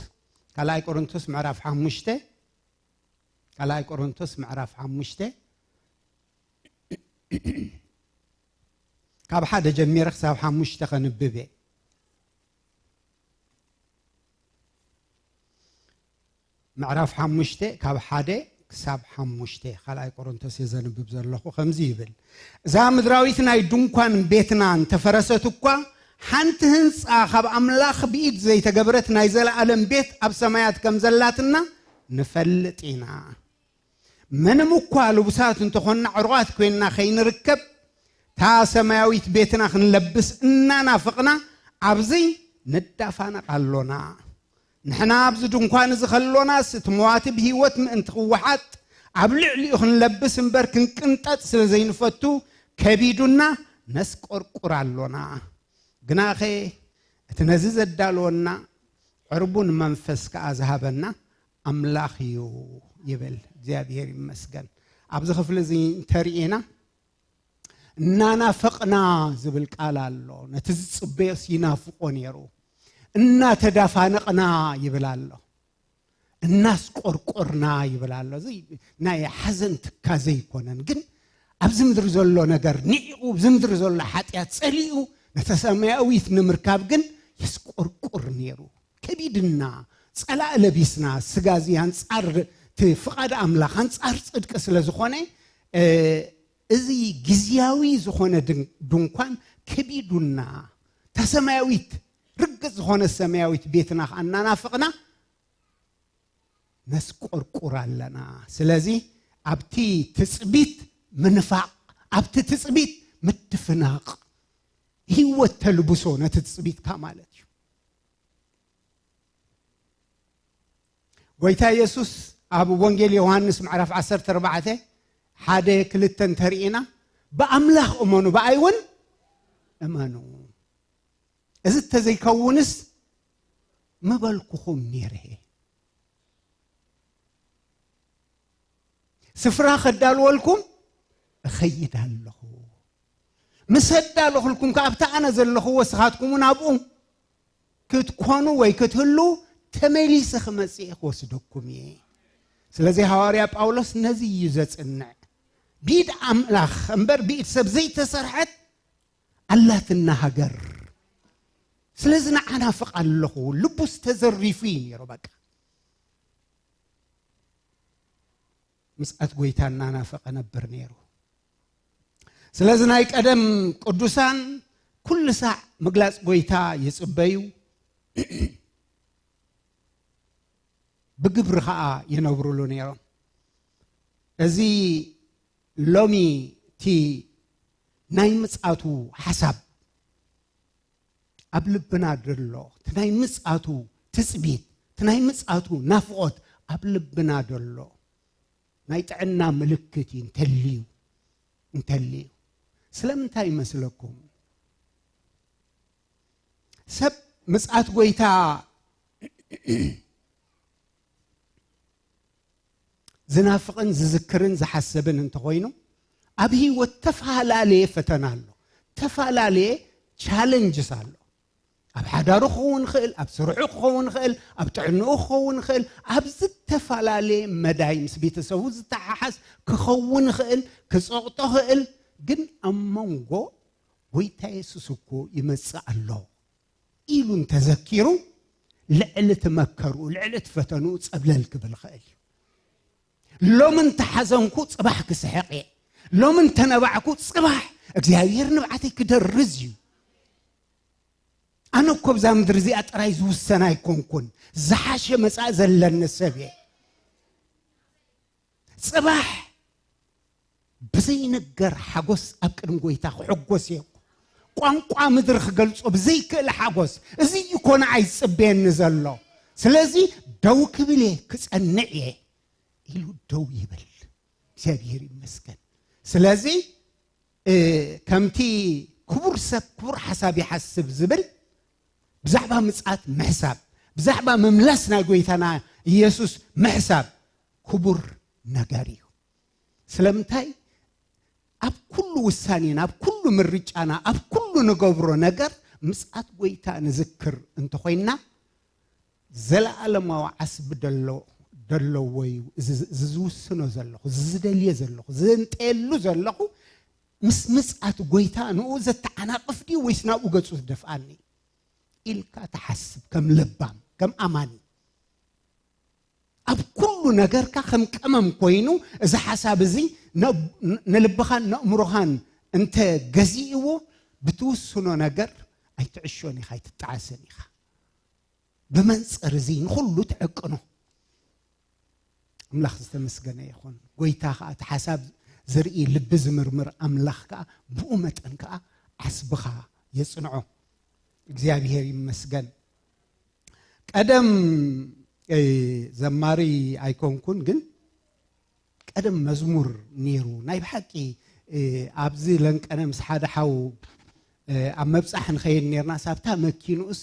ካልኣይ ቆሮንቶስ ምዕራፍ ሓሙሽተ፣ ካልኣይ ቆሮንቶስ ምዕራፍ ሓሙሽተ፣ ካብ ሓደ ጀሚረ ክሳብ ሓሙሽተ ከንብብ እየ። ምዕራፍ ሓሙሽተ ካብ ሓደ ክሳብ ሓሙሽተ፣ ካልኣይ ቆሮንቶስ እየ ዘንብብ ዘለኹ። ከምዚ ይብል፣ "እዛ ምድራዊት ናይ ድንኳን ቤትና እንተፈረሰት እኳ፣ ሓንቲ ህንጻ ካብ ኣምላኽ ብኢድ ዘይተገብረት ናይ ዘለኣለም ቤት ኣብ ሰማያት ከም ዘላትና ንፈልጥ ኢና። ምንም እኳ ልቡሳት እንተኾንና፣ ዕሩቓት ኮይንና ከይንርከብ፣ እታ ሰማያዊት ቤትና ክንለብስ እናናፈቕና ኣብዚ ንዳፋነቕ ኣሎና። ንሕና ኣብዚ ድንኳን እዚ ከሎናስ፣ እቲ መዋቲ ብህይወት ምእንቲ ክወሓጥ፣ ኣብ ልዕሊኡ ክንለብስ እምበር ክንቅንጠጥ ስለ ዘይንፈቱ፣ ከቢዱና ነስቆርቁር ኣሎና። ግናኸ እቲ ነዚ ዘዳለወና ዕርቡን መንፈስ ከኣ ዝሃበና ኣምላኽ እዩ ይብል። እግዚኣብሔር ይመስገን። ኣብዚ ክፍሊ እዚ እንተርኢና፣ እናናፈቕና ዝብል ቃል ኣሎ። ነቲ ዝጽበዮስ ይናፍቆ ነይሩ። እናተዳፋነቕና ይብል ኣሎ። እናስቆርቆርና ይብል ኣሎ። እዚ ናይ ሓዘን ትካዘ ኣይኮነን፣ ግን ኣብዚ ምድሪ ዘሎ ነገር ንዒቑ፣ ኣብዚ ምድሪ ዘሎ ሓጢኣት ጸሊኡ፣ ነታ ሰማያዊት ንምርካብ ግን የስቆርቁር ነይሩ። ከቢድና፣ ጸላእ ለቢስና፣ ስጋ እዚ ኣንጻር እቲ ፍቓድ ኣምላኽ፣ ኣንጻር ጽድቂ ስለ ዝኾነ፣ እ፣ እዚ ግዝያዊ ዝኾነ ድን-፣ ድንኳን ከቢዱና፣ እታ ሰማያዊት፣ ርግጽ ዝኾነ ሰማያዊት ቤትና ከኣ እናናፈቕና ነስቆርቁር ኣለና። ስለዚ ኣብቲ ትጽቢት ምንፋቕ፣ ኣብቲ ትጽቢት ምድፍናቕ፣ ህይወት ተልብሶ ነቲ ትጽቢትካ ማለት እዩ። ጎይታ የሱስ ኣብ ወንጌል ዮሃንስ ምዕራፍ ዓሰርተ ኣርባዕተ፣ ሓደ ክልተ እንተርኢና፣ "ብኣምላኽ እመኑ፣ ብኣይ እውን እመኑ። እዚ እንተዘይከውንስ ምበልኩኹም ነይረ። ስፍራ ከዳልወልኩም እኸይድ ኣለኹ። ምስ ኣዳለኹልኩም ከኣ ኣብቲ ኣነ ዘለኹዎ ንስኻትኩም እውን ኣብኡ ክትኮኑ ወይ ክትህሉ ተመሊሰ ክመጽእ እየ ክወስደኩም እየ።" ስለዚ ሃዋርያ ጳውሎስ ነዚ እዩ ዘጽንዕ። ብኢድ ኣምላኽ እምበር ብኢድ ሰብ ዘይተሰርሐት ኣላትና ሃገር። ስለዚ ንዓ ናፍቕ ኣለኹ። ልቡስ ተዘሪፉ እዩ ነይሩ በቃ። ምጽኣት ጎይታ እናናፈቐ ነብር ነይሩ። ስለዚ ናይ ቀደም ቅዱሳን ኩሉ ሳዕ ምግላጽ ጎይታ ይጽበዩ፣ ብግብሪ ኸኣ ይነብሩሉ ነይሮም። እዚ ሎሚ እቲ ናይ ምጽኣቱ ሓሳብ ኣብ ልብና ደሎ፣ እቲ ናይ ምጽኣቱ ትጽቢት፣ እቲ ናይ ምጽኣቱ ናፍቖት ኣብ ልብና ደሎ ናይ ጥዕና ምልክት እዩ እንተልዩ፣ እንተልዩ። ስለምንታይ ይመስለኩም? ሰብ ምጽኣት ጎይታ ዝናፍቕን ዝዝክርን ዝሓስብን እንተኾይኑ፣ ኣብ ህይወት ተፈላለየ ፈተና ኣሎ፣ ተፈላለየ ቻለንጅስ ኣሎ። ኣብ ሓዳሩ ክኸውን ይኽእል፣ ኣብ ስርሑ ክኸውን ይኽእል፣ ኣብ ጥዕንኡ ክኸውን ይኽእል፣ ኣብ ዝተፈላለየ መዳይ ምስ ቤተሰቡ ዝተሓሓዝ ክኸውን ይኽእል፣ ክጸቕጦ ይኽእል። ግን ኣብ መንጎ "ጎይታ የሱስ እኮ ይመጽእ ኣሎ" ኢሉ እንተዘኪሩ፣ ልዕሊ እቲ መከርኡ፣ ልዕሊ እቲ ፈተንኡ ጸብለል ክብል ይኽእል እዩ። "ሎሚ እንተሓዘንኩ፣ ጽባሕ ክስሕቕ እየ። ሎሚ እንተነባዕኩ፣ ጽባሕ እግዚኣብሔር ንብዓተይ ክደርዝ እዩ። ኣነ እኮ ኣብዛ ምድሪ እዚኣ ጥራይ ዝውሰን ኣይኮንኩን፣ ዝሓሸ መጻኢ ዘለኒ ሰብ እየ። ጽባሕ ብዘይንገር ሓጎስ ኣብ ቅድሚ ጎይታ ክሕጎስ እየ። ቋንቋ ምድሪ ክገልጾ ብዘይክእል ሓጎስ፣ እዚ እዩ እኮ ንዓይ ዝጽበየኒ ዘሎ። ስለዚ ደው ክብል እየ፣ ክጸንዕ እየ" ኢሉ ደው ይብል። እግዚኣብሔር ይመስገን። ስለዚ፣ እ፣ ከምቲ ክቡር ሰብ ክቡር ሓሳብ ይሓስብ ዝብል፣ ብዛዕባ ምጽኣት ምሕሳብ፣ ብዛዕባ ምምላስ ናይ ጎይታና ኢየሱስ ምሕሳብ ክቡር ነገር እዩ። ስለምንታይ? ኣብ ኩሉ ውሳኔና፣ ኣብ ኩሉ ምርጫና፣ ኣብ ኩሉ ንገብሮ ነገር ምጽኣት ጎይታ ንዝክር እንተኾይንና፣ ዘለኣለማዊ ዓስቢ ደሎ-፣ ደለዎ እዩ። እዚ፣ እዚ ዝውስኖ ዘለኹ፣ እዚ ዝደልዮ ዘለኹ፣ ዝንጠየሉ ዘለኹ፣ ምስ ምጽኣት ጎይታ ንኡ ዘተዓናቕፍ ድዩ ወይስ ናብኡ ገጹ ዝደፍኣኒ? ኢልካ ትሓስብ፣ ከም ለባም፣ ከም ኣማኒ። ኣብ ኩሉ ነገርካ ከም ቀመም ኮይኑ፣ እዚ ሓሳብ እዚ ነ-፣ ንልብኻን ነእምሮኻን እንተ ገዚእዎ፣ ብትውስኖ ነገር ኣይትዕሾን ኢኻ ኣይትጣዓስን ኢኻ። ብመንፅር እዚ ንኹሉ ትዕቅኖ። ኣምላኽ ዝተመስገነ ይኹን። ጎይታ ኸዓ እቲ ሓሳብ ዝርኢ ልቢ ዝምርምር ኣምላኽ ከኣ ብኡ መጠን ከኣ ዓስብኻ የጽንዖ። እግዚኣብሔር ይመስገን። ቀደም ዘማሪ ኣይኮንኩን ግን ቀደም መዝሙር ነይሩ ናይ ብሓቂ ኣብዚ ለንቀነ ምስ ሓደ ሓው ኣብ መብፃሕ ንኸይድ ነርና ሳብታ መኪንኡስ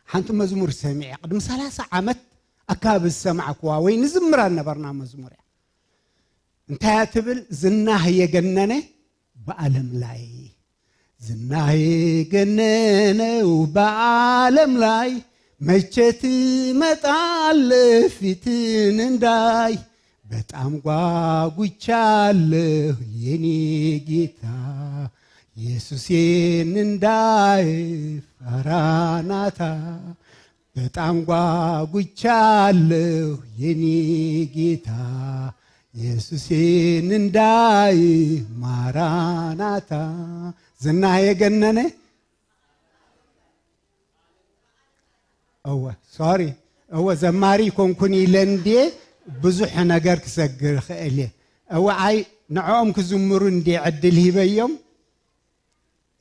ሓንቲ መዝሙር ሰሚዐ ቅድሚ ሰላሳ ዓመት ኣካባቢ ዝሰማዕክዋ ወይ ንዝምራ ነበርና መዝሙር እያ። እንታይ እያ ትብል? ዝናህ የገነነ በዓለም ላይ ዝናህ የገነነው በዓለም ላይ መቼ ትመጣለህ ፊትን እንዳይ በጣም ጓጉቻለሁ የኔ ጌታ ኢየሱሴን እንዳይ ፋራናታ በጣም ጓጉቻለሁ የኔ ጌታ ኢየሱሴን እንዳይ ማራናታ ዝና የገነነ እወ ሶሪ እወ ዘማሪ ኮንኩን ኢለ እንዴ ብዙሕ ነገር ክሰግር ክእል እየ እወ ኣይ ንዕኦም ክዝምሩ እንዴ ዕድል ሂበዮም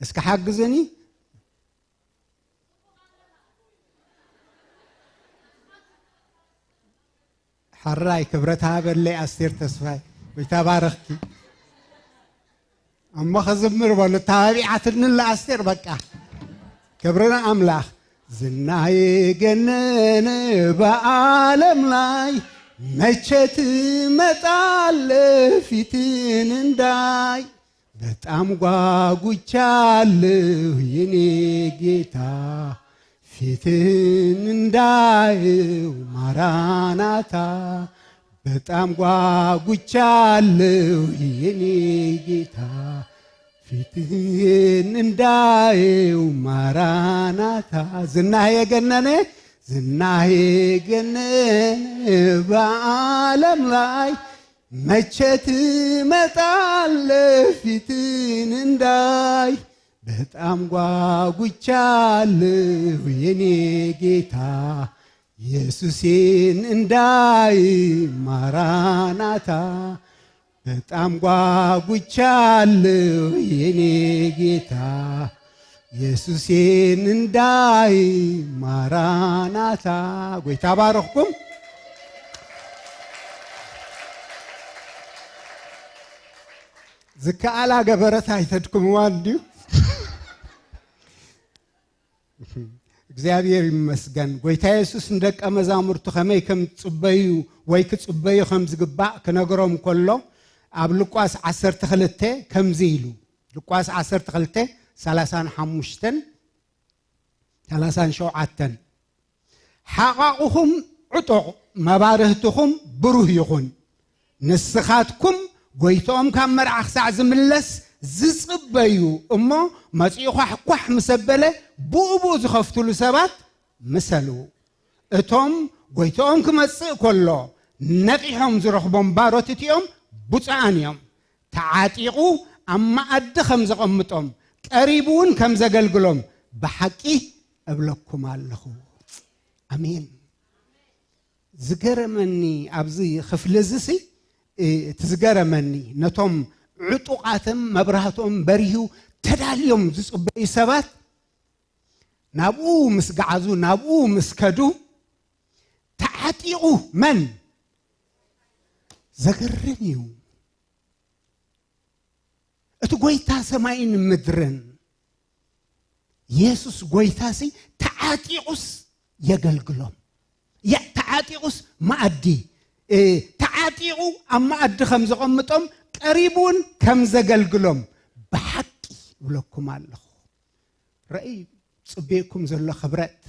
እስኪ ሓግዙኒ ሓራይ ክብረት ሃበለይ ኣስቴር ተስፋይ ወይ ተባረኽኪ እሞ ኸዝምር በሉ ተባቢዓትንላ ኣስቴር በቃ ክብርና ኣምላኽ ዝናይ ገነነ በዓለም ላይ መቼ ትመጣለ ፊትን እንዳይ በጣም ጓጉቻለሁ የኔ ጌታ ፊትን እንዳየው ማራናታ በጣም ጓጉቻለሁ የኔ ጌታ ፊትህን እንዳየው ማራናታ ዝናህ የገነነ ዝናህ የገነነ በዓለም ላይ መቼ ትመጣለ ፊትን እንዳይ በጣም ጓጉቻለሁ የኔ ጌታ ኢየሱሴን እንዳይ ማራናታ በጣም ጓጉቻለሁ የኔ ጌታ ኢየሱሴን እንዳይ ማራናታ ጎይታ ባረኽኩም ዝከኣላ ገበረት ኣይተድክምዋ እንድዩ እግዚኣብሔር ይመስገን ጎይታ የሱስ ንደቀ መዛሙርቱ ከመይ ከም ትጽበዩ ወይ ክጽበዩ ከም ዝግባእ ክነግሮም ከሎ ኣብ ሉቃስ ዓሰርተ ክልተ ከምዚ ኢሉ ሉቃስ ዓሰርተ ክልተ ሰላሳን ሓሙሽተን ሰላሳን ሸውዓተን ሓቓቑኹም ዕጡቕ መባርህትኹም ብሩህ ይኹን ንስኻትኩም ጎይትኦም ካብ መርዓ ክሳዕ ዝምለስ ዝጽበዩ እሞ መጺኡ ኳሕኳሕ ምስ ኣበለ ብኡ ብኡ ዝኸፍትሉ ሰባት ምሰሉ። እቶም ጎይትኦም ክመጽእ ከሎ ነቒሖም ዝረኽቦም ባሮት እቲኦም ብፁዓን እዮም። ተዓጢቑ ኣብ መኣዲ ከም ዘቐምጦም ቀሪቡ እውን ከም ዘገልግሎም ብሓቂ እብለኩም ኣለኹ። ኣሜን። ዝገረመኒ ኣብዚ ክፍሊ እዚ ሲ እቲ ዝገረመኒ ነቶም ዕጡቓትን መብራህቶም በሪሁ ተዳልዮም ዝጽበዩ ሰባት ናብኡ ምስ ገዓዙ ናብኡ ምስ ከዱ ተዓጢቑ መን ዘገርም እዩ እቲ ጎይታ ሰማይን ምድርን የሱስ ጎይታሲ ተዓጢቑስ የገልግሎም ያ ተዓጢቑስ መኣዲ ተዓጢቑ ኣብ መኣዲ ከም ዘቐምጦም ቀሪቡ እውን ከም ዘገልግሎም ብሓቂ እብለኩም ኣለኹ ረእይ ጽቤኩም ዘሎ ክብረት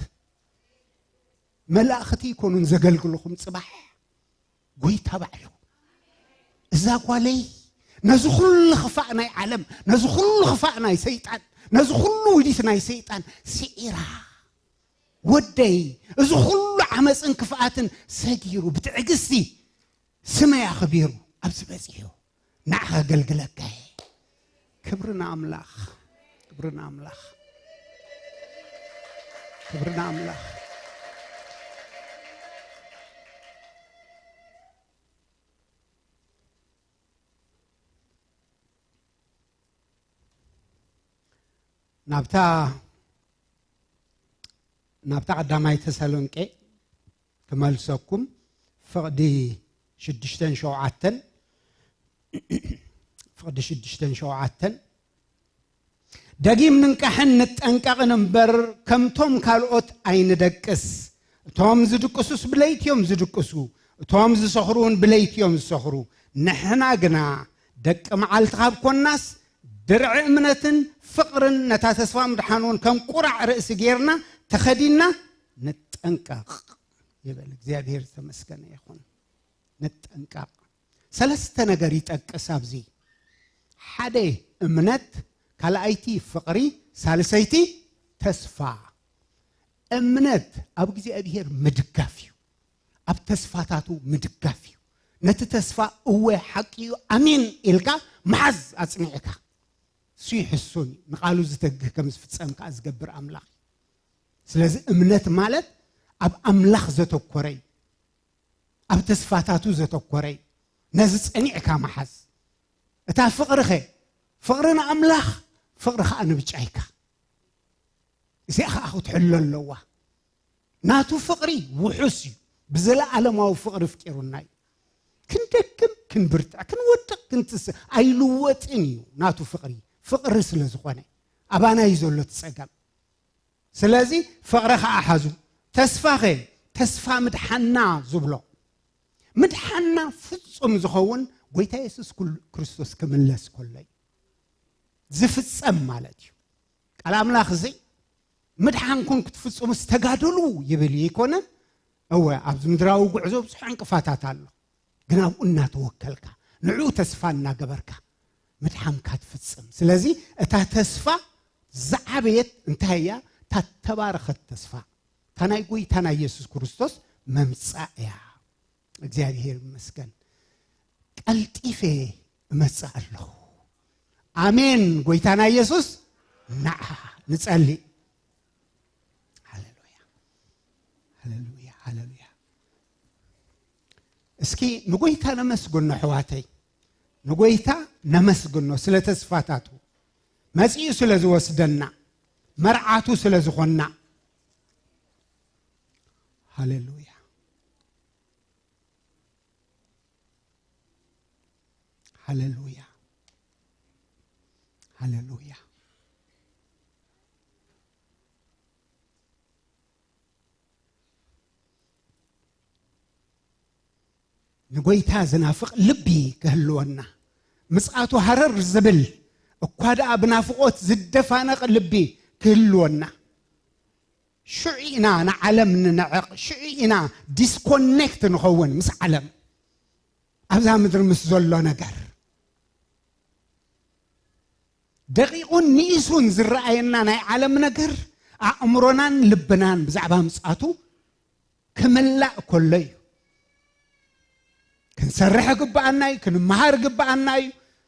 መላእኽቲ ይኮኑን ዘገልግልኹም ጽባሕ ጎይታ ባዕሉ እዛ ጓለይ ነዚ ኩሉ ክፋእ ናይ ዓለም ነዚ ኩሉ ክፋእ ናይ ሰይጣን ነዚ ኩሉ ውዲት ናይ ሰይጣን ስዒራ ወደይ እዚ ኩሉ ዓመፅን ክፍኣትን ሰጊሩ ብትዕግስቲ ስመይ ኣኽቢሩ ኣብዚ በፂሑ ንዓኻ ኣገልግለካ እየ ክብሪ ንኣምላኽ ክብሪ ንኣምላኽ ክብሪ ንኣምላኽ። ናብታ ናብታ ቀዳማይ ተሰሎንቄ ክመልሰኩም፣ ፍቕዲ ሽዱሽተን ሸውዓተን፣ ፍቕዲ ሽዱሽተን ሸውዓተን፣ ደጊም ንንቃሕን ንጠንቀቕን እምበር፣ ከምቶም ካልኦት ኣይንደቅስ። እቶም ዝድቅሱስ ብለይቲ እዮም ዝድቅሱ፣ እቶም ዝሰኽሩ እውን ብለይቲ እዮም ዝሰኽሩ። ንሕና ግና ደቂ መዓልቲ ካብ ኮናስ፣ ድርዒ እምነትን ፍቕርን ነታ ተስፋ ምድሓን እውን ከም ቁራዕ ርእሲ ጌርና ተኸዲና ንጠንቀቕ ይብል። እግዚኣብሔር ዝተመስገነ ይኹን። ንጠንቀቕ። ሰለስተ ነገር ይጠቅስ ኣብዚ። ሓደ እምነት፣ ካልኣይቲ ፍቕሪ፣ ሳልሰይቲ ተስፋ። እምነት ኣብ እግዚኣብሔር ምድጋፍ እዩ። ኣብ ተስፋታቱ ምድጋፍ እዩ። ነቲ ተስፋ እወ ሓቂ እዩ፣ ኣሜን ኢልካ ምሓዝ ኣጽኒዕካ። እሱ ይሕሱን እዩ። ንቓሉ ዝተግህ ከም ዝፍጸም ከኣ ዝገብር ኣምላኽ እዩ። ስለዚ እምነት ማለት ኣብ ኣምላኽ ዘተኮረ እዩ። ኣብ ተስፋታቱ ዘተኮረ እዩ። ነዚ ጸኒዕካ ምሓዝ። እታ ፍቕሪ ኸ? ፍቕሪ ንኣምላኽ፣ ፍቕሪ ኸኣ ንብጫይካ። እዚኣ ኸኣ ክትሕሎ ኣለዋ። ናቱ ፍቕሪ ውሑስ እዩ። ብዘለኣለማዊ ፍቕሪ ኣፍቂሩና እዩ። ክንደክም፣ ክንብርትዕ፣ ክንወድቕ፣ ክንትስእ፣ ኣይልወጥን እዩ ናቱ ፍቕሪ። ፍቕሪ ስለ ዝኾነ፣ ኣባና እዩ ዘሎ እቲ ጸገም። ስለዚ ፍቕሪ ኸኣ ሓዙ። ተስፋ ኸ? ተስፋ ምድሓና ዝብሎ። ምድሓና ፍጹም ዝኸውን ጐይታ የሱስ ኩል-፣ ክርስቶስ ክምለስ ከሎ እዩ። ዝፍጸም ማለት እዩ። ቃል ኣምላኽ እዚ፣ "ምድሓንኩም ክትፍጽሙስ ተጋደሉ" ይብል እዩ ኣይኮነን? እወ፣ ኣብዚ ምድራዊ ጉዕዞ ብዙሕ ዕንቅፋታት ኣሎ። ግን ኣብኡ እናተወከልካ፣ ንዕኡ ተስፋ እናገበርካ ምድሓንካ ትፍጽም። ስለዚ እታ ተስፋ ዝዓበየት እንታይ እያ? እታ ተባረኸት ተስፋ፣ እታ ናይ ጐይታ ናይ የሱስ ክርስቶስ መምጻእ እያ። እግዚኣብሔር ይመስገን። "ቀልጢፈ እመጽእ ኣለኹ።" ኣሜን። ጐይታና የሱስ ንዓ ንጸሊ። ሃሌሉያ፣ ሃሌሉያ፣ ሃሌሉያ። እስኪ ንጐይታ ነመስግኖ ኣሕዋተይ፣ ንጐይታ ነመስግኖ ስለ ተስፋታቱ፣ መጺኡ ስለ ዝወስደና፣ መርዓቱ ስለ ዝኾንና። ሃሌሉያ፣ ሃሌሉያ፣ ሃሌሉያ። ንጐይታ ዝናፍቕ ልቢ ክህልወና፣ ምጽኣቱ ሃረር ዝብል እኳ ደኣ ብናፍቖት ዝደፋነቕ ልቢ ክህልወና። ሽዑ ኢና ንዓለም ንንዕቕ፣ ሽዑ ኢና ዲስኮኔክት ንኸውን ምስ ዓለም፣ ኣብዛ ምድሪ ምስ ዘሎ ነገር። ደቂቑን ንኢሱን ዝረኣየና ናይ ዓለም ነገር ኣእምሮናን ልብናን ብዛዕባ ምጽኣቱ ክምላእ ከሎ እዩ። ክንሰርሕ ግብኣና እዩ፣ ክንመሃር ግብኣና እዩ፣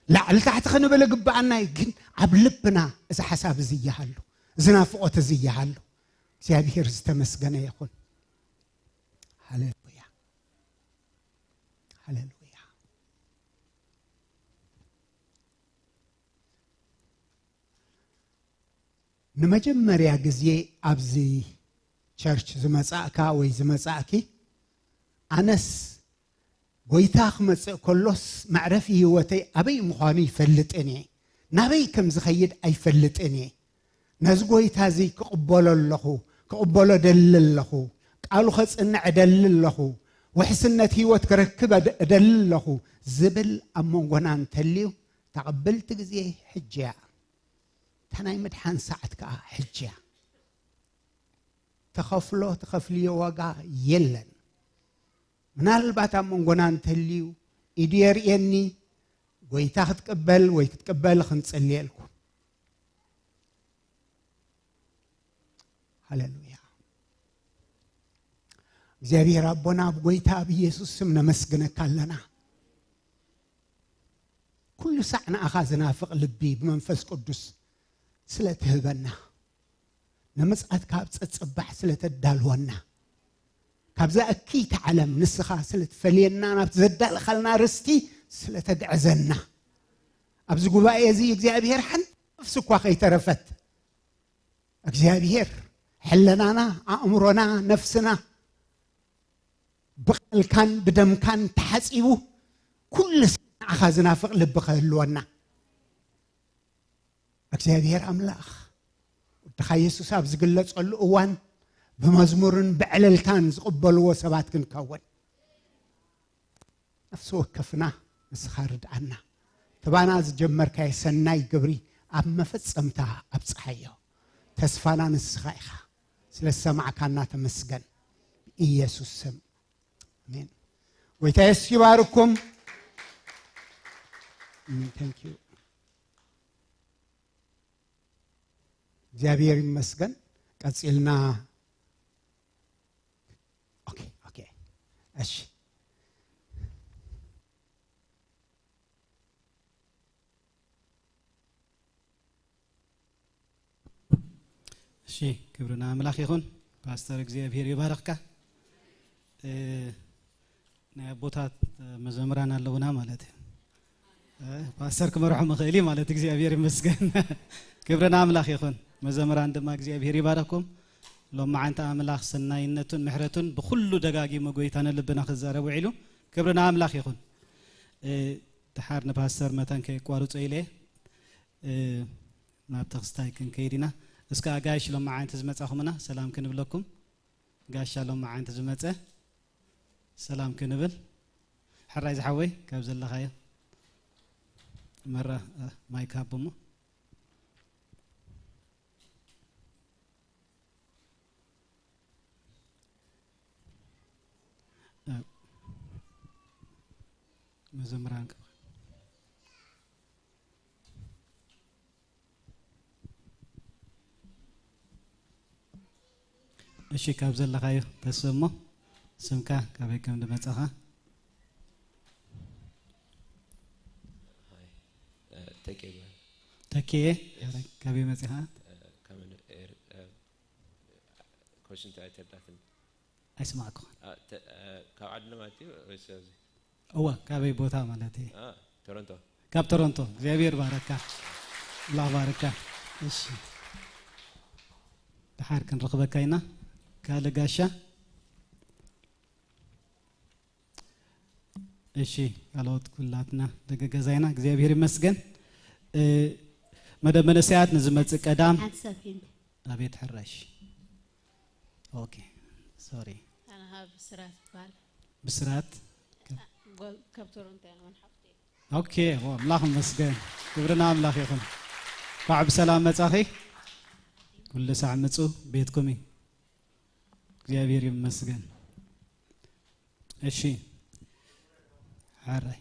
ላዕሊ ታሕቲ ክንብል ግብኣና እዩ። ግን ኣብ ልብና እዚ ሓሳብ እዚ ይሃሉ፣ እዚ ናፍቖት እዚ ይሃሉ። እግዚኣብሔር ዝተመስገነ ይኹን። ሃሌሉያ፣ ሃሌሉያ። ንመጀመርያ ግዜ ኣብዚ ቸርች ዝመጻእካ ወይ ዝመጻእኪ፣ ኣነስ ጐይታ ክመጽእ ከሎስ መዕረፊ ህይወተይ ኣበይ ምዃኑ ይፈልጥን እየ፣ ናበይ ከም ዝኸይድ ኣይፈልጥን እየ። ነዚ ጐይታ እዚ ክቕበሎ ኣለኹ፣ ክቕበሎ እደሊ ኣለኹ፣ ቃሉ ኸጽንዕ እደሊ ኣለኹ፣ ውሕስነት ህይወት ክረክብ እደ-፣ እደሊ ኣለኹ ዝብል ኣብ መንጎና እንተልዩ፣ እታ ቅብልቲ ግዜ ሕጂ እያ። እታ ናይ ምድሓን ሰዓት ከኣ ሕጂ እያ። ተኸፍሎ፣ ትኸፍልዮ ዋጋ የለን። ምናልባት ኣብ መንጎና እንተልዩ፣ ኢዱ የርእየኒ፣ ጐይታ ክትቅበል ወይ ክትቅበል ክንጽልየልኩም። ሃሌሉያ። እግዚኣብሔር ኣቦና፣ ኣብ ጐይታ ኣብ ኢየሱስ ስም ነመስግነካ ኣለና። ኩሉ ሳዕ ንኣኻ ዝናፍቕ ልቢ ብመንፈስ ቅዱስ ስለ ትህበና፣ ንምጽኣትካ ኣብ ጸጽባሕ ስለ ተዳልወና፣ ካብዛ እክይቲ ዓለም ንስኻ ስለ ትፈልየና፣ ናብቲ ዘዳለኻልና ርስቲ ስለ ተግዕዘና፣ ኣብዚ ጉባኤ እዚ እግዚኣብሔር ሓንቲ ነፍሲ እኳ ከይተረፈት፣ እግዚኣብሔር ሕለናና፣ ኣእምሮና፣ ነፍስና ብቓልካን ብደምካን ተሓጺቡ፣ ኩሉ ሰብ ንዓኻ ዝናፍቕ ልቢ ከህልወና። እግዚኣብሔር ኣምላኽ ወድኻ የሱስ ኣብ ዝግለጸሉ እዋን ብመዝሙርን ብዕልልታን ዝቕበልዎ ሰባት ክንከውን፣ ነፍሲ ወከፍና ንስኻ ርድኣና። ተባና ዝጀመርካዮ ሰናይ ግብሪ ኣብ መፈጸምታ ኣብጽሓዮ። ተስፋና ንስኻ ኢኻ። ስለ ዝሰማዕካና ተመስገን። ብኢየሱስ ስም። ኣሜን። ጎይታ የሱስ ይባርኩም። ኣሜን። Thank you። እግዚኣብሔር ይመስገን። ቀጺልና። ኦኬ፣ ኦኬ። እሺ። እሺ፣ ክብሪ ንኣምላኽ ይኹን። ፓስተር እግዚኣብሔር ይባርኽካ። እ፣ ናይ ኣቦታት መዘምራን ኣለውና ማለት እዩ። እ፣ ፓስተር ክመርሖ ምኽእል እዩ ማለት እግዚኣብሔር ይመስገን። ክብሪ ንኣምላኽ ይኹን። መዘምራን ድማ እግዚኣብሔር ይባርኽኩም። ሎማዓንቲ ኣምላኽ ሰናይነቱን ምሕረቱን ብኹሉ ደጋጊሙ ጎይታ ንልብና ክዛረብ ውዒሉ። ክብሪ ንኣምላኽ ይኹን። እ፣ ደሓር ንፓስተር መታን ከየቋርጾ ኢለ፣ እ፣ ናብ ተኽስታይ ክንከይድ ኢና። እስከ ኣጋይሽ ሎማዓንቲ ዝመጻኹምና ሰላም ክንብለኩም። ጋሻ ሎማዓንቲ ዝመጸ ሰላም ክንብል። ሕራይ ዝሓወይ ካብ ዘለኻዮ መራ፣ እ፣ ማይክ ሃቦ እሞ። እ፣ መዘምራን ክብሪ። እሺ፣ ካብ ዘለኻዮ ተስእሞ ስምካ ካበይ ከም ዝመጻኻ። ሃይ፣ እ፣ ተኬ ይበሃል። ተኬ፣ የስ። ካበይ መጺኻ? እ፣ ካብ መን-፣ ኤር-፣ እ፣ ኮሽንቲ ኣይተርዳትን። ኣይስማዕኩ። እ፣ ተ-፣ እ፣ ካብ ዓድና ማለት እዩ ወይስ ኣብዚ? እዋ፣ ካበይ ቦታ ማለት እዩ? እ፣ ቶሮንቶ። ካብ ቶሮንቶ። እግዚኣብሔር ባረካ። ኣምላኽ ባረካ። እሺ። ድሓር ክንረኽበካ ኢና። ካልእ ጋሻ። እሺ፣ ካልኦት ኩላትና ደገ ገዛይና እግዚኣብሔር ይመስገን። እ፣ መደብ መንእሰያት ንዝመጽእ ቀዳም ሓንሳብ ፊልም። ኣቤት ሕራሽ። ኦኬ፣ ሶሪ። ኣነ ካብ ብስራት ይበሃል። ብስራት። ጎ-፣ ካብ ቶሮንቶ እያ፣ ንመን ሓፍተይ። ኦኬ፣ ኦ፣ ኣምላኽ ይመስገን። ክብሪ ንኣምላኽ ይኹን። እንኳዕ ብሰላም መጻኺ። ኩሉ ሳዕ ምጹ፣ ቤትኩም እዩ። እግዚኣብሔር ይመስገን። እሺ። ሓራይ።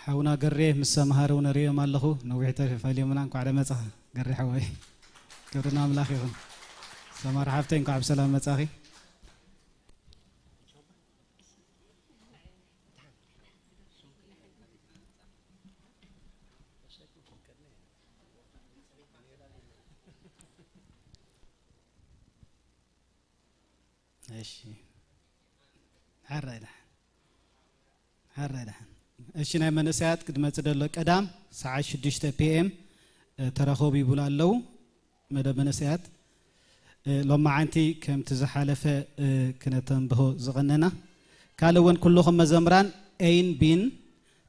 ሓውና ገሬ ምስ ሰምሃሩ ንርእዮም ኣለኹ። ነዊሕ ተፈልዮምና፣ እንኳዕ ደመጻኻ ገሬ ሓወይ። ክብሪ ንኣምላኽ ይኹን። ሰማር ሓፍተይ፣ እንኳዕ ብሰላም መጻኺ። እሺ። ሓራይ ደሓን። ሓራይ ደሓን። እሺ፣ ናይ መንእሰያት ክድመጽእ ደሎ ቀዳም ሰዓት ሽዱሽተ ፒ ኤም፣ እ፣ ተራኸቡ ይብሉ ኣለዉ። መደብ መንእሰያት፣ እ፣ ሎማዓንቲ ከምቲ ዝሓለፈ፣ እ፣ ክነተንብሆ ዝቐነና። ካልእ እውን ኩልኹም መዘምራን ኤይን ቢን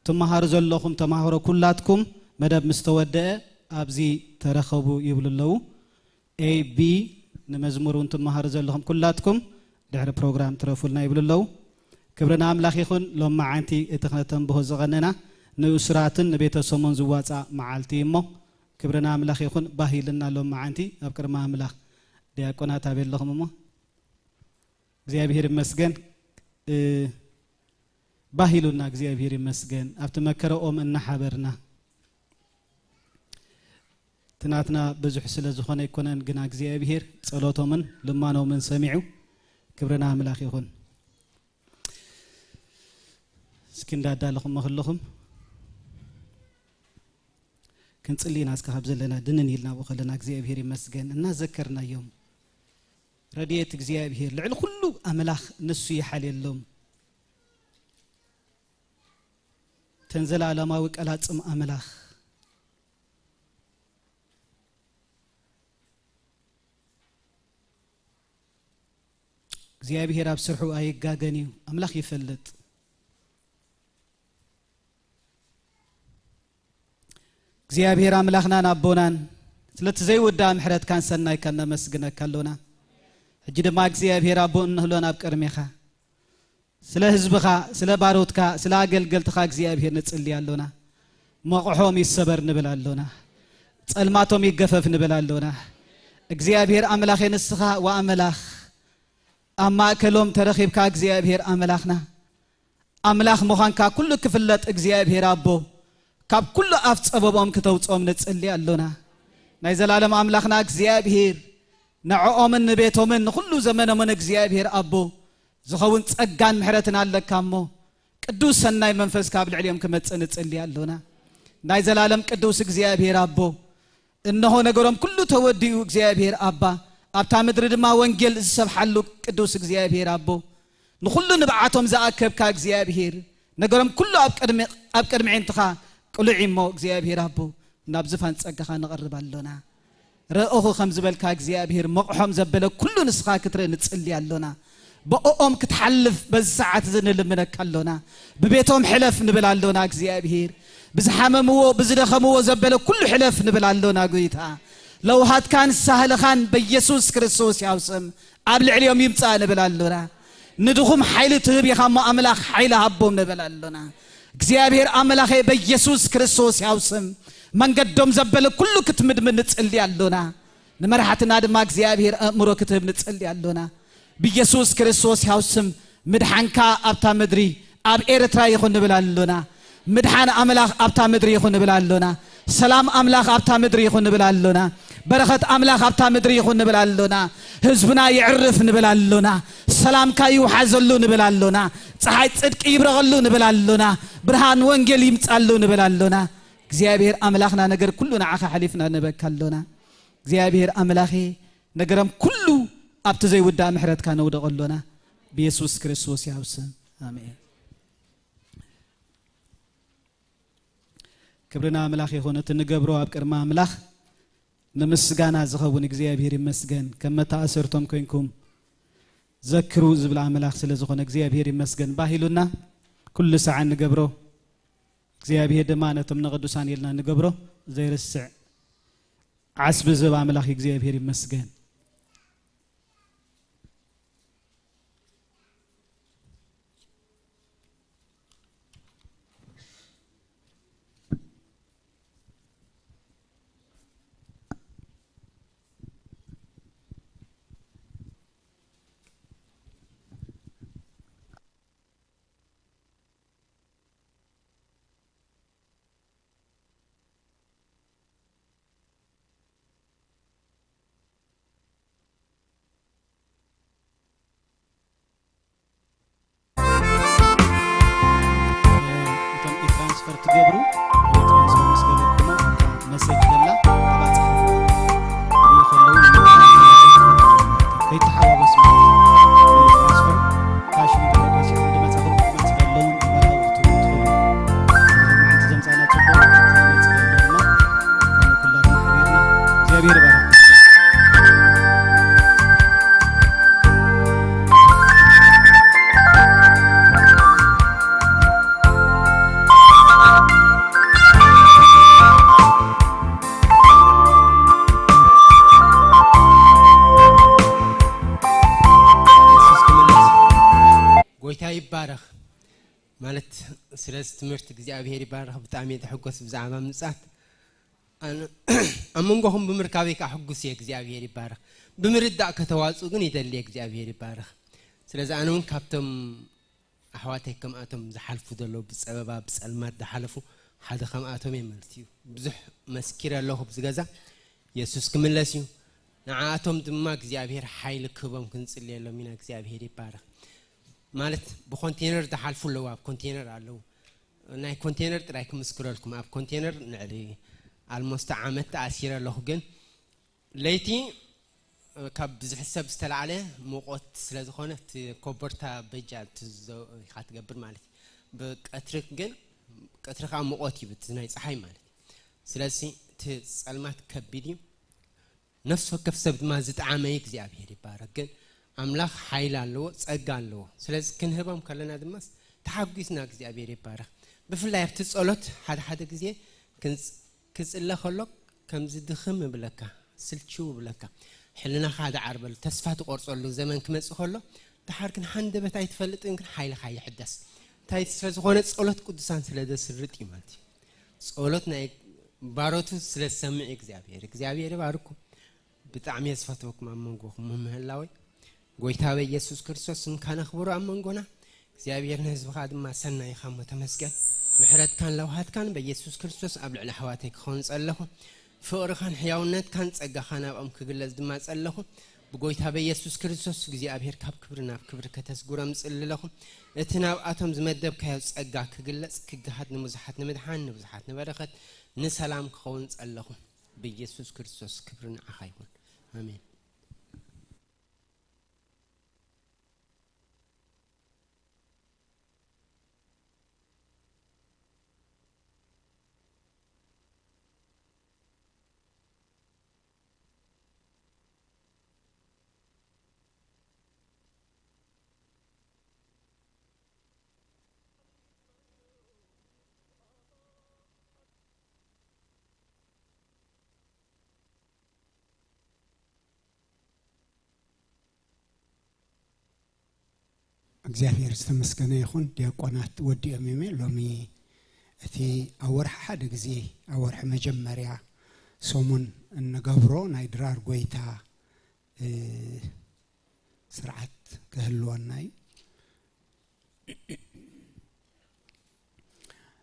ትመሃሩ ዘለኹም ተማሃሮ ኩላትኩም መደብ ምስ ተወደአ ኣብዚ ተረኸቡ ይብሉ ኣለዉ። ኤ ቢ ንመዝሙር እውን ትመሃሩ ዘለኹም ኩላትኩም ድሕሪ ፕሮግራም ትረፉልና ይብሉ ኣለዉ። ክብሪ ንኣምላኽ ይኹን። ሎማዓንቲ እቲ ክነተንብሆ ዝቐነና ንእሱራትን ንቤተሰቦምን ዝዋፃእ መዓልቲ እዩ እሞ ክብሪ ንኣምላኽ ይኹን። ባህ ኢልና ሎማዓንቲ ኣብ ቅድሚ ኣምላኽ። ዲያቆናት ኣበይ ኣለኹም እሞ? እግዚኣብሔር ይመስገን። እ፣ ባህ ኢሉና እግዚኣብሔር ይመስገን። ኣብቲ መከረኦም እናሓበርና እቲ ናትና ብዙሕ ስለ ዝኾነ ኣይኮነን፣ ግና እግዚኣብሔር ጸሎቶምን ልማኖምን ሰሚዑ። ክብሪ ንኣምላኽ ይኹን። እስኪ እንዳዳለኹም ከለኹም ክንጽሊ ኢና እስከ ካብ ዘለና ድንን ኢልና ኣብኡ ከለና እግዚኣብሔር ይመስገን እናዘከርናዮም ረድኤት እግዚኣብሔር ልዕሊ ኩሉ ኣምላኽ ንሱ ይሓልየሎም። ተን ዘላለማዊ ቀላጽም ኣምላኽ እግዚኣብሔር ኣብ ስርሑ ኣይጋገን እዩ። ኣምላኽ ይፈልጥ። እግዚኣብሔር ኣምላኽናን ኣቦናን ስለቲ ዘይውዳእ ምሕረትካን ሰናይካን ነመስግነካ ኣሎና። ሕጂ ድማ እግዚኣብሔር ኣቦ እንህሎን ኣብ ቅድሜኻ ስለ ህዝብኻ ስለ ባሮትካ ስለ ኣገልገልትኻ እግዚኣብሔር ንጽሊ ኣሎና። መቕሖም ይሰበር ንብል ኣሎና። ጸልማቶም ይገፈፍ ንብል ኣሎና። እግዚኣብሔር ኣምላኸ ንስኻ ወኣመላኽ ኣብ ማእከሎም ተረኺብካ እግዚኣብሔር ኣምላኽና ኣምላኽ ምዃንካ ኩሉ ክፍለጥ እግዚኣብሔር ኣቦ ካብ ኩሉ ኣፍ ጸበቦም ክተውጽኦም ንጽሊ ኣሎና። ናይ ዘላለም ኣምላኽና እግዚኣብሔር ንዕኦምን ንቤቶምን ንኹሉ ዘመኖምን እግዚኣብሔር ኣቦ ዝኸውን ጸጋን ምሕረትን ኣለካ እሞ ቅዱስ ሰናይ መንፈስ ካብ ልዕሊኦም ክመጽእ ንጽሊ ኣሎና። ናይ ዘላለም ቅዱስ እግዚኣብሔር ኣቦ እንሆ ነገሮም ኩሉ ተወዲኡ እግዚኣብሔር ኣባ ኣብታ ምድሪ ድማ ወንጌል ዝሰብሓሉ ቅዱስ እግዚኣብሔር ኣቦ ንኹሉ ንብዓቶም ዝኣከብካ እግዚኣብሔር ነገሮም ኩሉ ኣብ ቅድሚ ኣብ ቅድሚ ዕንትኻ ቅሉዕ እሞ እግዚኣብሔር ኣቦ ናብ ዝፋን ጸጋኻ ንቐርብ ኣሎና። ረእኹ ከም ዝበልካ እግዚኣብሔር መቕሖም ዘበለ ኩሉ ንስኻ ክትርኢ ንጽሊ ኣሎና። ብእኦም ክትሓልፍ በዚ ሰዓት እዚ ንልምነካ ኣሎና። ብቤቶም ሕለፍ ንብል ኣሎና እግዚኣብሔር። ብዝሓመምዎ ብዝደኸምዎ ዘበለ ኩሉ ሕለፍ ንብል ኣሎና ጎይታ። ለውሃትካን ሳህልኻን በኢየሱስ ክርስቶስ ያው ስም ኣብ ልዕሊኦም ይምጻእ ንብል ኣሎና። ንድኹም ሓይሊ ትህብ ኢኻ እሞ ኣምላኽ ሓይሊ ሃቦም ንብል ኣሎና። እግዚኣብሔር ኣምላኸ በኢየሱስ ክርስቶስ ያው ስም መንገዶም ዘበለ ኩሉ ክትምድምድ ንጽሊ ኣሎና። ንመራሕትና ድማ እግዚኣብሔር ኣእምሮ ክትህብ ንጽሊ ኣሎና። ብኢየሱስ ክርስቶስ ያው ስም ምድሓንካ ኣብታ ምድሪ ኣብ ኤርትራ ይኹን ንብል ኣሎና። ምድሓን ኣምላኽ ኣብታ ምድሪ ይኹን ንብል ኣሎና። ሰላም ኣምላኽ ኣብታ ምድሪ ይኹን ንብል ኣሎና። በረኸት ኣምላኽ ኣብታ ምድሪ ይኹን ንብል ኣሎና። ህዝብና ይዕርፍ ንብል ኣሎና። ሰላምካ ይውሓዘሉ ንብል ኣሎና። ፀሓይ ጽድቂ ይብረቐሉ ንብል ኣሎና። ብርሃን ወንጌል ይምጻሉ ንብል ኣሎና። እግዚኣብሔር ኣምላኽና ነገር ኩሉ ንዓኻ ሓሊፍና ንበካ ኣሎና። እግዚኣብሔር ኣምላኸ ነገሮም ኩሉ ኣብቲ ዘይውዳእ ምሕረትካ ነውደቐ ኣሎና። ብየሱስ ክርስቶስ ያው ስም ኣሜን። ክብሪ ንኣምላኽ ይኹን። እቲ ንገብሮ ኣብ ቅድሚ ኣምላኽ ንምስጋና ዝኸውን እግዚኣብሔር ይመስገን። ከም መተኣሰርቶም ኮይንኩም ዘክሩ ዝብል ኣምላኽ ስለ ዝኾነ እግዚኣብሔር ይመስገን። ባህ ኢሉና ኩሉ ሰዓት ንገብሮ እግዚኣብሔር ድማ ነቶም ንቅዱሳን ኢልና ንገብሮ ዘይርስዕ ዓስቢ ዝህብ ኣምላኽ እግዚኣብሔር ይመስገን። እቶም ኢትራንስፈር ትገብሩ፣ ኢትራንስፈር ምስ ገበርኩሞ እታ መሴጅ ዘላ ተባጽሑ። ክርእዩ ከለዉ ከይተሓዋወስ ማለት እዩ። ኢትራንስፈር ካሽ ንገለ ረሲዕኩም ዝመጻኹም ክመጽእ ከለዉ ተባራዊ ክትህቡ ትኽእሉ። ሎማዓንቲ ዘምጻና ጽቡቕ ክመጽእ ከሎ ድማ ኩላትና ሓቢርና እግዚኣብሔር ይባርክ። የሱስ ክምለስ። ጎይታ ይባረኽ። ማለት ስለዚ ትምህርቲ እግዚኣብሔር ይባረኽ። ብጣዕሚ እየ ተሐጎስ ብዛዕባ ምጻት። ኣነ ኣብ መንጎኹም ብምርካበይ ከዓ ሕጉስ እየ። እግዚኣብሔር ይባረኽ። ብምርዳእ ከተዋፅኡ ግን ይደሊ እየ። እግዚኣብሔር ይባረኽ። ስለዚ ኣነ እውን ካብቶም ኣሕዋተይ ከምኣቶም ዝሓልፉ ዘለዉ ብፀበባ ብፀልማት ዝሓለፉ ሓደ ከምኣቶም እየ ማለት እዩ። ብዙሕ መስኪረ ኣለኹ ኣብዚ ገዛ። የሱስ ክምለስ እዩ። ንዓኣቶም ድማ እግዚኣብሔር ሓይሊ ክህቦም ክንጽልየሎም ኢና። እግዚኣብሔር ይባረኽ። ማለት ብኮንቴነር ዝሓልፉ ኣለዉ፣ ኣብ ኮንቴነር ኣለዉ። ናይ ኮንቴነር ጥራይ ክምስክረልኩም፣ ኣብ ኮንቴነር ንዕሊ ኣልሞስት ዓመት ተኣሲረ ኣለኹ። ግን ለይቲ ካብ ዝሕሰብ ዝተላዕለ ሙቐት ስለ ዝኾነ እቲ ኮቦርታ በጃ እቲ ዘ- ኢኻ ትገብር ማለት እዩ። ብቀትሪ ግን ቀትሪ ከዓ ሙቐት እዩ፣ እቲ ናይ ፀሓይ ማለት እዩ። ስለዚ እቲ ፀልማት ከቢድ እዩ። ነፍሲ ወከፍ ሰብ ድማ ዝጠዓመ እዩ። እግዚኣብሔር ይባረክ። ግን ኣምላኽ ሓይሊ ኣለዎ፣ ጸጋ ኣለዎ። ስለዚ ክንህቦም ከለና ድማ ተሓጒስና እግዚኣብሔር ይባረክ። ብፍላይ ኣብቲ ጸሎት ሓደ ሓደ ግዜ ክንጽ- ክጽለ ከሎ ከምዚ ድኽም ይብለካ፣ ስልችው ይብለካ፣ ሕልናኻ ዝዓርበሉ፣ ተስፋ ትቆርጸሉ ዘመን ክመጽእ ከሎ፣ ደሓር ግን ሃንደበት ኣይትፈልጥን፣ ግን ሓይልኻ ይሕደስ። እንታይ ስለ ዝኾነ ጸሎት ቅዱሳን ስለ ዘስርጥ እዩ ማለት እዩ። ጸሎት ናይ ባሮቱ ስለ ዝሰምዕ እግዚኣብሔር፣ እግዚኣብሔር ይባርኩም። ብጣዕሚ እየ ዝፈትወኩም ኣብ መንጎኹም ምህላወይ። ጎይታ በኢየሱስ ክርስቶስ ስምካ ነኽብሮ ኣብ መንጎና። እግዚኣብሔር ንህዝብኻ ድማ ሰናይ ኢኻ እሞ ተመስገን። ምሕረትካን ለውሃትካን በኢየሱስ ክርስቶስ ኣብ ልዕሊ ኣሕዋተይ ክኸውን ጸለኹ። ፍቕርኻን ሕያውነትካን ጸጋኻ ናብኦም ክግለጽ ድማ ጸለኹ። ብጎይታ በኢየሱስ ክርስቶስ እግዚኣብሔር ካብ ክብሪ ናብ ክብሪ ከተስጉሮም ጽሊ ኣለኹ። እቲ ናብኣቶም ዝመደብካዮ ጸጋ ክግለጽ ክግሃድ ንብዙሓት ንምድሓን ንብዙሓት ንበረኸት ንሰላም ክኸውን ጸለኹ። ብኢየሱስ ክርስቶስ ክብሪ ንዓኻ ይኹን። ኣሜን። እግዚኣብሔር ዝተመስገነ ይኹን። ዲያቆናት ወዲኦም እዮም። ሎሚ እቲ ኣብ ወርሒ ሓደ ግዜ፣ ኣብ ወርሒ መጀመርያ ሰሙን እንገብሮ ናይ ድራር ጎይታ፣ እ፣ ስርዓት ክህልወና እዩ።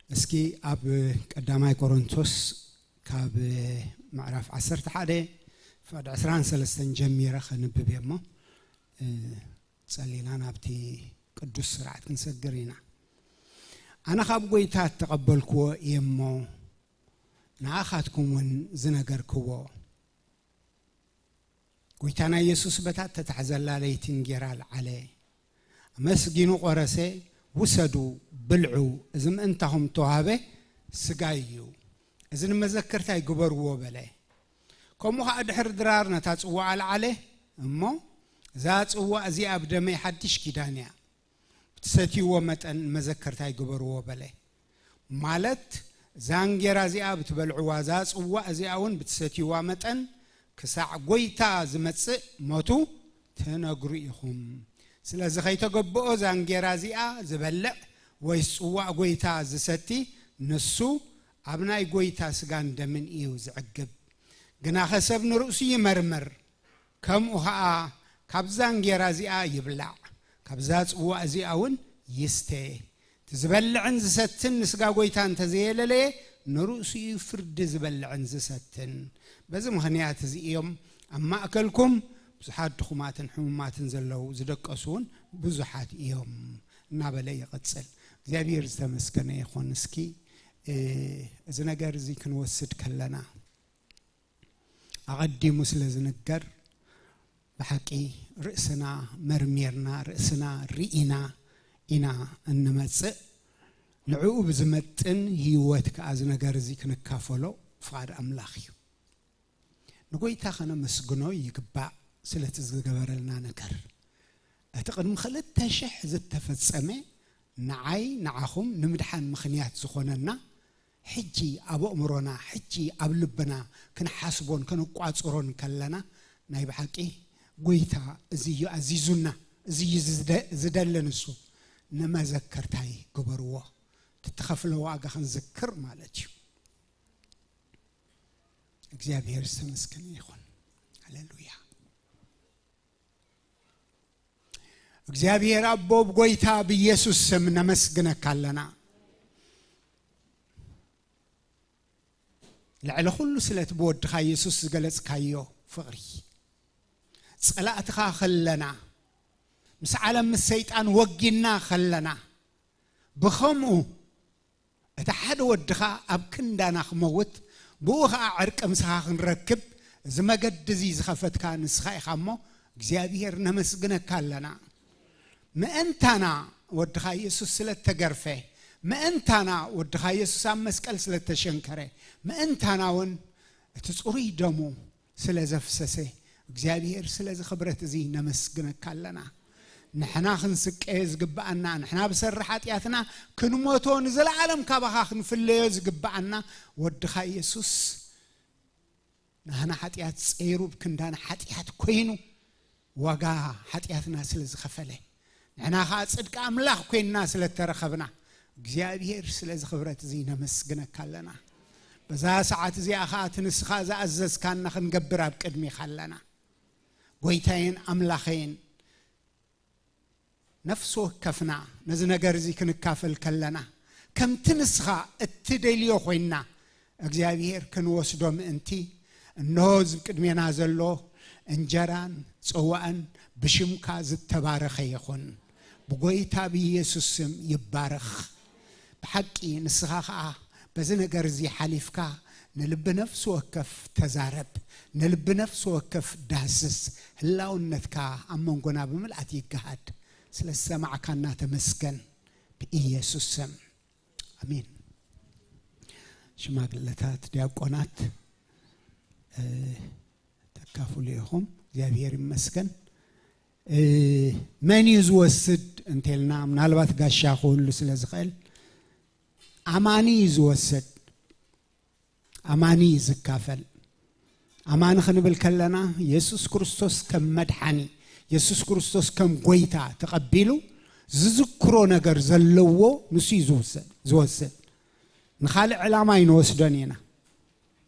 እስኪ ኣብ ቀዳማይ ቆሮንቶስ ካብ ምዕራፍ ዓሰርተ ሓደ ፍቕዲ ዕስራን ሰለስተን ጀሚረ ከንብብ እየ እሞ፣ እ፣ ጸሊና ናብቲ ቅዱስ ስርዓት ክንሰግር ኢና። ኣነ ካብ ጎይታ እተቐበልክዎ እየ እሞ፣ ንኣኻትኩም እውን ዝነገርክዎ። ጎይታና ኢየሱስ በታ እተታሕዘላ ለይቲ እንጌራ ኣልዓለ፣ ኣመስጊኑ ቆረሰ፣ "ውሰዱ፣ ብልዑ፣ እዚ ምእንታኹም እተዋህበ ስጋይ እዩ፣ እዚ ንመዘከርታይ ግበርዎ" በለ። ከምኡ ኸኣ ድሕሪ ድራር ነታ ጽዋእ ኣልዓለ፣ እሞ፣ "እዛ ጽዋእ እዚኣ ብደመይ ሓድሽ ኪዳን እያ፣ ብትሰትይዎ መጠን መዘከርታይ ግበርዎ" በለ። ማለት፣ እዛ እንጌራ እዚኣ ብትበልዕዋ፣ እዛ ጽዋእ እዚኣ እውን ብትሰትይዋ መጠን፣ ክሳዕ ጐይታ ዝመጽእ ሞቱ ትነግሩ ኢኹም። ስለዚ ኸይተገብኦ እዛ እንጌራ እዚኣ ዝበልዕ ወይስ ጽዋእ ጐይታ ዝሰቲ፣ ንሱ ኣብ ናይ ጐይታ ስጋን ደምን እዩ ዝዕግብ። ግናኸ ሰብ ንርእሱ ይመርምር፣ ከምኡ ኸኣ ካብዛ እንጌራ እዚኣ ይብላዕ፣ ካብዛ ጽዋእ እዚኣ እውን ይስተ። እቲ ዝበልዕን ዝሰትን ንስጋ ጐይታ እንተ ዘየለለየ፣ ንርእሱ እዩ ፍርዲ ዝበልዕን ዝሰትን። በዚ ምኽንያት እዚ እዮም ኣብ ማእከልኩም ብዙሓት ድኹማትን ሕሙማትን ዘለዉ፣ ዝደቀሱ እውን ብዙሓት እዮም፣ እናበለ ይቕጽል። እግዚኣብሔር ዝተመስገነ ይኹን። እስኪ፣ እ፣ እዚ ነገር እዚ ክንወስድ ከለና፣ ኣቐዲሙ ስለ ዝንገር፣ ብሓቂ ርእስና መርሚርና፣ ርእስና ርኢና ኢና እንመጽእ። ንዕኡ ብዝመጥን ህይወት ከኣ እዚ ነገር እዚ ክንካፈሎ ፍቓድ ኣምላኽ እዩ። ንጎይታ ከነመስግኖ ይግባእ ስለቲ ዝገበረልና ነገር። እቲ ቅድሚ ክልተ ሽሕ ዝተፈጸመ ንዓይ ንዓኹም ንምድሓን ምኽንያት ዝኾነና፣ ሕጂ ኣብ ኣእምሮና፣ ሕጂ ኣብ ልብና ክንሓስቦን ክንቋጽሮን ከለና፣ ናይ ብሓቂ ጎይታ እዚ እዩ ኣዚዙና፣ እዚ እዩ ዝደ-፣ ዝደሊ ንሱ። ንመዘከርታይ ግበርዎ። እቲ ትኸፍሎ ዋጋ ክንዝክር ማለት እዩ። እግዚኣብሔር ዝተመስገነ ይኹን። ሃሌሉያ። እግዚኣብሔር ኣቦ፣ ብጎይታ ብኢየሱስ ስም ነመስግነካ ኣለና። ልዕሊ ኩሉ ስለቲ ብወድኻ ኢየሱስ ዝገለጽካዮ ፍቕሪ፣ ጸላእትኻ ከለና፣ ምስ ዓለም ምስ ሰይጣን ወጊና ከለና፣ ብኸምኡ እቲ ሓደ ወድኻ ኣብ ክንዳና ክመውት፣ ብኡ ኸዓ ዕርቂ ምሳኻ ክንረክብ እዚ መገዲ እዚ ዝኸፈትካ ንስኻ ኢኻ እሞ እግዚኣብሔር ነመስግነካ ኣለና። ምእንታና ወድኻ ኢየሱስ ስለ እተገርፈ፣ ምእንታና ወድኻ ኢየሱስ ኣብ መስቀል ስለ እተሸንከረ፣ ምእንታና እውን እቲ ጽሩይ ደሙ ስለ ዘፍሰሰ እግዚኣብሔር ስለዚ ክብረት እዚ ነመስግነካ ኣለና። ንሕና ክንስቀዮ ዝግብኣና፣ ንሕና ብሰሪ ሓጢኣትና ክንሞቶ ንዘለዓለም ካባኻ ክንፍለዮ ዝግብኣና ወድኻ ኢየሱስ ንህና ሓጢኣት ጸይሩ ብክንዳና ሓጢኣት ኮይኑ ዋጋ ሓጢኣትና ስለ ዝኸፈለ ንሕና ኸዓ ጽድቂ ኣምላኽ ኮይንና ስለ እተረኸብና እግዚኣብሔር ስለዚ ክብረት እዚ ነመስግነካ ኣለና። በዛ ሰዓት እዚኣ ኸዓ እቲ ንስኻ ዝኣዘዝካና ክንገብር ኣብ ቅድሚኻ ኣለና። ጎይታዬን ኣምላኸይን ነፍሲ ወከፍና ነዚ ነገር እዚ ክንካፈል ከለና ከምቲ ንስኻ እትደልዮ ኮይንና እግዚኣብሔር ክንወስዶ ምእንቲ እንሆ እዚ ቅድሜና ዘሎ እንጀራን ጽዋእን ብሽምካ ዝተባረኸ ይኹን። ብጎይታ ብኢየሱስ ስም ይባረኽ። ብሓቂ ንስኻ ኸዓ በዚ ነገር እዚ ሓሊፍካ ንልቢ ነፍሲ ወከፍ ተዛረብ፣ ንልቢ ነፍሲ ወከፍ ዳስስ፣ ህላውነትካ ኣብ መንጎና ብምልኣት ይገሃድ። ስለ ዝሰማዕካና ተመስገን ብኢየሱስ ስም ኣሜን። ሽማግለታት፣ ዲያቆናት ተካፍሉ ኢኹም። እግዚኣብሔር ይመስገን። መን እዩ ዝወስድ እንተልና ምናልባት ጋሻ ክህሉ ስለ ዝኽእል ኣማኒ እዩ ዝወስድ። ኣማኒ እዩ ዝካፈል። ኣማኒ ክንብል ከለና የሱስ ክርስቶስ ከም መድሓኒ፣ የሱስ ክርስቶስ ከም ጎይታ ተቐቢሉ ዝዝክሮ ነገር ዘለዎ ንሱ እዩ ዝውሰድ ዝወስድ። ንኻልእ ዕላማ ኣይንወስዶን ኢና።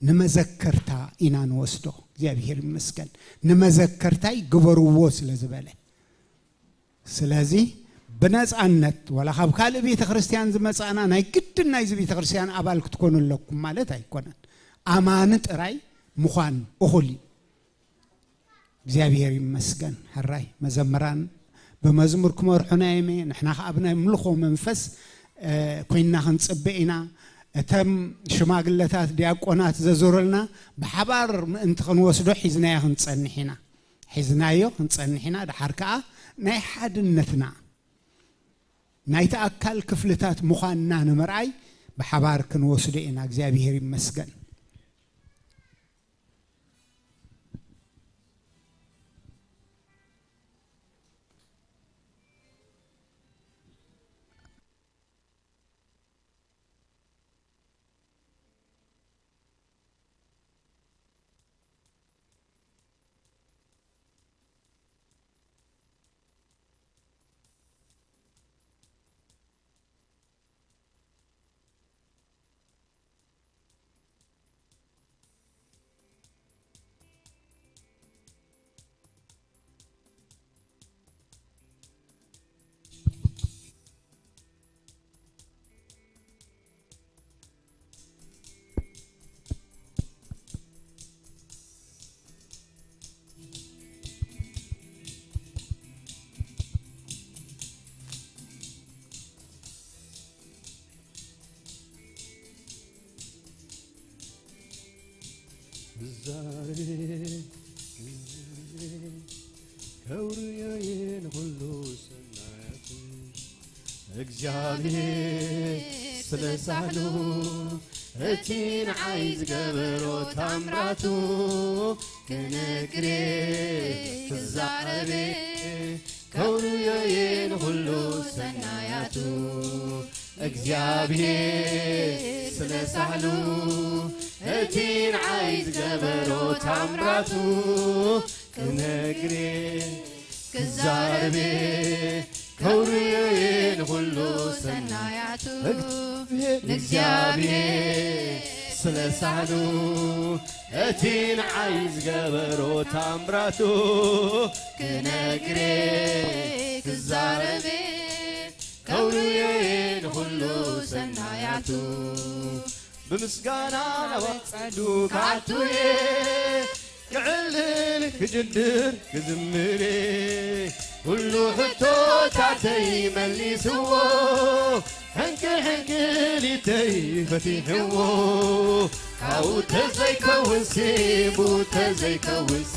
ንመዘከርታ ኢና ንወስዶ። እግዚኣብሔር ይመስገን። ንመዘከርታይ ግበርዎ ስለ ዝበለ ስለዚ ብነጻነት ዋላ ካብ ካልእ ቤተ ክርስቲያን ዝመጻና ናይ ግድን ናይዚ ቤተ ክርስቲያን ኣባል ክትኮኑ ኣለኩም ማለት ኣይኮነን። ኣማኒ ጥራይ ምዃን እኹል እዩ። እግዚኣብሔር ይመስገን። ሕራይ መዘምራን ብመዝሙር ክመርሑና እየም ንሕና ከዓ ብናይ ምልኾ መንፈስ ኮይንና ክንፅበ ኢና። እተም ሽማግለታት ዲያቆናት ዘዞረልና ብሓባር ምእንቲ ክንወስዶ ሒዝናዮ ክንፀንሕ ኢና። ሒዝናዮ ክንጸንሕ ኢና። ደሓር ከኣ ናይ ሓድነትና ናይቲ ኣካል ክፍልታት ምዃንና ንምርኣይ ብሓባር ክንወስዶ ኢና። እግዚኣብሔር ይመስገን። ከውርዮዬ ንኹሉ ሰናያቱ እግዚኣብሔር ስለ ሳህሉ እቲ ንዓይ ዝገበሮ ታምራቱ ክነግሬ ክዛረቤ ከውርዮዬ ንኹሉ ሰናያቱ እግዚኣብሔር ስለ ሳህሉ እቲ ንዓይ ዝገበሮ ታምራቱ ክነግሬ ክዛረቤ ከውርዮዬ ንኹሉ ሰናያቱ ንእግዚኣብሔር ስለ ሳህሉ እቲ ንዓይ ዝገበሮ ታምራቱ ክነግሬ ክዛረቤ ከውርዮዬ ንኹሉ ሰናያቱ ብምስጋና ናብ ጸዱ ክኣቱዬ ክዕልል ክጅድር ክዝምሬ ኩሉ ሕቶታተይ መሊስዎ ሕንክል ሕንክሊተይ ፈቲሕዎ ካብ ካብኡ ተዘይከውንሲ፣ ብኡ ተዘይከውንሲ፣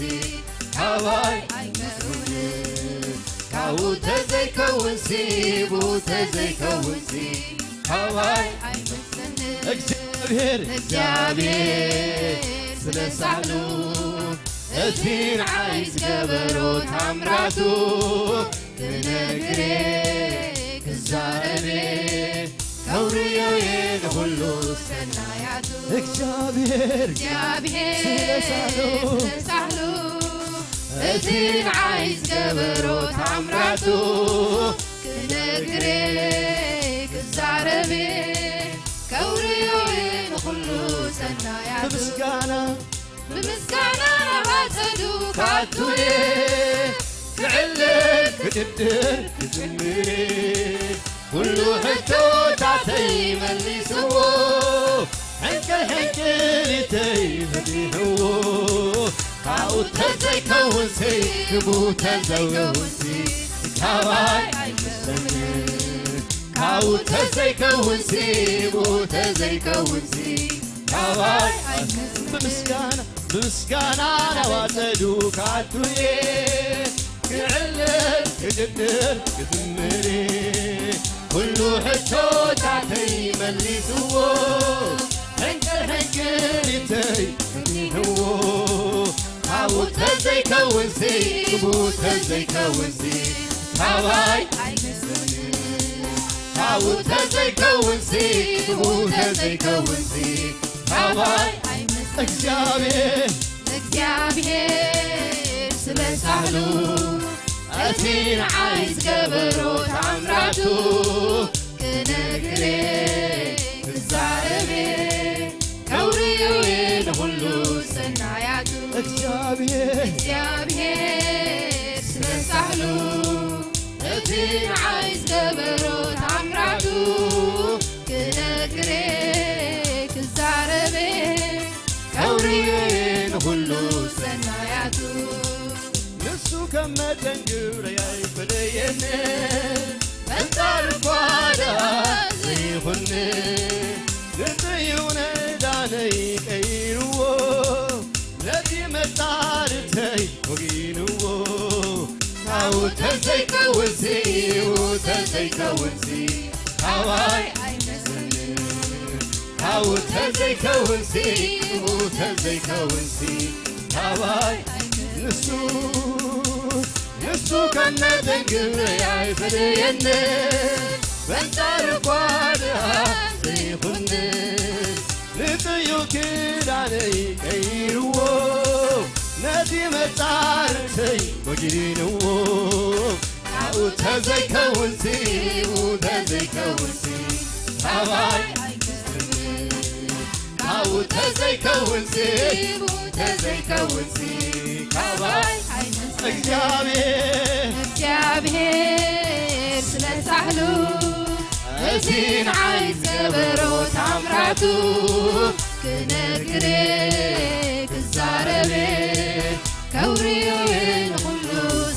ካባይ ኣይመጽኡን። ካብኡ ተዘይከውንሲ፣ ብኡ ተዘይከውንሲ፣ ካባይ ኣይመጽእን። እግዚኣብሔር፣ እግዚኣብሔር ስለ ሳህሉ፣ እቲ ንዓይ ዝገበሮ ታምራቱ፣ ክነግሬ ክዛረቤ፣ ከውርዮዬ ንኹሉ ሰናያቱ። እግዚኣብሔር፣ እግዚኣብሔር ስለ ሳህሉ፣ ስለ ሳህሉ፣ እቲ ንዓይ ዝገበሮ ታምራቱ፣ ክነግሬ ክዛረቤ፣ ከውርዮዬ ንኹሉ ሰናያቱ። ብምስጋና፣ ብምስጋና ናብ ኣጸዱ ክኣቱዬ፣ ክዕልል ክድድር ክዝምሬ፣ ኩሉ ሕቶታተይ መሊስዎ፣ ሕንቅል ሕንቅሊተይ ፈቲሕዎ። ካብኡ ተዘይከውንሲ፣ ክብኡ ተዘይከውንሲ፣ ካባይ ኣይመጽእን። ካብኡ ተዘይከውንሲ፣ ብኡ ተዘይከውንሲ፣ ካባይ ኣይመጽእን። ብምስጋና፣ ብምስጋና ናብ ኣጸዱ ክኣቱዬ፣ ክዕልል ክድድር ክዝምሬ፣ ኩሉ ሕቶታተይ መሊስዎ፣ ሕንቅል ሕንቅሊተይ ፈቲሕዎ። ካብኡ ተዘይከውንሲ፣ ክብኡ ተዘይከውንሲ፣ ካባይ ኣይመጽእን። ካብኡ ተዘይከውንሲ፣ ክብኡ ተዘይከውንሲ፣ ካባይ ኣይመጽእን። እግዚኣብሔር፣ እግዚኣብሔር ስለ ሳህሉ፣ እቲ ንዓይ ዝገበሮ ታምራቱ፣ ክነግሬ ክዛረቤ፣ ከውርዮዬ ንኹሉ ሰናያቱ። እግዚኣብሔር፣ እግዚኣብሔር ስለ ሳህሉ፣ እቲ ንዓይ ዝገበሮ ታምራቱ፣ ክነግሬ ክዛረቤ፣ ከውርዮዬ ንኹሉ ሰናያቱ። ንሱ ከም መጠን ግብረይ ኣይፈለየኒ፣ በንጻር እኳ ደኣ ዘይኹኒ፣ ንጥዩ ንዕዳነይ ቀይርዎ፣ ነቲ መጻርተይ ወጊንዎ። ካብኡ ተዘይከውንሲ፣ ብኡ ተዘይከውንሲ፣ ካባይ ኣይመጽእን። ካብኡ ተዘይከውንሲ፣ ብኡ ተዘይከውንሲ፣ ካባይ ኣይመጽእን። ንሱ፣ ንሱ ካብ መጠን ግብረይ ኣይፈለየኒ፣ በንጻር እኳ ደኣ ዘይኹኒ፣ ንጥዩ ክዳነይ ቀይርዎ፣ ነቲ መጻርተይ ወጊንዎ። ካብኡ ተዘይከውንሲ፣ ብኡ ተዘይከውንሲ፣ ካባይ ኣይመጽእን። ካብኡ ተዘይከውንሲ፣ ብኡ ተዘይከውንሲ፣ ካባይ ኣይመጽእን። እግዚኣብሔር፣ እግዚኣብሔር ስለ ሳህሉ፣ እቲ ንዓይ ዝገበሮ ታምራቱ፣ ክነግሬ ክዛረቤ፣ ከውርዮዬ ንኹሉ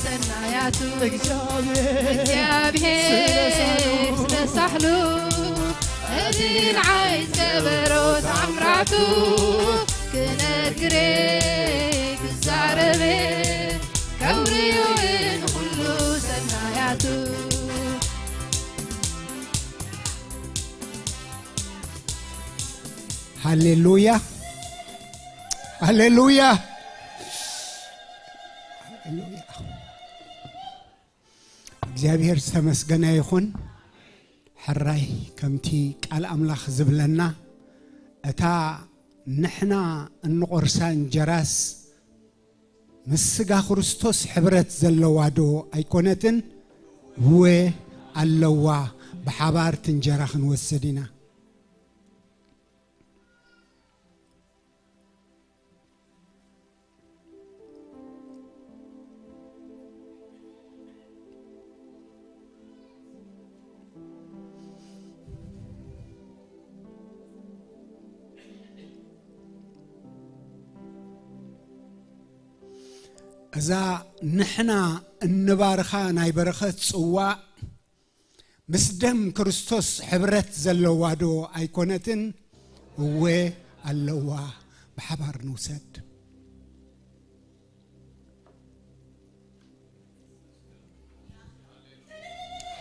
ሰናያቱ። እግዚኣብሔር፣ እግዚኣብሔር ስለ ሳህሉ፣ ስለ ሳህሉ፣ እቲ ንዓይ ዝገበሮ ታምራቱ፣ ክነግሬ ክዛረቤ፣ ከውርዮዬ ንኹሉ ሰናያቱ። ሃሌሉያ፣ ሃሌሉያ፣ ሃሌሉያ። እግዚኣብሔር ዝተመስገነ ይኹን። ሕራይ ከምቲ ቃል ኣምላኽ ዝብለና፣ እታ ንሕና እንቖርሳ እንጀራስ ምስ ስጋ ክርስቶስ ሕብረት ዘለዋ ዶ ኣይኮነትን? እወ ኣለዋ። ብሓባር እቲ እንጀራ ክንወስድ ኢና። እዛ ንሕና እንባርኻ ናይ በረኸት ጽዋእ ምስ ደም ክርስቶስ ሕብረት ዘለዋ ዶ ኣይኮነትን? እወ ኣለዋ። ብሓባር ንውሰድ።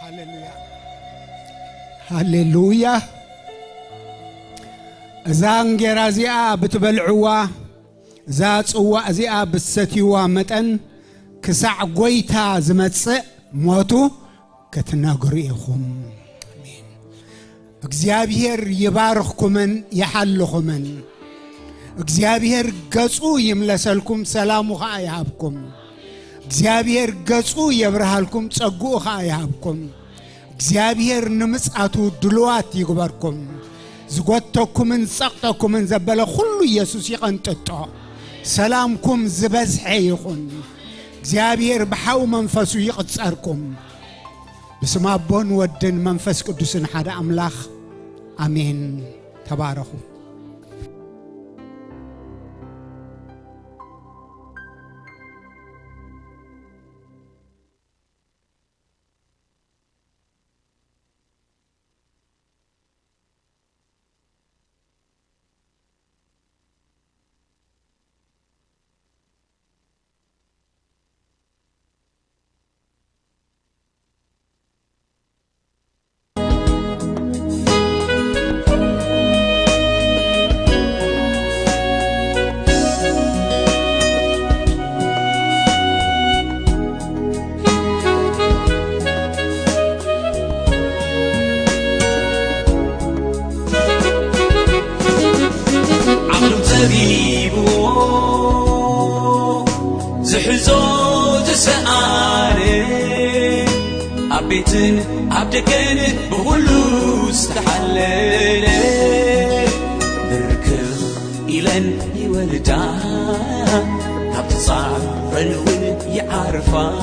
ሃሌሉያ፣ ሃሌሉያ። እዛ እንጌራ እዚኣ ብትበልዕዋ፣ እዛ ጽዋእ እዚኣ ብትሰትይዋ መጠን፣ ክሳዕ ጐይታ ዝመጽእ ሞቱ ክትነግሩ ኢኹም። ኣሜን። እግዚኣብሔር ይባርኽኩምን ይሓልኹምን። እግዚኣብሔር ገጹ ይምለሰልኩም፣ ሰላሙ ኸኣ ይሃብኩም። እግዚኣብሔር ገጹ የብርሃልኩም፣ ጸግኡ ኸኣ ይሃብኩም። እግዚኣብሔር ንምጽኣቱ ድሉዋት ይግበርኩም። ዝጎተኩምን ዝጸቕጠኩምን ዘበለ ኩሉ ኢየሱስ ይቐንጥጦ። ሰላምኩም ዝበዝሐ ይኹን። እግዚኣብሔር ብሓው መንፈሱ ይቕጸርኩም። ብስም ኣቦን ወድን መንፈስ ቅዱስን ሓደ ኣምላኽ፣ ኣሜን። ተባረኹ። ዓቕሉ ጸቢብዎ ዝሕዞ ዝሰኣነ፣ ኣብ ቤትን ኣብ ደገን ብኹሉ ዝተሓለለ፣ ብርክኽ ኢለን ይወልዳ፣ ካብ ተጻረን እውን ይዓርፋ።